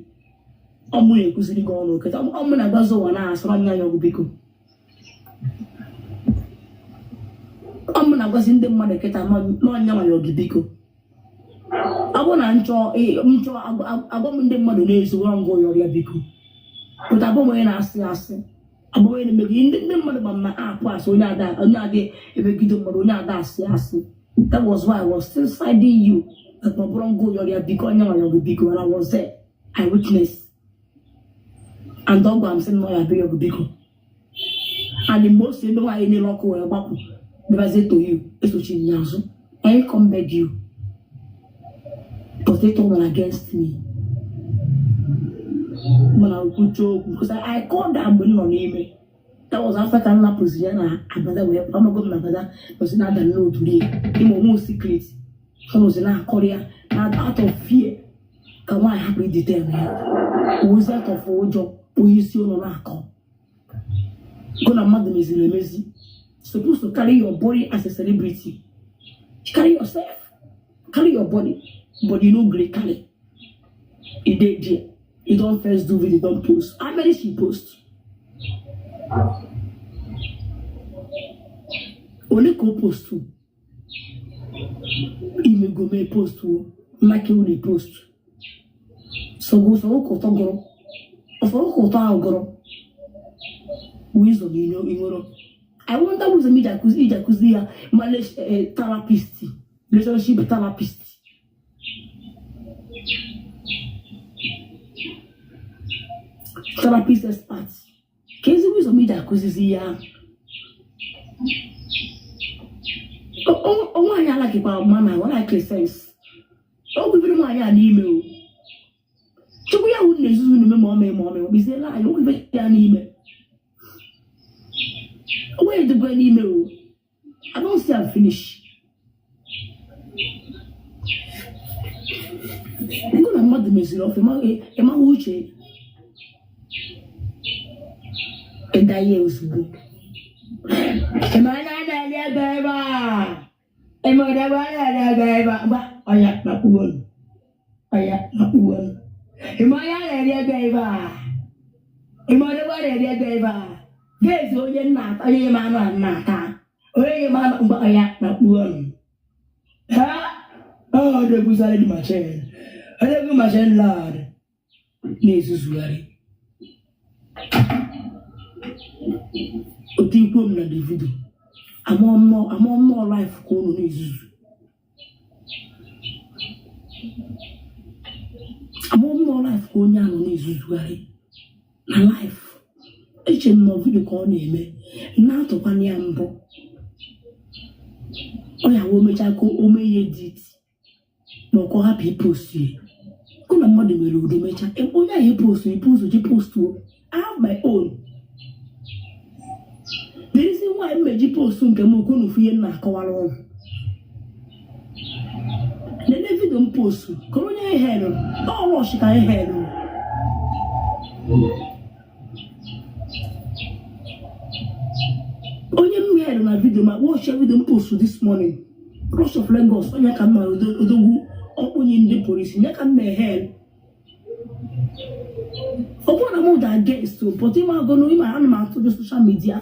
Ọ mụ na-ekwuziri gị ọnụ oketa ọ mụ na-agbazi ụwa na-asọrọ anya ya ọgụ biko. Ọ mụ na-agwazi ndị mmadụ kịta n'ọnya nwanyị ọgụ biko. Ọ bụrụ na nchọ nchọ agwa m ndị mmadụ na-ezigbo ngwa yọrọ ya biko. Pụta abụ m onye na-asị asị. Abụ onye na-emegide ndị ndị mmadụ gba m na aapụ asị onye ada onye adị emegide mmadụ onye ada asị asị. That was why I was still siding you. That ọ bụrụ ngwa yọrọ ya biko onye nwanyị ọgụ biko and I was there. I witnessed. And ọ gwara m sị na ọ ya abịa ọgụ biko. And mgbe o si ebe nwaanyị niile ọkụ wee gbapụ bịabazie to you esochi m ya azụ. I come beg you. But it all against me. Mana okwucha okwu because I called her mgbe m nọ n'ime. That was after ka m lapụzi ya na Abada wee pụọ. Amago m na Abada nọzi na-ada n'otu rie. Ime onwe secret. Ha nọzi na-akọrọ ya na out of fear ka nwaanyị hapụ idite ya. Ozi out of ụjọ onye isi ụlọ na-akọ. Gụ na mmadụ meziri emezi. Supposed to carry your body as a celebrity. Carry yourself. Carry your body. But you no gree carry. E dey there. You don first do video, don post. How many she post? Ole ka o post? Imegome post o. Mmake unu post. Sogo sogo ka ụtọ gụrụ. Ụfọdụ ka ụtọ ahụ gụrụ. Wisdom ị nwere. I wonder wisdom iji akụzi iji akụzi ya marriage therapist, relationship therapist. Therapist expert. Ka ezi wisdom iji akụzizi ya ahụ. Nwaanyị alakịkwa mma na ọ like sense. O gwubere nwaanyị a n'ime o. Chukwu ya wụ na-ezuzu n'ume ma ọ mee ma ọ mee ọ biziela anyị o gwubere ya n'ime. O wee dịgwa n'ime o. I don't see am finish. Ngụ na mmadụ meziri ọfụ ịmaghị uche ịda ihe ozugbo. Ịma anya na-eri ego ebe a. Ịma ebe a na-eri ego ebe a. Gba ọya makpuo m. Ọya makpuo m. Ịma anya na-eri ego ebe a. Ịma ebe a na-eri ego ebe a. Gezi onye nna ata onye ma anụ a nna ata. Onye ma anụ mgbe ọya makpuo m. Ha? Oh, odegwu sáré di machine. Odegwu machine lad. Na-ezuzugharị. Otu ikwu m na Davido. Amụọ mmụọ amụọ mmụọ life ka unu na-ezuzu. Amụọ mmụọ life ka onye ahụ na-ezuzugharị. Na life. Eche m na video ka ọ na-eme. Na-atụkwana ya mbụ. Ọ ya wee mechaa ka o mee ihe edit. Ma ọ ka ọ hapụ ipost ya. Hụ na mmadụ mere udo mechaa. Onye ahụ epost epost ji postuo. I have my own. The reason why m meji post nke m ka unu fụ ihe m na-akọwara ụnụ. Nene video m post ka onye ihe nụrụ. Ọ rush ka ihe nụrụ. Onye m here na video ma watch video m post this morning. Rush of Lagos onye ka m na odogwu ọkpụnye ndị polisi nye ka m na-ehe. Ọ bụrụ na m dị against o, but ịma agụ ịma ana m atụ gị social media.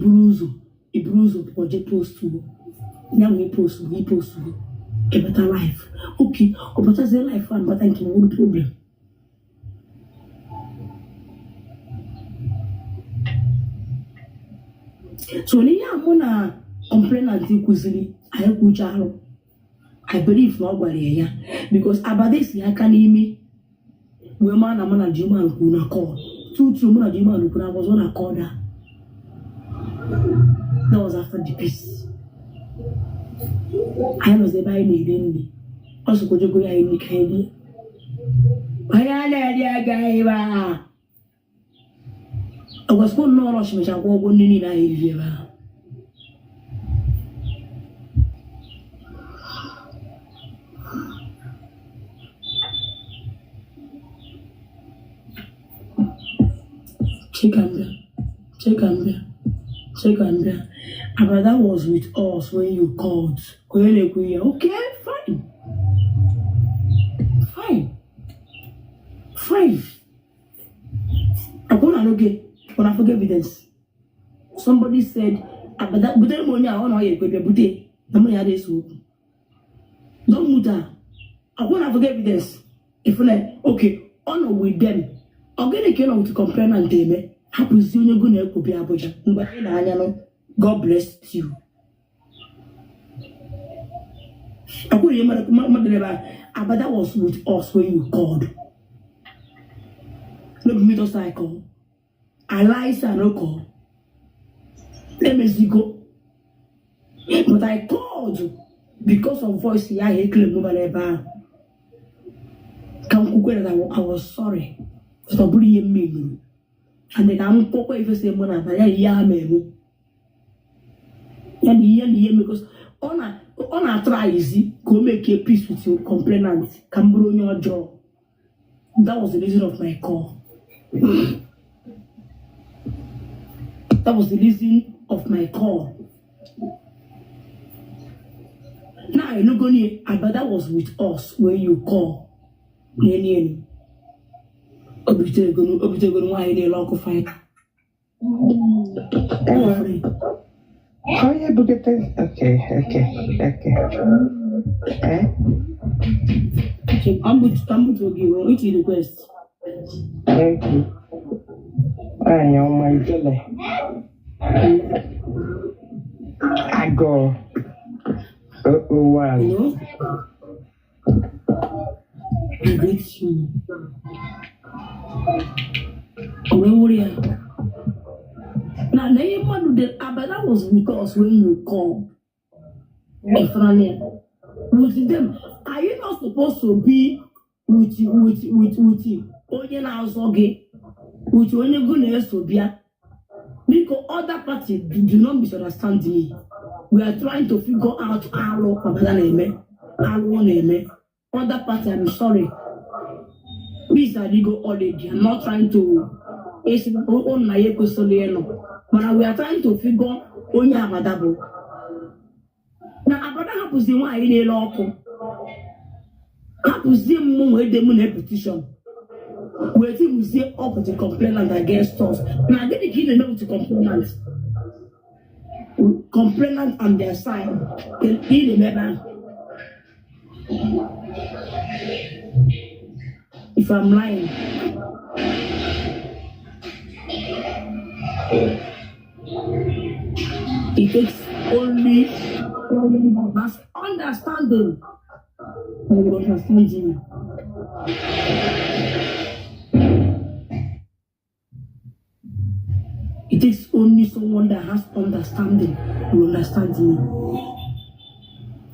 Iburu ụzọ pụọ jee postuo ya, nwee postu, ipostuo, ịbata live. Okay, ọ batazie live a, mbata nke nwere problem. So n'ihe a mụ na complainant kwụziri, anyị kwucha arụ. I believe na ọ gwara ya ya because abada si aka n'imi wee maa na mụ na Jimman kwuru na call tutu mụ na Jimman kwuru na was on a call. That was after the peace. Anyị nọzi ebe anyị na-eri nri, ọ sịkwa jego ya anyị nri ka anyị rie. Onye a na-eri agaghị ebe a, ọgwasikwa nnọọ rọsh mecha kwụọ ụgwọ nri niile anyị riri ebe ahụ. Chikambia, Chikambia, Chikambia. Abada was with us when you called. Onye na-ekwu ihe? Okay, fine. Fine. Fine. Akwụna anụ gị, ọ na-afụgo evidence. Somebody said, Abada, butere m onye a, ọ na ọ ya ekwe bịa bute na mụ na ya na-ese okwu. Don't mute her. Akwụna afụgo evidence. Ifuna, okay, ọ nọ with them. Ọ gịnị ka ị nọ with complainant eme? Hapụzi onye go na-ekwu bịa Abuja. Mgbe anyị na-anya nụ, God bless you. Akwụna ihe mmadụ ebe a, Abada was with us when you called. No be me just I call. I lie say I no call. Emezigo. But I called because of voice ya ahụ ekele m bara ebe ahụ. Ka m kwukwe that I was sorry. But ọ bụrụ ihe m menuru. And ka m kwukwe ife sị mụ na aba ya ihe ha mere mụ. Ya na ihe na ihe because ọ na-atry ka o make peace with your complainant ka m bụrụ onye ọjọọ. That was the reason of my call. That was the reason of my call. Now, I no go near, Abada was with us when you call. Nene enu. Obitegonu nwaanyị na-ele ọkụ fight. Ewa, onye bugete. Okay. Eh? Ambutu oge ichi request. Thank you. Nwaanyị ọma, ijele. Agụụ. 001. You know? I greet you. O wee wụrụ ya. Na ihe mmadụ dị, Abada was with us when you call. Ịfụnanya ya. With them, are you not supposed to be with onye na-azọ gị, with onye gụ na-eso bịa? Biko, other party, do not misunderstand me. We are trying to figure out alụ Abada na-eme, alụ ọ na-eme. Other party, I'm sorry, peace adịgo already. I'm not trying to esi ụnụ na ya ekwesịrị ịnọ, mana we are trying to figure onye Abada bụ. Na Abada hapụzi nwaanyị na-ele ọkụ, hapụzie m wee de mụ na petition wee tibuzie up the complainant against us. Na gịnị ka ị na-eme with the complainant? Complainant and their side ị na-eme ebe ahụ. If I'm lying, it takes only that's understanding. You will understand you. It takes only someone that has understanding will understand me.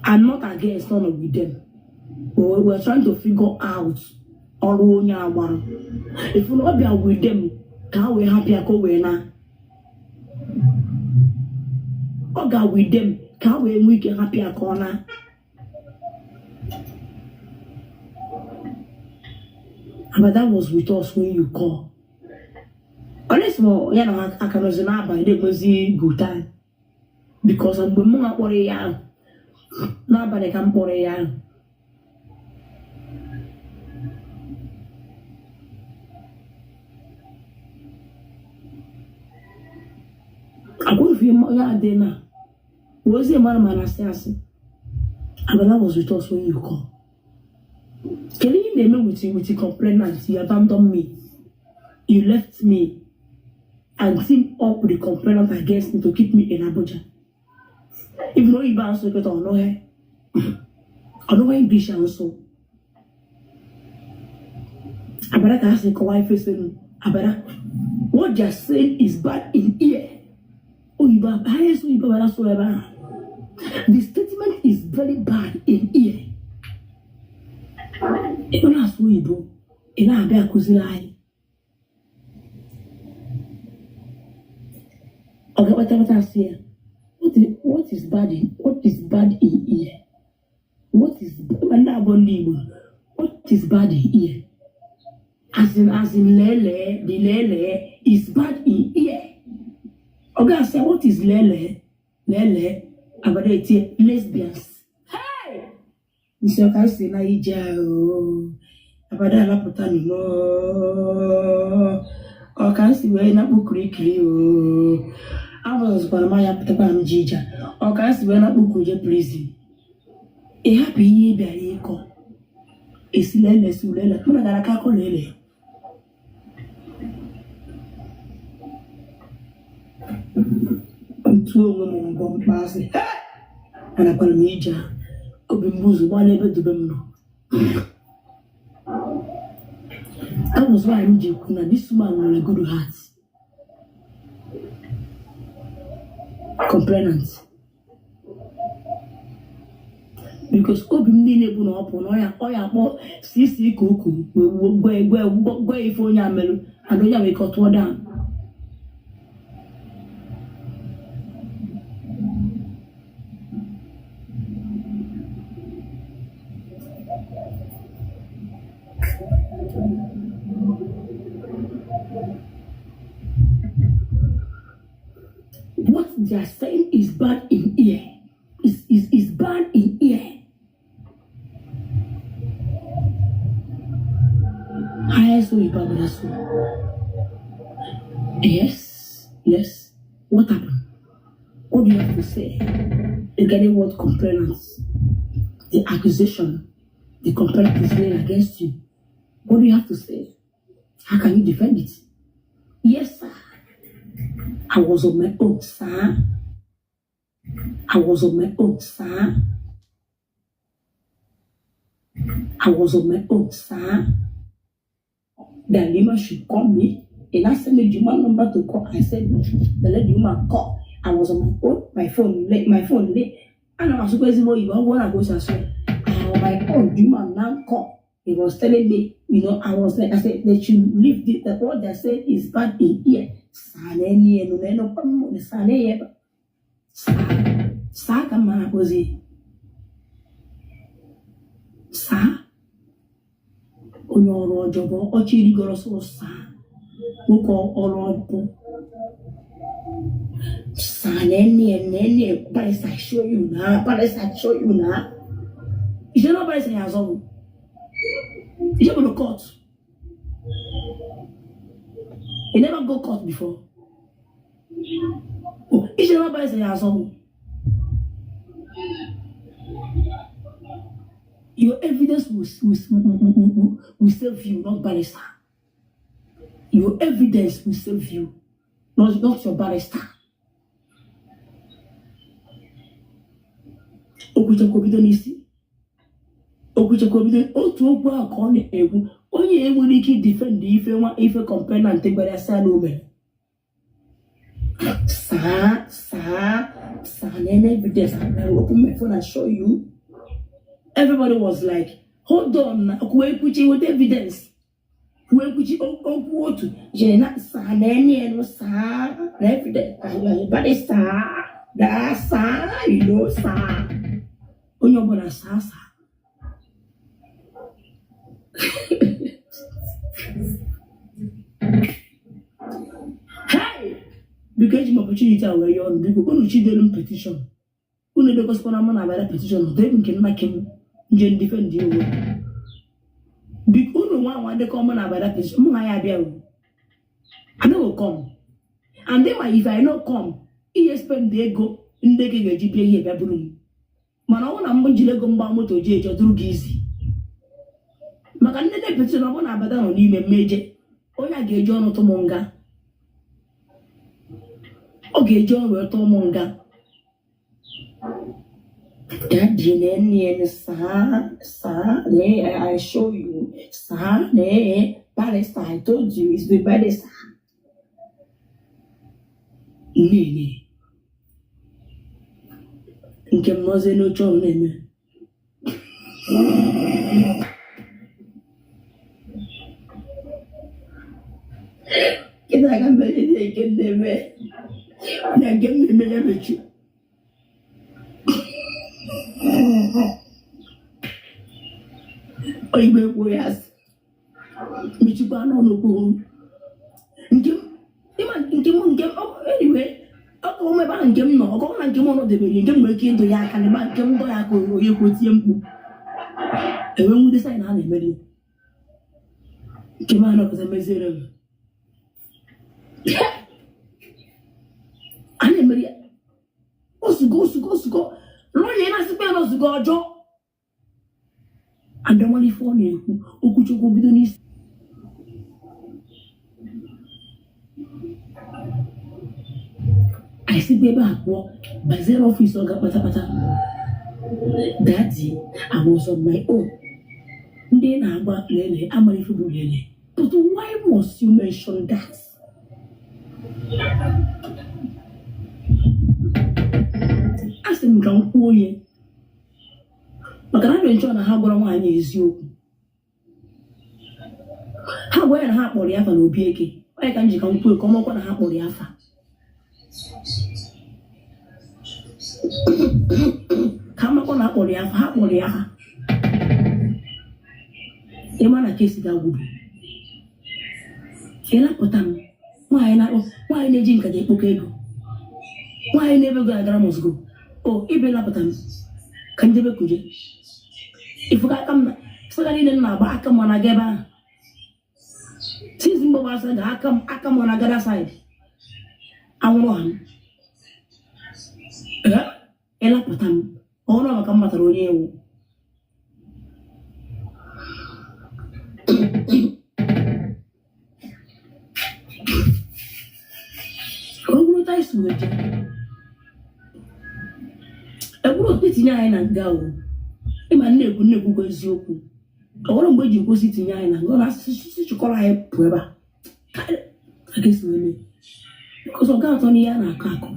I'm not against none of them. But we're trying to figure out ọrụ onye agbara. If you not be with them, ka ha wee hapụ ya ka o wee na. Ọ ga with them ka ha wee nwee ike hapụ ya ka ọ na. But that was with us when you call. Unless ma ya na ha aka nọzi n'abalị na-enwezi good time. Because mgbe mụ nwa kpọrọ ya ahụ, n'abalị ka m kpọrọ ya ahụ. Akwụghị onye adị na ozi mara ma na-asị asị. Abala was with us when you come. Kedu ihe ị na-eme with the complainant? You abandoned me. You left me and team up with the complainant against me to keep me in Abuja. Even though Iba answer kịta ọnụghị English ansụ. Abara ka ha si kọwaa ife senu. Abara, what they are saying is bad in ear. Oyibo, ha eso oyibo abara sụrụ ebe ahụ. The statement is very bad in ear. Ị na-asụ oyibo, ị na-abịa akụziri anyị. Ọ ga-akpata asị ya. What is bad in ear? What is ndị abụọ ndị Igbo? What is bad in ear? As in lele, the lele is bad in ear. Ọ ga-asị ya, what is lele? Lele, abada etie lesbians. Hey! Isi ọka si na ije ahụ. Abada alapụta n'ụlọ. Ọka si wee na-akpụ kirikiri oo. Abụzọzikwara m anya pụtakwara m ji ije a. Ọka si wee na-akpụ kuje prison. Ị hapụ ihe ị bịara ịkọ. Esi lele si lele. Mụ na gara aka akọ lele. Ntu onwe m mbọ mkpaasị. Anakwara m ije a. Obi m bụ ozugbo n'ebe dube m nọ. That was why m ji ekwu na this woman nwere good heart. Complainant. Because obi m niile bụ na ọ pụ na ọ ya akpọ sisi ka ukwu gwa ife onye a melụ and onye a nwere ike ọ tụọ down. What they are saying is bad in ear. Is bad in ear. Highest way so. Yes, yes. What happened? What do you have to say regarding what complainants, the accusation, the complaint is laying against you? What do you have to say? How can you defend it? Yes, sir. I was on my own, sir. I was on my own, sir. I was on my own, sir. The Lima should call me. And I sent me the woman number to call. I said no. The lady woman call. I was on my own, my phone late, my phone late. And I was supposed to go, you want to go to I on my own, the woman now call. He was telling me, you know, I was like, I said, they should leave the what they said is bad in here. Sa kama ozi. Sa onye ọrụ ọjọọ bụ ọchị rigoro sọ sa nwoke ọrụ ọjọọ. Sa nene barrister show you na barrister show you na. Ije na barrister ya azọ. Ije bụ court. You never go court before. Oh, ije na barrister ya azọ. Your evidence will save you, not barrister. Your evidence will save you, not your barrister. Okwuchekwa bido n'isi. Okwuchekwa bido otu okwu ahụ ka ọ na-ekwu. Onye enwere ike defend ife nwa ife complainant gbara asa na o mere. Saa saa saa nene evidence. I will open my phone and show you. Everybody was like, hold on, kwuo with evidence. Kwuo okwu otu jere na saa na enu saa na evidence. Everybody saa da saa, you know, saa. Onye ọbụla saa saa. Hey! Biko eji m opportunity a wee yọọ ọnụ biko unu chidelu m petition. Unu edekọsịkwana mụ na abara petition debe nke nna kem nje defend onwe. Biko unu nwa nwa dekọ mụ na abara petition mụ na ya abịa o. I no go come. And then if I no come, Ihe spend ego ndị gị ga-eji bịa ihe bịa buru m, mana ọ bụrụ na m jiri ego mgba moto ji eje, ọ dụrụ gị izi maka ndị deputy na ọ bụrụ na abada nọ n'ime mmeje, onye a ga-eji ọnụ tụ m nga, ọ ga-eji ọnụ wee tụọ m nga. Daddy, nene, saa saa ne, I show you saa ne barrister. I told you it's the barrister. Nene nke m nọzie n'oche ọrụ na-eme kịta aka mere nke m na-eme na nke m na-eme ya mechi. Oyibo ekwuo ya asị mechikwa n'ọnụ kwuru nke m ịma nke m nke m anyway, ọ ka ebe ahụ nke m nọ, ọ na nke m nọ debere nke m nwere ike ịdọ ya aka n'ebe nke m dọ ya aka, onye kwuo tie mkpu enwe nwude saịn a na-emeri nke m anọkọta meziere m a na-emeri ya ozugo ozugo ozugo lọya na-asịkwa ya na ozugo ọjọọ adọmala ife ọ na-ekwu okwuchukwu bido n'isi. Anyị sikwa ebe a pụọ baziere ọfịs ọga kpatakpata. Daddy, I was on my own. Ndị na-agba lele amara ife bụ lele, but why must you mention that? A sị m ka m kwuo onye maka na abịa nchọ na ha gwara nwaanyị eziokwu, ha gwa ya na ha kpọrọ ya afa na obi eke onye ka m ji ka m kwuo ka ọ makwa na ha kpọrọ ya afa, ka amakwa na akpọrọ ya afa, ha kpọrọ ya afa. Ịma na kesi ga-agwụbu ịlapụta m. Nwaanyị na-akpọ nwaanyị na-eji nkata ekpokọ ego, nwaanyị na-ebe ego agara m ozugbo o ibe lapụta m ka njebe kuje ifuka aka m na saga niile m na-agba aka m na-aga ebe ahụ since mgbe gbasara ga aka m aka m na-aga that side anwụrụ ha m ịlapụta m ọhụrụ maka m matara onye ewu ogologo anyị si wee jee ekwuru otu itinye anyị na nga o ịma nna-ekwu nna-ekwukwa eziokwu ọ nwere mgbe eji kwụsị itinye anyị na nga ọ na-asịsị chịkọrọ anyị pụọ ebe a ka ka esi wee mee because ọ ga-atọ n'ihe a na-akọ akọ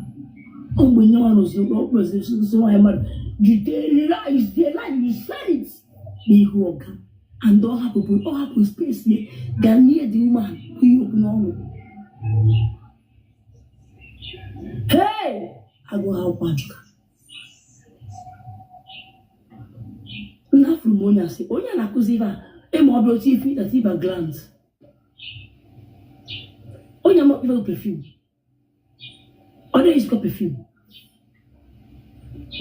ọ mgbe nye nwa n'ozugbo ọ kpụrụzi nwaanyị mmadụ jide lies the lie you said it n'ihu ọga and ọ hapụ space ya ga near the woman ihe okwu n'ọnụ. Hey, agụ akwụkwọ ajụka nna afụrụ m onye asị onye a na-akụzi ife a ịma ọbịa otu ife ịdata ịba gland onye ama ife perfume ọ dịghị ezikọ perfume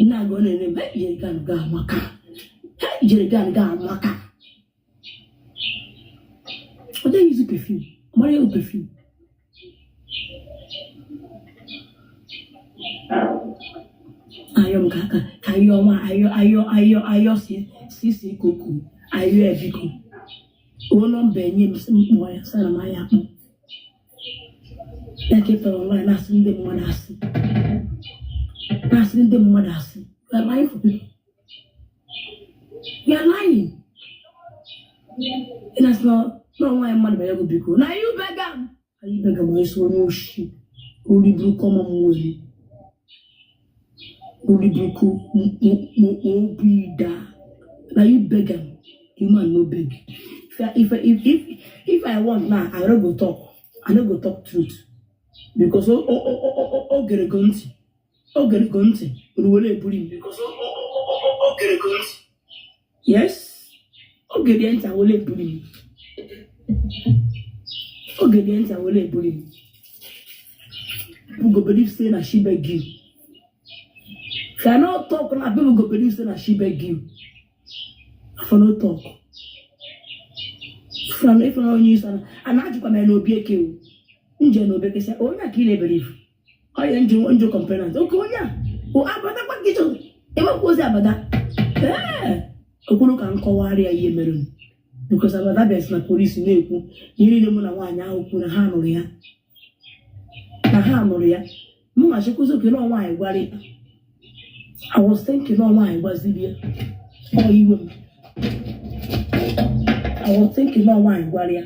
nna agụ ọ na-ene m. Hey, ijere gan ga amaka. Hey, ijere gan ga amaka. Ọ dịghị izu perfume ọ mara ịhụ perfume ayọ m ka ka ka ayọ nwa ayọ ayọ ayọ ayọ si si si koko ayọ ya biko o nọmba enye m sị m kpọọ ya sị na m aya akpọ ya ka ịtọrọ online na-asị ndị mmadụ asị na-asị ndị mmadụ asị. You are lying for people. You are lying. Ị na-asị na na nwaanyị mmadụ bịara ego biko na you beg am you beg am onye si onye oshi ori burukwu ọma m nwere ori burukwu obi daa na you beg am. The man no beg. If I want now, I no go talk. I no go talk truth because o gere go ntị o gere go ntị unu were eburu m because o gere go ntị. Yes, o gere ntị awere eburu m o gere ntị awere eburu m. People go believe say na she beg you. If I no talk now, people go believe say na she beg you. For no talk. If na onye isi ana ajụkwa m ya n'obi eke o nje n'obi eke sị onye a ka ị na-ebelieve. Onye njụ njụ complainant oke onye a o abadakwa gị chọrọ ịgbakwa ozi abada. Ee, okwuru ka m kọwara ya ihe mere m, because abada bịazi na polisi na-ekwu ihe niile mụ na nwaanyị ahụ kwu na ha nụrụ ya, na ha nụrụ ya. Mụ ma chekwuzi oke na nwaanyị gwara ya. I was thinking na nwaanyị gwaziri ya. Ọ iwe m. I was thinking na nwaanyị gwara ya.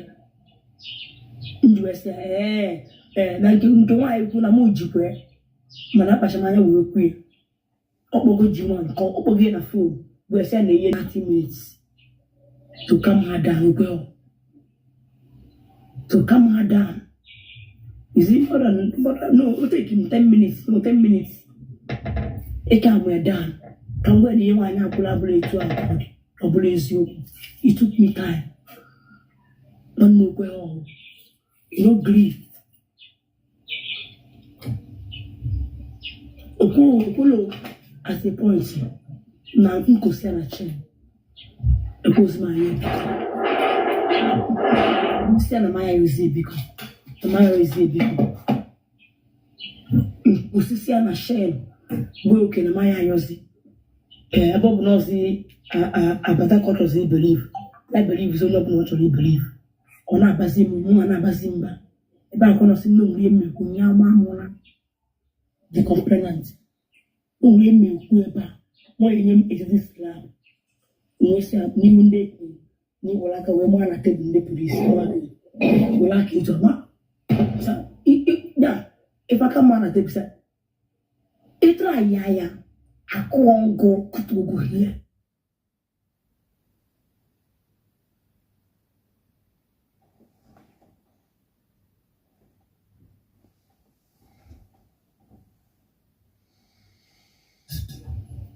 M ji wee sị ya, ee ee, na nke nwaanyị kwu na mụ jikwa ya, mana akpacha m anya wee kwu ya. Ọkpọgo ji nwa nke ọkpọgo ya na phone wee sị ya na enye 30 minutes to calm her down well, to calm her down. Is it more than, no, it take him 10 minutes, no, 10 minutes. Ị calm her down ka m gwa ya na ihe nwaanyị akwụla abụrụ etu a ka ọ dị, ọ bụrụ eziokwu. It took me time. Nwanne, okwe ọhụụ no gree. Okwulu at a point na nkosi ya na chin ekwozi m anya biko si ya na maya yozie biko, na maya yozie biko. Osisi ya na shen bụ oke na maya yozi. Ee, ebe ọ bụ na ọzi abata ka ọ chọzi ibelive ya, believe onye ọbụla ọ chọrọ ibelive. Ọ na-abazi m, mụ na-abazi mba ebe akọ nọsị nne onwere mmekwu nye ama amụla the complainant onwere mmekwu ebe a nwa enye m ejiji slab nwesị n'ihu ndị ekwu na iwere aka wee maa na tebụl ndị polisi were aka eji ọma ya ife aka maa na tebụl sa ịtara ya ya akụọ ngụ kụtụgụ hie.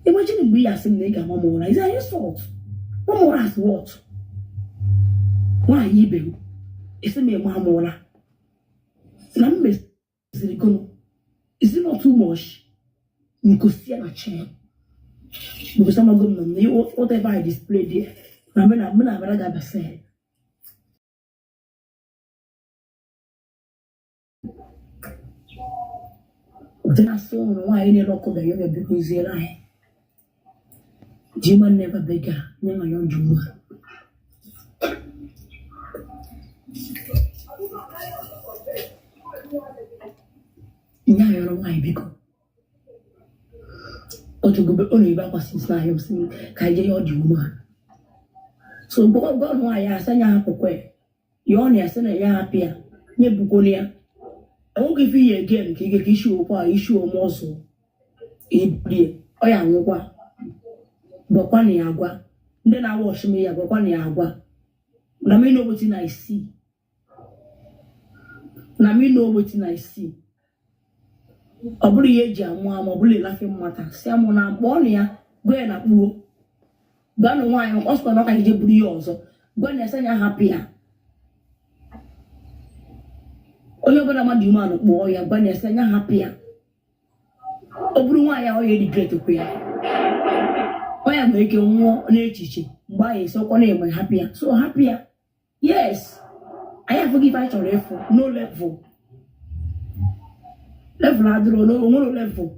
Imagine mgbe ị asị m na ị ga-ama m ụra. Is an insult. Ma m ụra as what? Nwaanyị ibe m esi m ịma m ụra na m meziri gono. Is it not too much? Nkosi ya na chair, because amago m na whatever I display there na mụ na abara ga-abasa ya. Ụdị na-asị ụmụ nwaanyị na-ere ọkụ bịa ya biko ziere anyị. Jima never beg her, nye ya nju nwa. Nye ayọrọ nwaanyị biko. Otu gobe ọ na-ebe akwa since na ayọ sị m ka anyị jee ya ọ dị umeala. So gwa gwa nwaanyị asị anya hapụkwa ya. Ya ọ na-asị na ya hapụ ya, nye bukwonu ya. Enweghị ife ihe again ka ị ga ka isi okwu a isi ome ọzọ. Ibrie ọ ya nwụkwa. Gwakwa na ya agwa. Ndị na-awa ọchị m ya gwakwa na ya agwa. Na me know wetin I see. Na me know wetin I see. Ọ bụrụ ihe eji amụ amụ, ọ bụrụ laughing matter. Si amụ na mkpọ na ya gwa ya na kpuo. Gwa na nwaanyị ọ sịkwa na ọ ka ije buru ihe ọzọ. Gwa na ya sị ya hapụ ya. Onye ọbụla mmadụ umeanụ kpọọ ya gwa na ya sị ya hapụ ya. Ọ bụrụ nwaanyị a ọ ya regret kwa ya. Ọ ya nwere ike nwụọ n'echiche mgbe ahụ esi ọkwa na-enwe hapụ ya. So hapụ ya. Yes. Anyị afụghị ife anyị chọrọ ịfụ. No level. Level adịrọ no onwere level.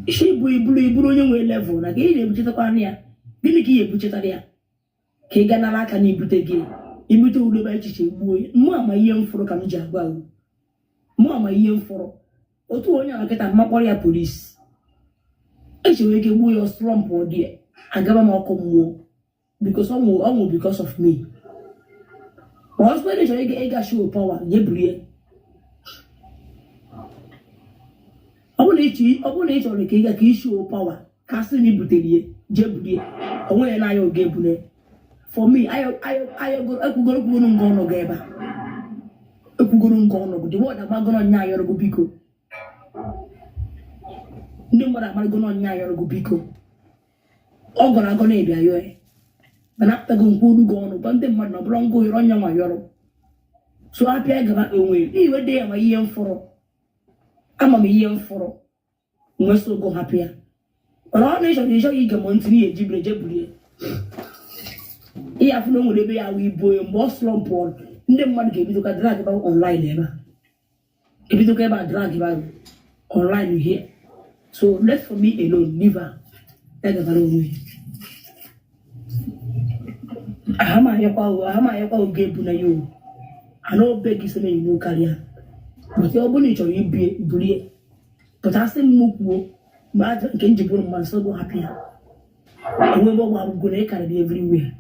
Isi ibu iburu iburu onye nwere level na ka ị na-ebuchetakwa ya. Gịnị ka ị ga-ebuchetara ya? Ka ị ga nara aka na ibute gị. Ibute udobe echiche gbuo ya. Mụ ama ihe m fụrụ ka m ji agwa gị. Mụ ama ihe m fụrụ. Otu onye ahụ kịta mma kpọrọ ya polisi. Echewe ike gbuo ya slump ọ dị agaba m ọkụ mmụọ because ọ nwụ because of me. Ma ọ sịkwa na ị chọrọ ịga show power nye buru ya. Ọ bụrụ na ị chọrọ ka ị ga ka ị show power ka sị na i butere ya jee buru ya. O nweghị na aya oge ebune. For me, ayo ekwugoro ekwugoro nga ọnọgụ ebe a. Ekwugoro nga ọnọgụ. The word amagoro nya ayọrọgụ biko. Ndị mmadụ amarago na ọnya ayọrọgụ biko. Ọ gọrọ agọ na-ebịa yọọ ya. Mana apụtago nkwu olu gị ọnụ gwa ndị mmadụ na ọ bụrụ ngụ yọrọ nya nwa yọrọ. So apịa gaba onwe iwe dị ya ma ihe m fụrụ. Ama m ihe m fụrụ. Nwesị ogo hapụ ya. Mana ọ na-ịchọ na ịchọghị ige m ntị n'ihi ejibere je burie. Ihe afụ na o nwere ebe ya wụ ibu onye mgbe ọ slump ọ ndị mmadụ ga-ebido ka drag ba online ebe a. Ebidokwa ebe a drag ebe ahụ online here. So let for me alone, leave her. Ya gabara onwe ya. Aha m ayọkwa oge ebu na ya o. Ana obe gị sị na enyi karịa. But ọ bụrụ na ị chọrọ ibie bulie. But asị m kwuo ma aja nke m ji bụrụ mma nsọ bụ hapụ ya. Enwe ebe ọ gbagoro na ịkarịrị everywhere.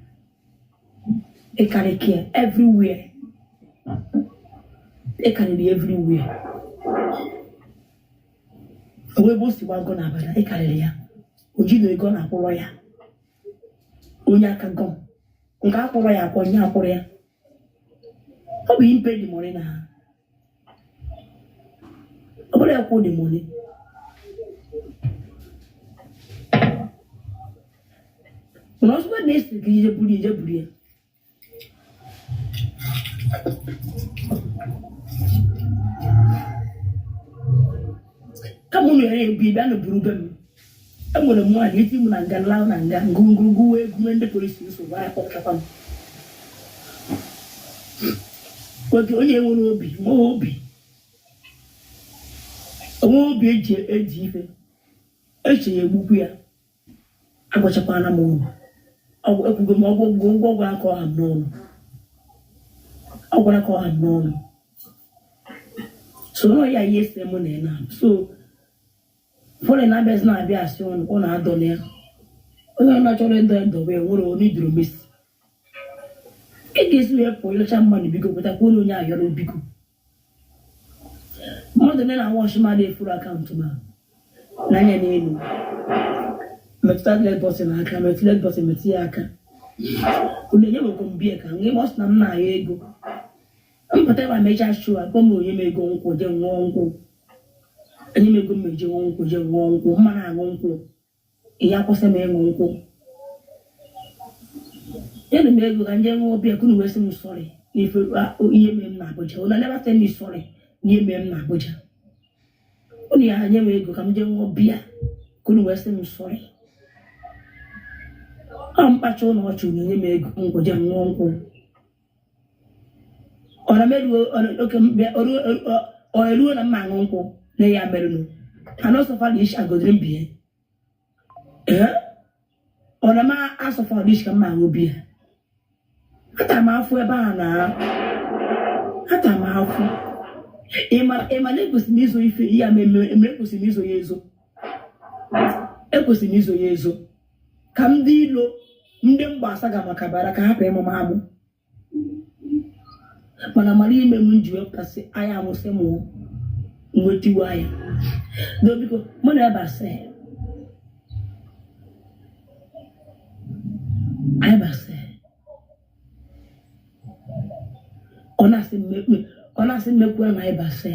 Ịkarị kia everywhere. Ịkarịrị everywhere. Onwe ebe o si gbago n'abalị ịkarịrị ya. O jighị ego ọ na-akwụrọ ya. Onye aka gọm. Nke akwụrọ ya akwọ nye akwụrụ ya. Ọ bụ impe the money na. Ọ bụrụ ya kwụ the money. Mana ọsọ na-esi ka ije buru ije buru ya. Kama unu ya ebi bịa na buru be m. Enwere m nwaanyị iti m na nga nla na nga ngụngụngụ wee gụnye ndị polisi nsogbu anya kpọpụtakwa m. Oge onye nwere obi nwee obi onwe obi eji eji ife eche ya egbukwu ya. Agwachakwana m ụnụ ọgwụ ekwugo m ọgwụ ọgwụ ụgwọ ọgwụ aka ọha m n'ọnụ ọ gwara ka ọha m n'ọnụ so nọ ya ihe ese mụ na ya na so fọrọ na-abịazi na-abịa asị ụnụ ụnụ adọla ya. Onye ọ na-achọrọ ịdọ edobe ya nwere onye iduru mesi ị ga-esi wee pụọ ịlụcha mmadụ biko pụtakwa onye ayọrọ biko mmadụ ndị na-awa ọchị mmadụ efuru akaụntụ ma n'anya n'elu metụta red button aka, metụ red button, metụ ya aka. Unu enye nwekwa m biya ka m ṅụọ. Sị na m na-ayọ ego mpụta ebe a mechaa show akpọ m onye m ego nkwụ jee ṅụọ nkwụ. Enye m ego m eje ṅụọ nkwụ, jee ṅụọ nkwụ. Mma na-aṅụ nkwụ ihe akwụsị m ịṅụ nkwụ. Nyere m ego ka m jee ṅụọ biya ka unu wee sị m sorry n'ife ihe mere m na Abuja. Unu never tell me sorry n'ihe mere m na Abuja. Unu ya nye m ego ka m jee ṅụọ biya ka unu wee sị m sorry. Ọ mkpacha ụlọ ọchị unu nye m ego nkwụ jee ṅụọ nkwụ. Ọ na meruo oke ọ eruo na mma aṅụ nkwụ na ya merụnụ ana ọsọfa dị isi agodiri m bie. Ee, ọ na m asọfa dị isi ka mma aṅụ biya. Ata m afụ ebe a na ata m afụ. Ịma na ekwesịrị m izo ife ihe a mere. Ekwesịrị m izo ya ezo, ekwesịrị m izo ya ezo ka ndị ilo ndị mgba asaga maka bara ka hapụ ịmụ m amụ. Mana mara ime m ji wepụtasị anya amụsị mụ nwetiwa ya do. Biko mụ na ebe asị anyị basị ọ na-asị mmekwu na anyị basị.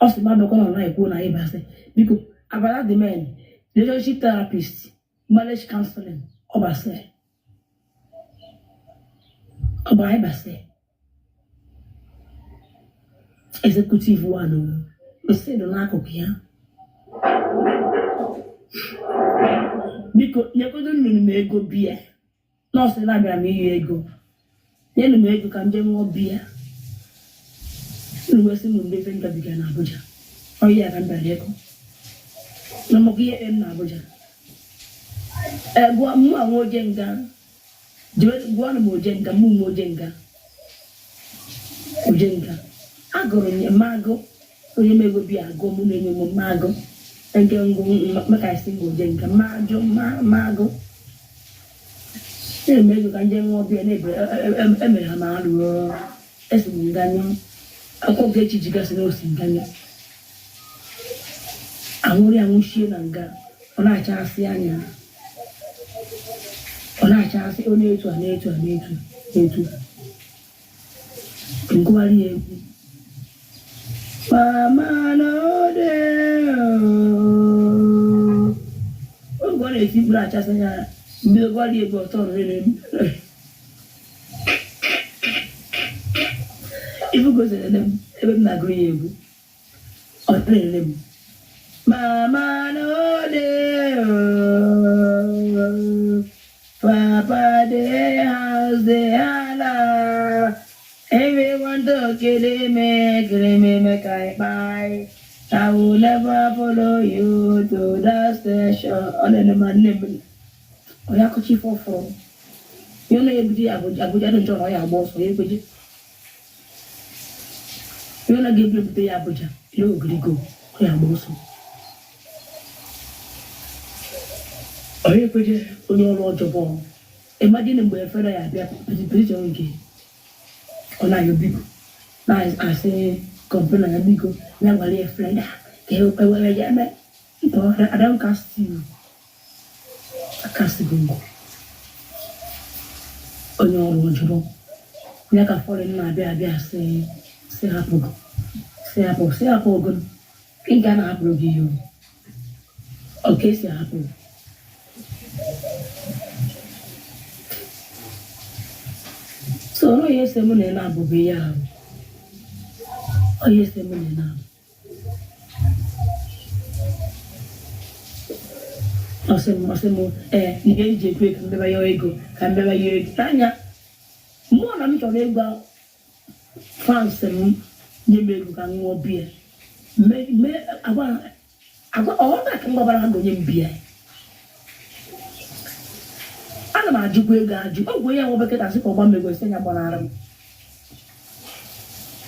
Ọ sị m abịakwa na ọ na-ekwu na anyị basị. Biko, abala the men relationship therapist, marriage counseling. Ọ basị ọ bụ anyị basị executive one o nsị dị n'akụkụ ya. Biko nyegodo nnụnụ m ego biya. Nọọsụ na-abịara m iyi ego, nyenụ m ego ka m jee ṅụọ biya. Unu wee sị m mgbe ife ngabiga na Abuja onye ya ka m bịara ego na maka ihe kpe m na Abuja. Ee, gụọ mụ anwa oje nga gụọnụ m oje nga mụ nwe oje nga oje nga agụrụ m magụ onye m ego biya agụ mụ na-enye m magụ nke ngụ maka isi nga oje nga majụ magụ na-eme ego ka nje ṅụọ biya na-ebe emere ha ma alụọ esi m nganyụ akwụkwọ ga-echi jigasị na osi nganyụ anwụrụ ya nwụchie na nga. Ọ na-achasị anya, ọ na-achasị ọ na-etu a na-etu a na-etu na-etu ngụgharị ya egwu mama n'ode. Oge ọ na-eti mkpụrụ achasị anya mgbe gụgharị egwu ọtọ rere ifu gosiri m ebe m na-agụrụ ya egwu. Ọ na-ele m mama n'ode. Papa dey house dey hala. Everyone to killing me, killing me, make I buy. I will never follow you to that station. Ọ na-eme ma nne m onye akụcha ife ọfụrụ. Ihe ọ na-ebute ya Abuja Abuja dị njọ na ọ ya agba ọsọ ya ekweje. Ihe ọ na-ga-ebu ebute ya Abuja ya ogirigo ọ ya agba ọsọ. Onye ekweje onye ọrụ ọjọọ bụ imagine mgbe efere ya abịa petition nke ọ na-ayọ biko na-asị kọmpena ya biko ya gwara ya freda ka ewere ya eme I don't cast you. I cast you. Onye ọrụ ọjọọ ya ka fọrọ na-abịa abịa sị sị hapụ sị hapụ sị hapụ ogo ị ga na-ahapụrụ gị ihe o ka esi ahapụ. So onye ese mụ na ị na-abụghị ya ahụ onye ese mụ na ị na-abụ ọsị m ee ihe eji ekwe ka mbeba ya ego ka mbeba ya ego n'anya mmụọ na m chọrọ ịgwa fans m nye m ego ka m ṅụọ biya mee agwa agwa ọghọta ka m gbabara ha na onye m biya. Ana m ajụkwa ego ajụ ọgwụ ya nwa bekee asị ka ọgba m ego esi ya gbanara m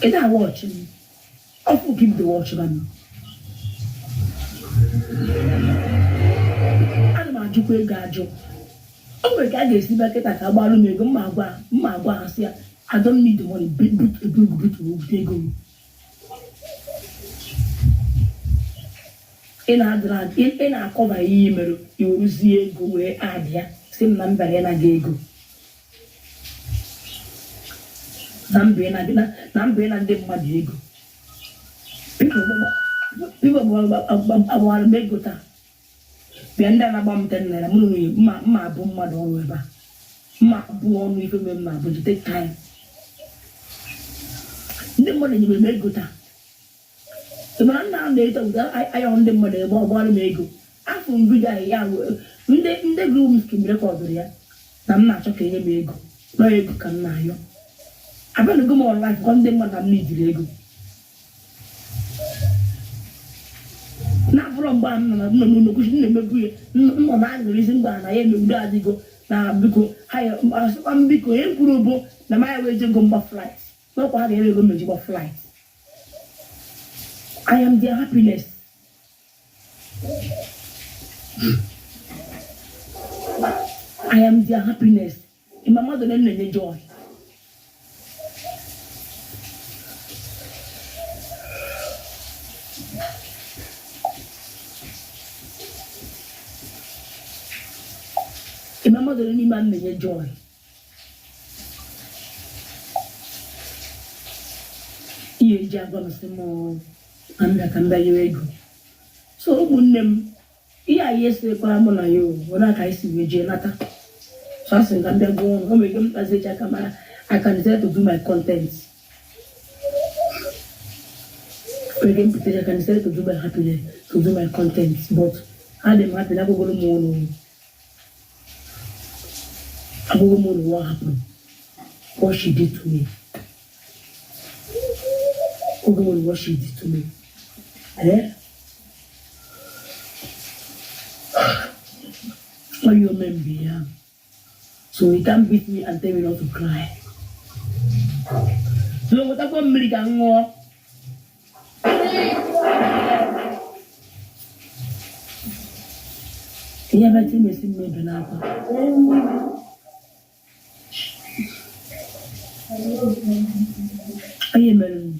ịda wọchị m ọfụ ka ibido wọchị m. Ana m ajụkwa ego ajụ o nwere ka a ga-esi bịa kịta ka agbalụ m ego mma agwa ha sị ya I don't need the money, bute ego m. Ị na-akọba ihe i mere iweruzie ego wee adị ya sị m na mbara ịnaga ego na mba ịna ndị mmadụ ego. Agbawara m ego taa bịa ndị a na-agba m 10 naira mụ na nwunye mma abụ mmadụ ọnụ ebe a mma abụ ọnụ ife mere m abụ take time. Ndị mmadụ nyere m ego taa mana nna m na-eto ayọ ndị mmadụ ebe ọ gbara m ego afọ m vidio ahụ ya ndị gụrụ m skim rekọdụrụ ya na m na-achọ ka enye m ego nọ ego ka m na-ayọ abịanugo m ọnlaịn gwa ndị mmadụ na m nidiri ego na-abụrọ mgbe a m nọ n'ụlọ kwụsị m na-emebu ya nọ na-aṅụrịzi mgbe a na ya emegbudo adịgo na biko ha asịkwa m biko ihe kwuru bụ na m ya wee jego mgba flight n'ọkwa ha ga-ere ego meji gba flight. I am their happiness. I am their happiness. Ịma mmadụ na-enye joy. Ịma mmadụ n'ime a na-enye joy. Ihe eji agwa m sị m na ka m bịa nyewe ego. So ụmụnne m ihe anyị esikwara mụ na ya o na ka anyị si wee jee nata. So asị m ka m bịa gụọ ọnụ o nwere ike m kpazi eji aka mara I can decide to do my content. O nwere ike m pụta I can decide to do my happiness to do my content but adị m happy na agụgụrụ m ọnụ agụgụ m ọnụ what happened, what she did to me. Ogo what she did to me. Eh? Why you remember? Yeah. So he can't beat me and tell me not to cry. So what about me? Yeah, but me see me benapa. I am.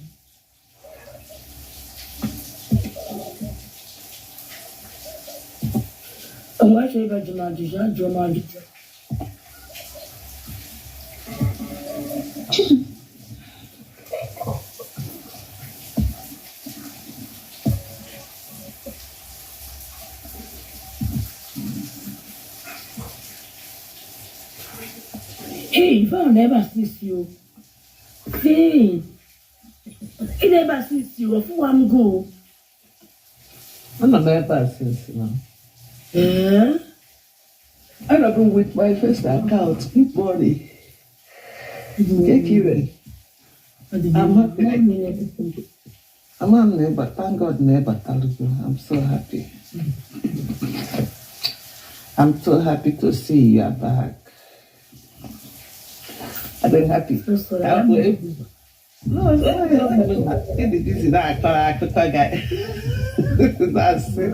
Why should I do Hey, if I never see you, hey, I never see you. If I'm go, I'm not never since now. Eh? I don't with my first account. Good morning. Take you. I'm happy. Ama m na ịba, thank God na ịbatalugo. I'm so happy. I'm so happy to see you are back. I've been happy. So sorry. No, it's not. It is not akụkọ ga. That's it.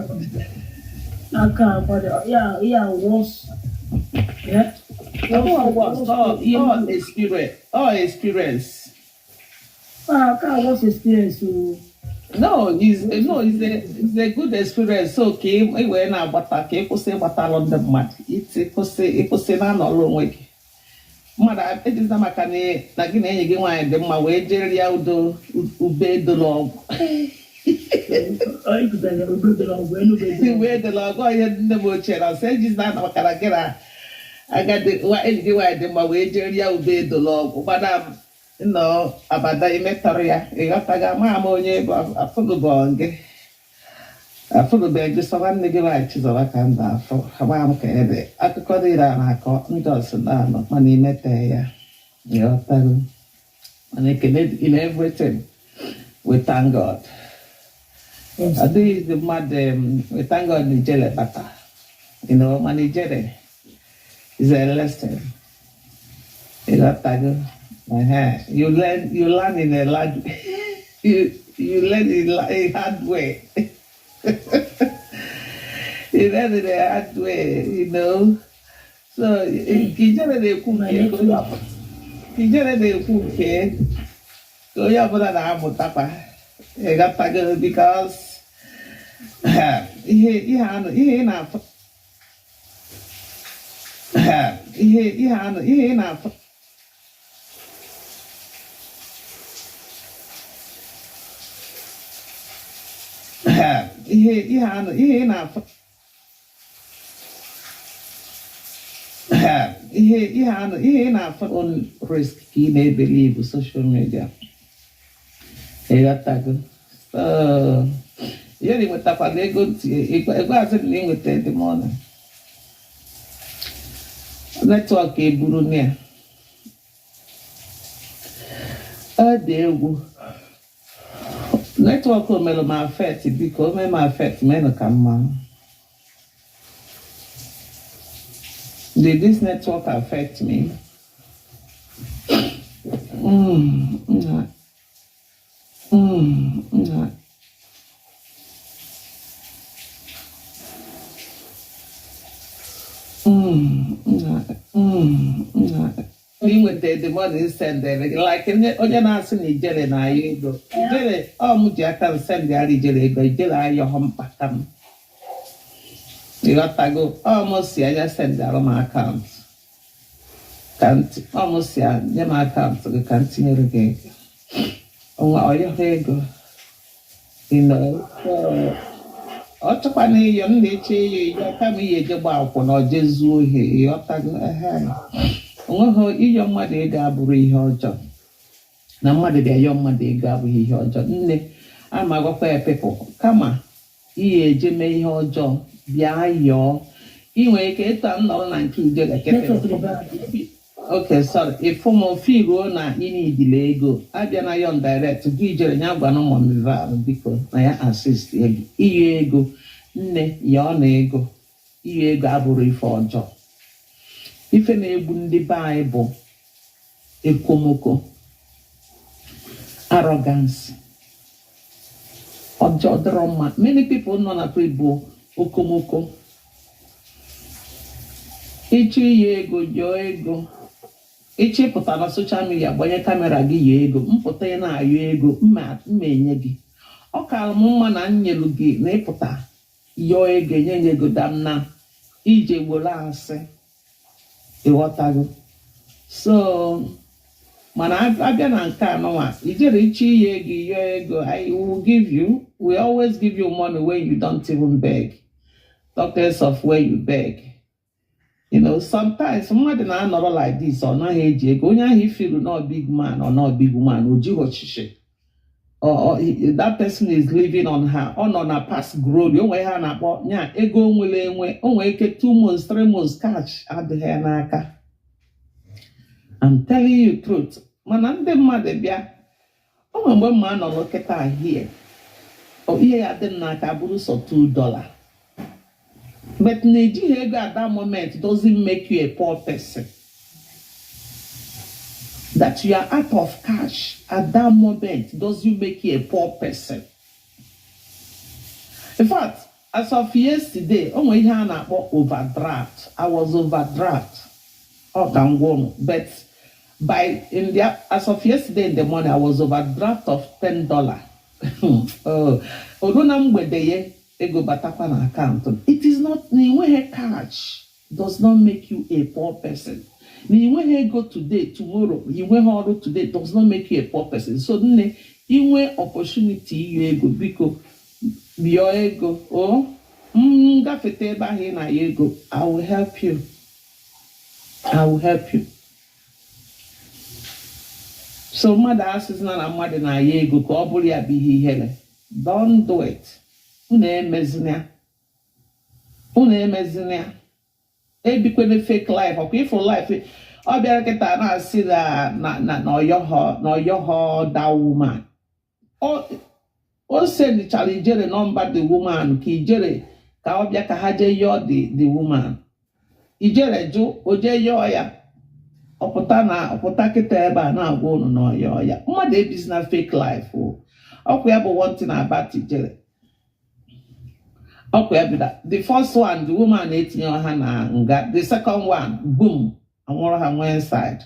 Aka agbada ya ya worse. Yeah. Oh, what? Oh, experience. Oh, experience. Aka worse experience o. No, it's a good experience. So ka ị wee na-agbata ka ị kwụsị ịgbatalụ ndị mmadụ iti kwụsị ịkwụsị na-anọrọ onwe gị. Mmadụ ejizina maka na gị na enyi gị nwaanyị dị mma wee jere ya udo ube edola ọgwụ. Ọ ikutara obere ọgwụ enube. Ube edola ọgwụ ihe nne m ochie na sị ejizina na maka na gị na agadi enyi gị nwaanyị dị mma wee jere ya ube edola ọgwụ gbada m nnọọ abada imetọrọ ya ịghọtaga ma ama onye bụ afụgụbọ gị afụgụbe gị sọ nwanne gị nwaanyị Chizọba ka m na-afụ agba m ka ede akụkọ niile a na-akọ ndị ọsị na-anọ mana imete ya ịghọtago mana ekele in everything we thank God. Ọ dịghịzi mmadụ we thank God na ijele bata, mana ijele is a lesson. Ịghọtago. You learn in a large you learn in a hard way. You learn in a hard way. So ijele na-ekwu nke ijele na-ekwu nke ka onye ọbụla na-amụtakwa ịghọtago because ihe ihe anụ ihe ị na-afụ ihe ihe anụ ihe ị na-afụ ihe ihe anụ ihe ị na-afụ ihe ihe anụ ihe ị na-afụ on risk ka ị na-ebelieve social media ịghọtago. So ihe na ịnwetakwala ego ntị ego azụ na ịnweta the money network eburu na ya ọ dị egwu network o mere m affect. Biko o mee m affect menụ ka mma. Did this network affect me? Nah. Nah. Nah. Nah. Inweta the money sendere like onye na-asị na ijele na-ayọ ego ijele ọ m ji aka m sendịara ijele ego ijele ayọghọ mkpata m ịghọtago ọ m si anya sendịara m account ka ọ m si nye m account gị ka m tinyere gị ego onwe ọyọghọ ego. So, ọ chọkwa na ịyọ m na-eche ịyọ ịyọ kama ihe eje gba akwụna ọ jee zuo ohi ịghọtago ehe onweghị ịyọ mmadụ ego abụrụ ihe ọjọọ na mmadụ ga-ayọ mmadụ ego abụghị ihe ọjọọ nne a ma agwakwa ya people kama ihe eje mee ihe ọjọọ bịa yọọ ị nwere ike ịta m nọrọ na nke ijele kịtị. Network dị bad. Okay, sorry. Ịfụ m ofe ruo na ị nidile ego abịa na yon direct gị ijere ya gwa na mọmival biko na ya assist ego iyo ego nne ya ọ na ego iyo ego abụrụ ife ọjọọ. Ife na-egbu ndị be anyị bụ ekomoko, arrogance ọjọọ dịrọ mma. Many people nọ na pre bụ okomoko ịchọ iyi ego yọọ ego ịchọ ịpụta na social media gbanye camera gị yọọ ego mpụta ị na-ayọ ego mma mma enye gị ọ kaara m mma na nyelu gị na ịpụta yọọ ego enye nye ego dam na ije gboro asị ịghọtago. So mana abịa na nke anụnwa ijere ịchọ iyi ego yọọ ego, I will give you. We always give you money when you don't even beg, talk less of where you beg. Sometimes mmadụ na-anọrọ like this ọ naghị eji ego onye ahụ ifiru nọ big man or not big woman o jighị ọchịchị or that person is living on her ọ nọ na past glory o nwere ihe a na-akpọ nya ego o nwere enwe o nwere ike 2 months, 3 months cash adịghị ya n'aka. I'm telling you truth mana ndị mmadụ bịa O nwere mgbe mma nọ n'okịta hie, ihe ya dị m n'aka bụrụ sọ $2, but na ejighị ego at that moment doesn't make you a poor person. That you are out of cash at that moment doesn't make you a poor person. In fact, as of yesterday, o nwere ihe a na-akpọ overdraft. I was overdraft. Ọ ka m gwa unu, but by in the as of yesterday in the morning, I was overdraft of $10. Oh, oru na mgbede ya ego batakwa na akaụntụ m. It is not na enweghị cash does not make you a poor person. Na enweghị ego today, tomorrow enweghị ọrụ today does not make you a poor person. So nne, inwe opportunity iyo ego, biko bịọ ego. O m gafete ebe ahụ ị na-ayọ ego, I will help you, I will help you. So mmadụ asịzina na mmadụ na-ayọ ego ka ọ bụrụ ya bụ ihe ihere. Don't do it. Unu emezina ya, unu emezina ya. Ebikwene fake life. Ọkwa ifo life ọ bịara kịta na-asị na ọyọghọ na ọyọghọ. That woman, o sendichara Ijere number the woman ka Ijere ka ọ bịa ka ha jee yọọ the woman. Ijere jụ, o jee yọọ ya. Ọpụta na ọpụta kịta ebe a na-agwa unu na ọyọọ ya. Mmadụ ebizina fake life o. Ọkwa ya bụ one thing about Ijere. Ọkwa ya bida the first one, the woman etinye ha na nga. The second one, boom, anwụrụ ha nwee inside,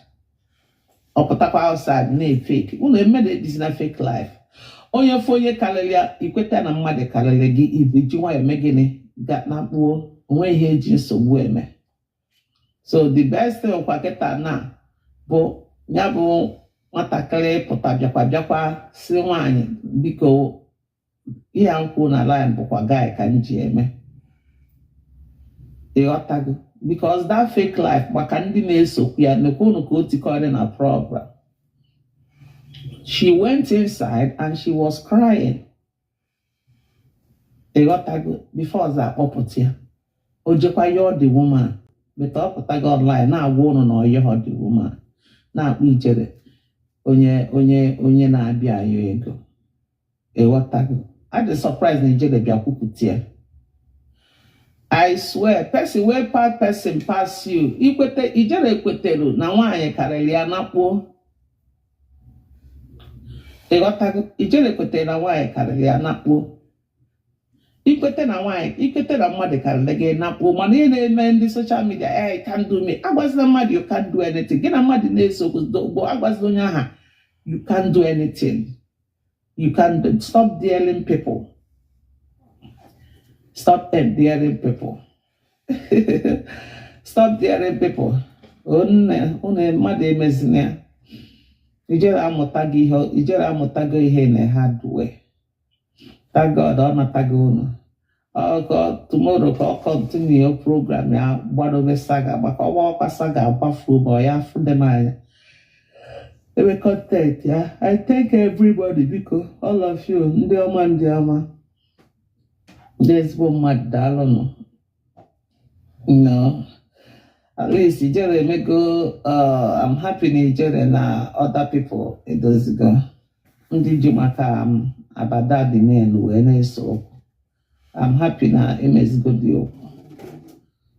ọpụtakwa outside na-efake. Unu mmadụ ebizina fake life. Onye fụ onye karịrị ya, ikweta na mmadụ karịrị gị, ibu ji nwayọọ mee gịnị ga na mkpuo onwe ihe eji nsogbu eme. So the best thing kwa kịta na bụ ya bụ nwatakịrị pụta bịakwa si nwaanyị, biko, ihe a nkwụ na line bụkwa guy ka m ji eme, ịghọtago? Because that fake life maka ndị na-esokwu ya nekwa unu ka o tikọrọ na program. She went inside and she was crying, ịghọtago? Before ọzọ akpọpụta ya, o jekwa yọọ the woman, but ọ pụtago online na-agwa unu na ọyọghọ the woman, na-akpọ Ijere onye na-abịa ayọ ego, ịghọtago? I dị surprised na Ijere bịa kwupụta ya. I swear, person wey pass person pass you. Ikwete Ijere ekweteru na nwaanyị karịrị ya nakpuo, ịghọtago? Ijere kwetere na nwaanyị karịrị ya nakpuo. Ikwete na nwaanyị, ikwete na mmadụ karịrị gị, nakpuo. Mana ihe na-eme ndị social media, hey, can do me. Agwazila mmadụ you can't do anything. Gị na mmadụ na-eso okwu, agwazila onye aha you can't do anything. You can do. Stop daring people, stop daring people, stop daring people. Nne unu, mmadụ emezina ya. Ijere amụtago ihe, Ijere amụtago ihe na hard way. Thank God ọ natago unu. Ọ tomorrow ka ọ continue program ya, gbadobe saga maka ọgba ọkwa saga agbafuo ma ọ ya fụ dem anya ebe content ya. I thank everybody, biko, all of you, ndị ọma, ndị ọma, ndị ezigbo mmadụ, daalụnụ. No, at least Ijere emego. I'm happy na Ijere na other people edozigo ndị ji maka abada dị n'elu wee na-eso okwu. I'm happy na emezigo dị okwu,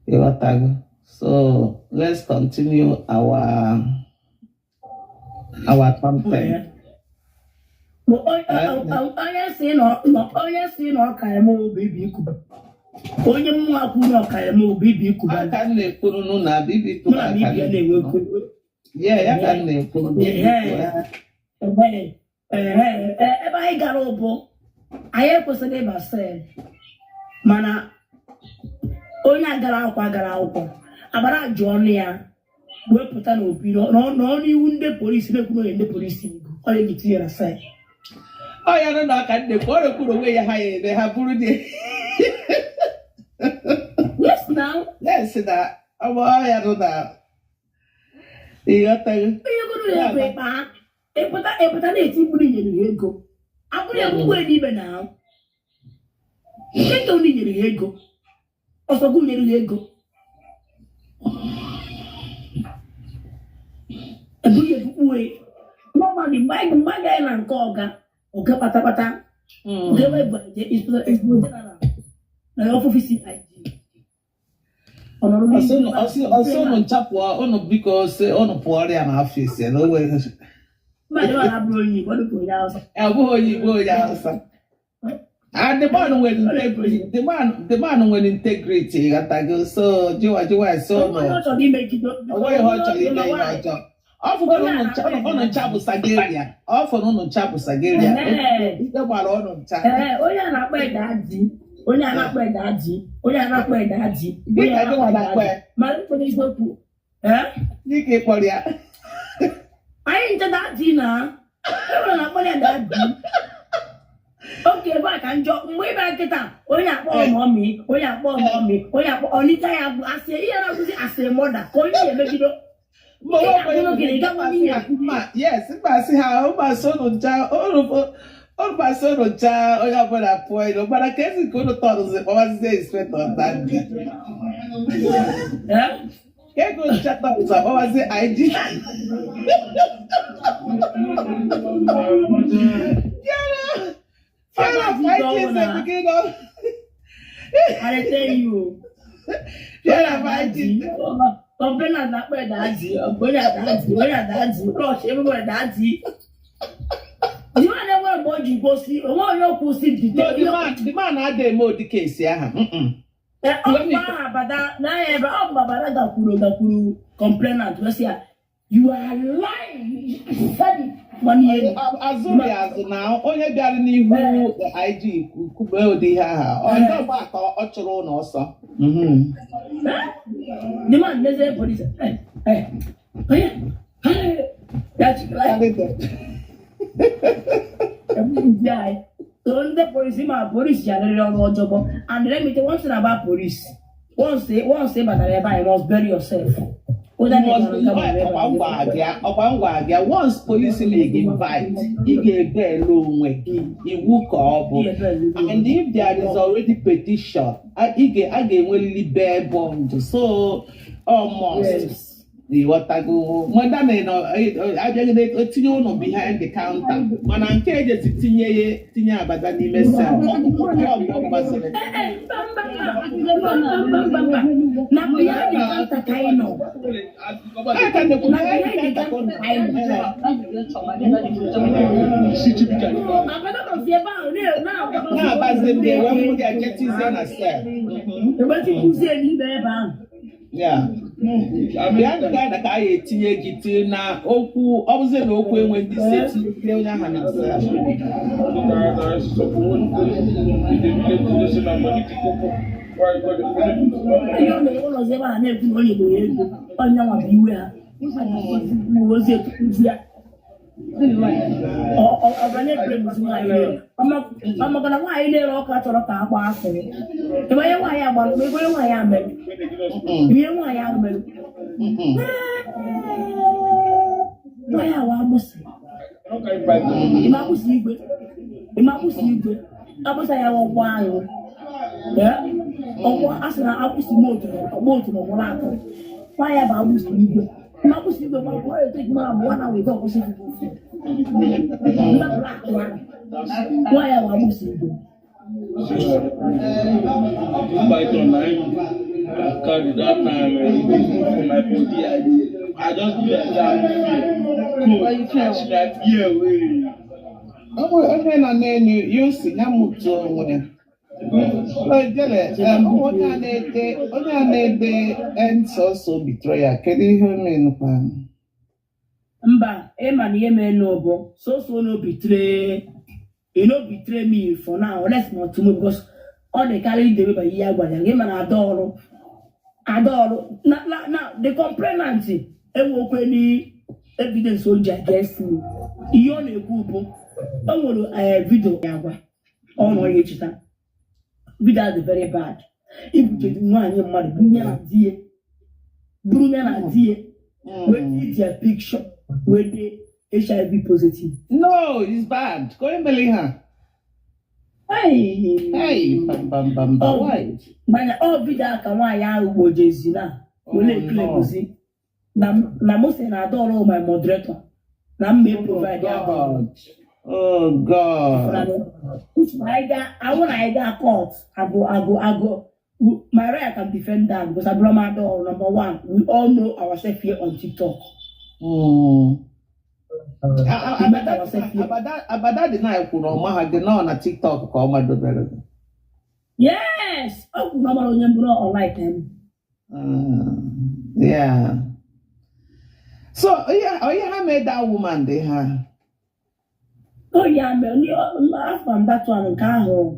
ịghọtago? So let's continue our content. Bụ onye si na ọka eme obi ikuba, onye mmụọ kwuru na ọka eme obi ikuba. Aka m na-ekwuru nụ na bibi. Mụ na bibi ya na-enwe okwu. Yeah, ya ka m na-ekwuru, Bibi. Ehe, ehe, ebe anyị gara ụbụ anyị ekwesịrị ịba cell, mana onye a gara akwụkwọ agara akwụkwọ agbara jụ ọnụ ya wepụta n'opi nọ n'ihu ndị polisi na-ekwu na onye ndị polisi ego onye ji tinye na cell. Ọ ya nọ na aka nne ọ rekwuru onwe ya, ha ya eme ha bụrụ dị. Yes now. Yes, na ọ bụ ọ ya nọ na, ịghọtago? Onye goro ya ego ịkpa ha ịpụta ịpụta na-eti mkpụrụ inyere ha ego abụrụ ya mkpụrụ n'ime na ahụ nke nke unu nyere ha ego ọsọgụ nyere ha ego ebughị ebukpue. dị mgbe anyị gara na nke ọga kpatakpata nke ebe bụ inspector general na ọfịs IG. Ọ nọrọ Ọsị n'ihu unu ọsị unu ncha pụọ, unu biko sị unu pụọrọ ya n'ọfịs ya na o nwere Mmadụ ọ na-abụrụ onye Igbo, ọ dịka onye Hausa. Ọ bụghị onye Igbo, onye Hausa. And the man nwere integrity, the man nwere integrity, ịghọtago? So jiwa jiwa so Onwe onye no ọ chọrọ imegide. O nweghị ihe ọ chọrọ ime ihe ọjọọ. Ọ fụgoro unu ncha, unu ncha bụ Sagaria. Ọ fụrụ unu ncha bụ Sagaria. Ikpe gbara unu ncha. Ee, onye a na-akpọ ede adị, onye a na-akpọ ede adị, onye a na-akpọ ede adị, onye a Dịka gị nwa na-akpọ ede na-akpọ adị. ya. Ma mkpụrụ eziokwu, ee. Dịka ị kpọrọ ya. Anyị nche daddy na enwere na-akpọ ya daddy. Oke ebe a ka njọ mgbe ị bịara nkịta, onye akpọ mummy, onye akpọ mummy, onye akpọ ọnịcha ya bụ asị ihe na-akụzi asị mother ka onye ya emegido. Mba, Ị nwa ga-akpụrụ gịnị? Ị gakwa n'ihe ma yes, mba, sị ha mba, sị unu ncha, unu mba, sị unu ncha, onye ọbụla pụọ ilo, mana ka ezi nke unu tọrụzi kpọwazizie inspector daddy. Ee? Ka ego ncha tọrụzi akpọwazie IG. Fiera fighting the I dey tell you. Fiera fighting. Complainant na-akpọ ya daddy, onye a daddy, onye a daddy, rush everywhere daddy. The man enwere mgbe o ji gosi onwe onye okwu si No, the man adịghị eme ụdị case ahụ. Ọ mgbe ahụ abada n'anya ebe ọ mgbe abada gakwuru complainant wee sị ya, "You are lying, you said it." Mana ihe Azụrụ ya azụ na onye bịara n'ihu IG kwube ụdị ihe ahụ. Ọ ndị ọgba ka ọ chụrụ ụlọ ọsọ. The man neze police, eh eh, onye ya chịkara ya. So ndị polisi ma polisi ya rịrị ọrụ ọjọgbọ. And let me tell you one thing about police: once ị batara ebe a, you must bury yourself. Whether they can come or Ọkwa ngwa abịa, ọkwa ngwa abịa, once police league invite, ị ga-ebe elu onwe gị, iwu ka ọ bụ. And if there is already petition, a ga-enwerịrị bail bond, so almost ịghọtago nweda na ị nọ abịagide etinye ụlọ behind the counter, mana nke ejezi tinye ya tinye abada n'ime cell, ọ gbaziri. Mba, mba, mba, mba, mba, mba, na behind the counter ka anyị nọ. Ya ka na-ekwu Na behind behind the the counter counter ka anyị nọ. Abada nọzi ebe ahụ na-abazi ndị wee mụ gị ejetizie na cell. Ewetịkwuzie n'ime ebe ahụ. Ya bịa nke a ka a ya etinye gị tinye na okwu, ọ bụzie na okwu enwe ndị isi etinye onye ahụ na cell. Ihe o mere ụlọzi ebe ahụ na-ekwu na onye gboro ego onye nwa bụ iwe ha ozi etukwuzi ya ọbanye bremzi nwaanyị na-ere ọmaka na nwaanyị na-ere ọka chọrọ ka a gbaa asịrị. Ebe onye nwaanyị agbara ebe onye nwaanyị a mere ihe nwaanyị ahụ mere nwaanyị ahụ agbụsị ime agbụsị igwe, ime agbụsị igwe, agbụsị ya ọkwụ aṅụ. Ọkwụ a sị na agbụsị motu ọgba otu na ọgbụrụ atọ. Nwaanyị bụ agbụsị igwe, ime agbụsị igwe ma ọ bụ ọya eteghị mara abụọ na weta ọkwụsị mmepụrụ akụ ahụ. Nwaanyị ahụ agbụsị igwe. Python na im I carry that time, eh, e dey move for my body. I just be like say I no fear. Cold catch me, I fear wey. Onye nọ n'elu ya o si ya mụtuo onwe ya. Ojele, onye a na-ede nsọsọ betrayal, kedu ihe o menukwa? Mba, ịma na ihe mere n'ụbọ so no betray, you no betray me for now, unless not tomorrow, because ọ dị karị idebe ba ihe a gwara ya gị. Mana adaọrụ adaọrụ na the complainant enwekwe ni evidence o ji against me. Ihe ọ na-ekwu bụ o nwere video ya gwa ọ nọ ya echeta video dị very bad, ibute nwaanyị mmadụ buru ya na di ya, buru ya na di ya wee take their picture wee dey HIV positive. No, it's bad. Ka onye mere ihe a? Hey. Hey, mba, mba, mba, mba. Oh. Why? Mana ọ video a ka nwaanyị ahụ gbojezi na were Oh, no. eklebuzi na mụ sị na adaọrụ my moderator. Na m mee Oh provide ya bụ. God. Oh God. I want I got court. I go, I go, I go. My right, I can defend that because I blow my door. Number one, we all know ourselves here on TikTok. We met ourselves here. Abada dị na kwuru ọma ha gị nọ na TikTok ka ọ madobere gị. Yes. Oh, no matter onye mbụ online them. Yeah. So ihe ha made that woman dị ha. Oh yeah, man. After that one, nke ahụ.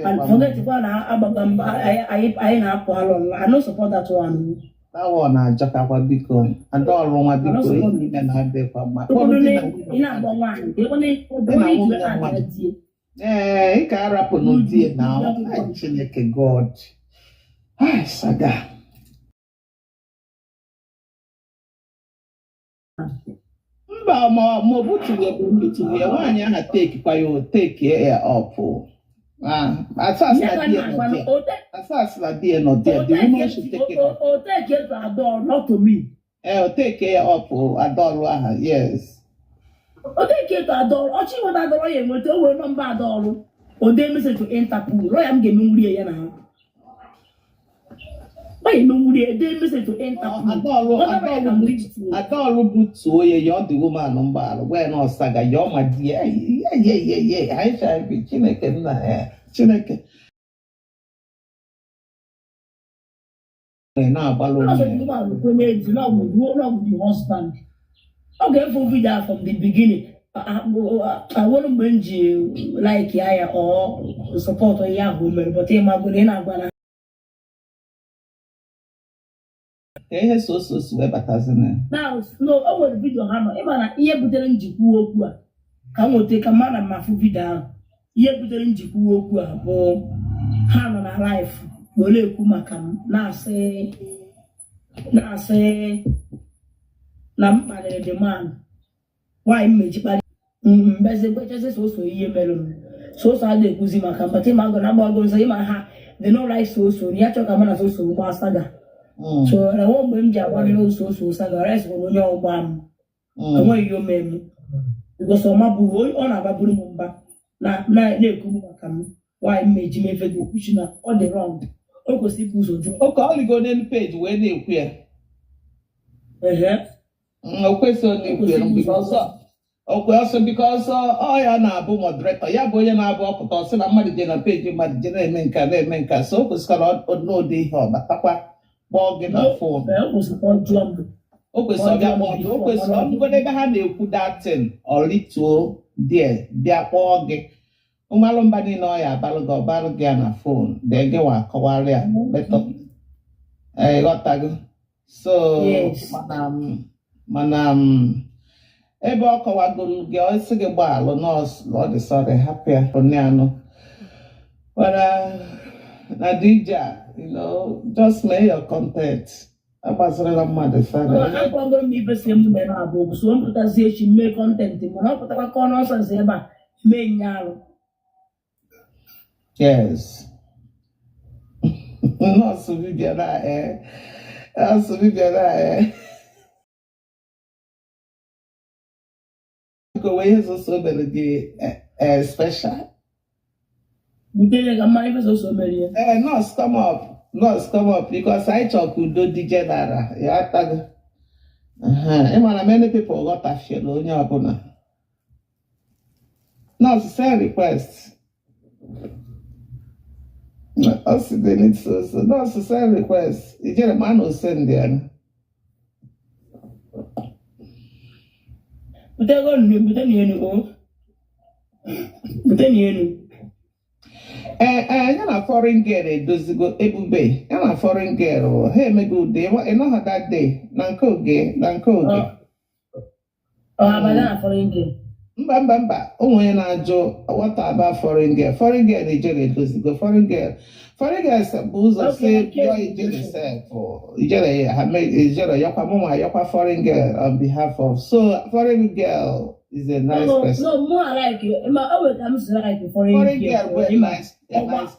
And forget kwa na agbaga mba anyị na-apụ alụ. I no support that one. That one na-ajọkakwa biko. Adaọrụ nwa I no biko ihe support niile na-adịkwa mma. Ụfọdụ Kpọrọ di ị na nwunye na-agba nwaanyị, Di na ị nwunye na-aga mmadụ. die. Ee, ị ka arapụ n'ụdị na. Ai, Chineke God. Ai, saga. Mba, ma ọ butughị ebutughị ya, nwaanyị ahụ tekikwa ya, o take ya up. Ah, asas Ihe na ka di ya na-agwa nọ na there. Asas na di ya nọ there. The woman should take it up. O take it to adọ, not to me. Eh, o take ya up adaọrụ ahụ, yes. O take it to adọ, ọchị nweta adọrọ ya enweta, o were nọmba adọrụ. O dee message to Interpol, rọ ya m ga-emenwuri ya na ha. Ọ ya emenwuri ya, dee message to Interpol. Adaọrụ Whatever I can reach to. Adaọrụ butuo ya, yọọ the woman mgbaghara, gwa ya na ọsaga, yọọ ma di ya, ye ye ye HIV, Chineke nna ya, Chineke na-agbalụ Ọzọ onwe the ya. woman will kwenye ezi na ọ bụ the husband. Ọ ga-efu video from the beginning. Awolu mgbe m ji like ya ọ support ihe ahụ o mere, but ịmago na ị na-agwa na Ka ihe so so si wee batazina ya. Now, no, o nwere video ha nọ, ịma na ihe butere njikwa okwu a ka m nweta ka mma na mmafụ video ahụ. Ihe butere njikwa okwu a bụ ha nọ na live were ekwu maka m, na-asị na m kparịrị the man. Nwaanyị m mejikparị mbezi gbechasị soso ihe mere m soso a na-ekwuzi maka mbata ịma agụ na agbago nsọ ịma ha they no like soso na ya chọrọ ka mụ na soso gbaa saga. So na nwa mgbe m ji agbarịrị soso saga res bụ onye ọgba m. Enweghị ihe o mee m because ọ mabụghị ọ na-agbaburu m mba na na-ekwu maka m nwaanyị m meji mefe gị uche na ọ dị wrong, o kwesịrị ibu ụzọ jụọ. Oke ọ ligo n'elu peji wee na-ekwu ya. Ehe. O kwesịghị na-ekwu ya because okwe ọsọ because ọ ya na-abụ moderator, ya bụ onye na-abụ ọpụta ọsị na mmadụ je na peji mmadụ je na-eme nka na-eme nka, so o kwesịkwara n'ụdị ihe ọ batakwa kpọọ gị na phone. Ee, o kwesịrị ka ọ jụọ m. O kwesịrị ọ bịa kpọọ gị, o kwesịrị ọ bụgodo ebe ha na-ekwu datin ọ rituo die bịa kpọọ gị ụmalụ mba niile ọ ya abalụ gị ọbalụ gị ya na phone dee gị nwa akọwarị ya better. Ee, ịghọtago? So Yes. mana ebe ọ kọwagoro gị, ọ sị gị gbaalụ nọọsụ, ọ dị sorry, hapụ ya onye anụ. Mana na DJ a, just mee your content, agbazirila mmadụ sorry. Akwagoro m ife si m mere abụ bụ so m pụtazi echi mee content, mana ọ pụtakwa ka ọ nonsense ebe a mee nya alụ. Yes, nọọsụ bịara, ee, nọọsụ bịara, ee, ka wee ihe soso mere gị special. Butere ka mma ife soso mere ya. Eh, nurse, come up. Nurse, come up because I chọrọ ka udo dị general. Ya atago. Ị mara many people ghọtafiere onye ọbụla. Nurse, send request. Ọ sị they need so so. Nurse, send request. Ijere ma na o send ya. Butego nnu, bute na enu o, bute na enu. Ee, ya na foreign girl edozigo ebube. Ya na foreign girl ha emego udo. Ị nọghọ that day na nke oge na nke oge. Ọ abalị na foreign girl? Mba, mba, mba, ụmụ onye na-ajụ what about foreign girl? Foreign girl na ijere edozigo. Foreign girl bụ ụzọ Okay, si okay. yọọ ijere sef ijere ha ijere yọkwa mụnwa yọkwa foreign girl on behalf of, so foreign girl is a nice No, person. no, mụ like ma o nwere ka m si like foreign Foreign girl. girl bụ a Ịma nice a ọgba nice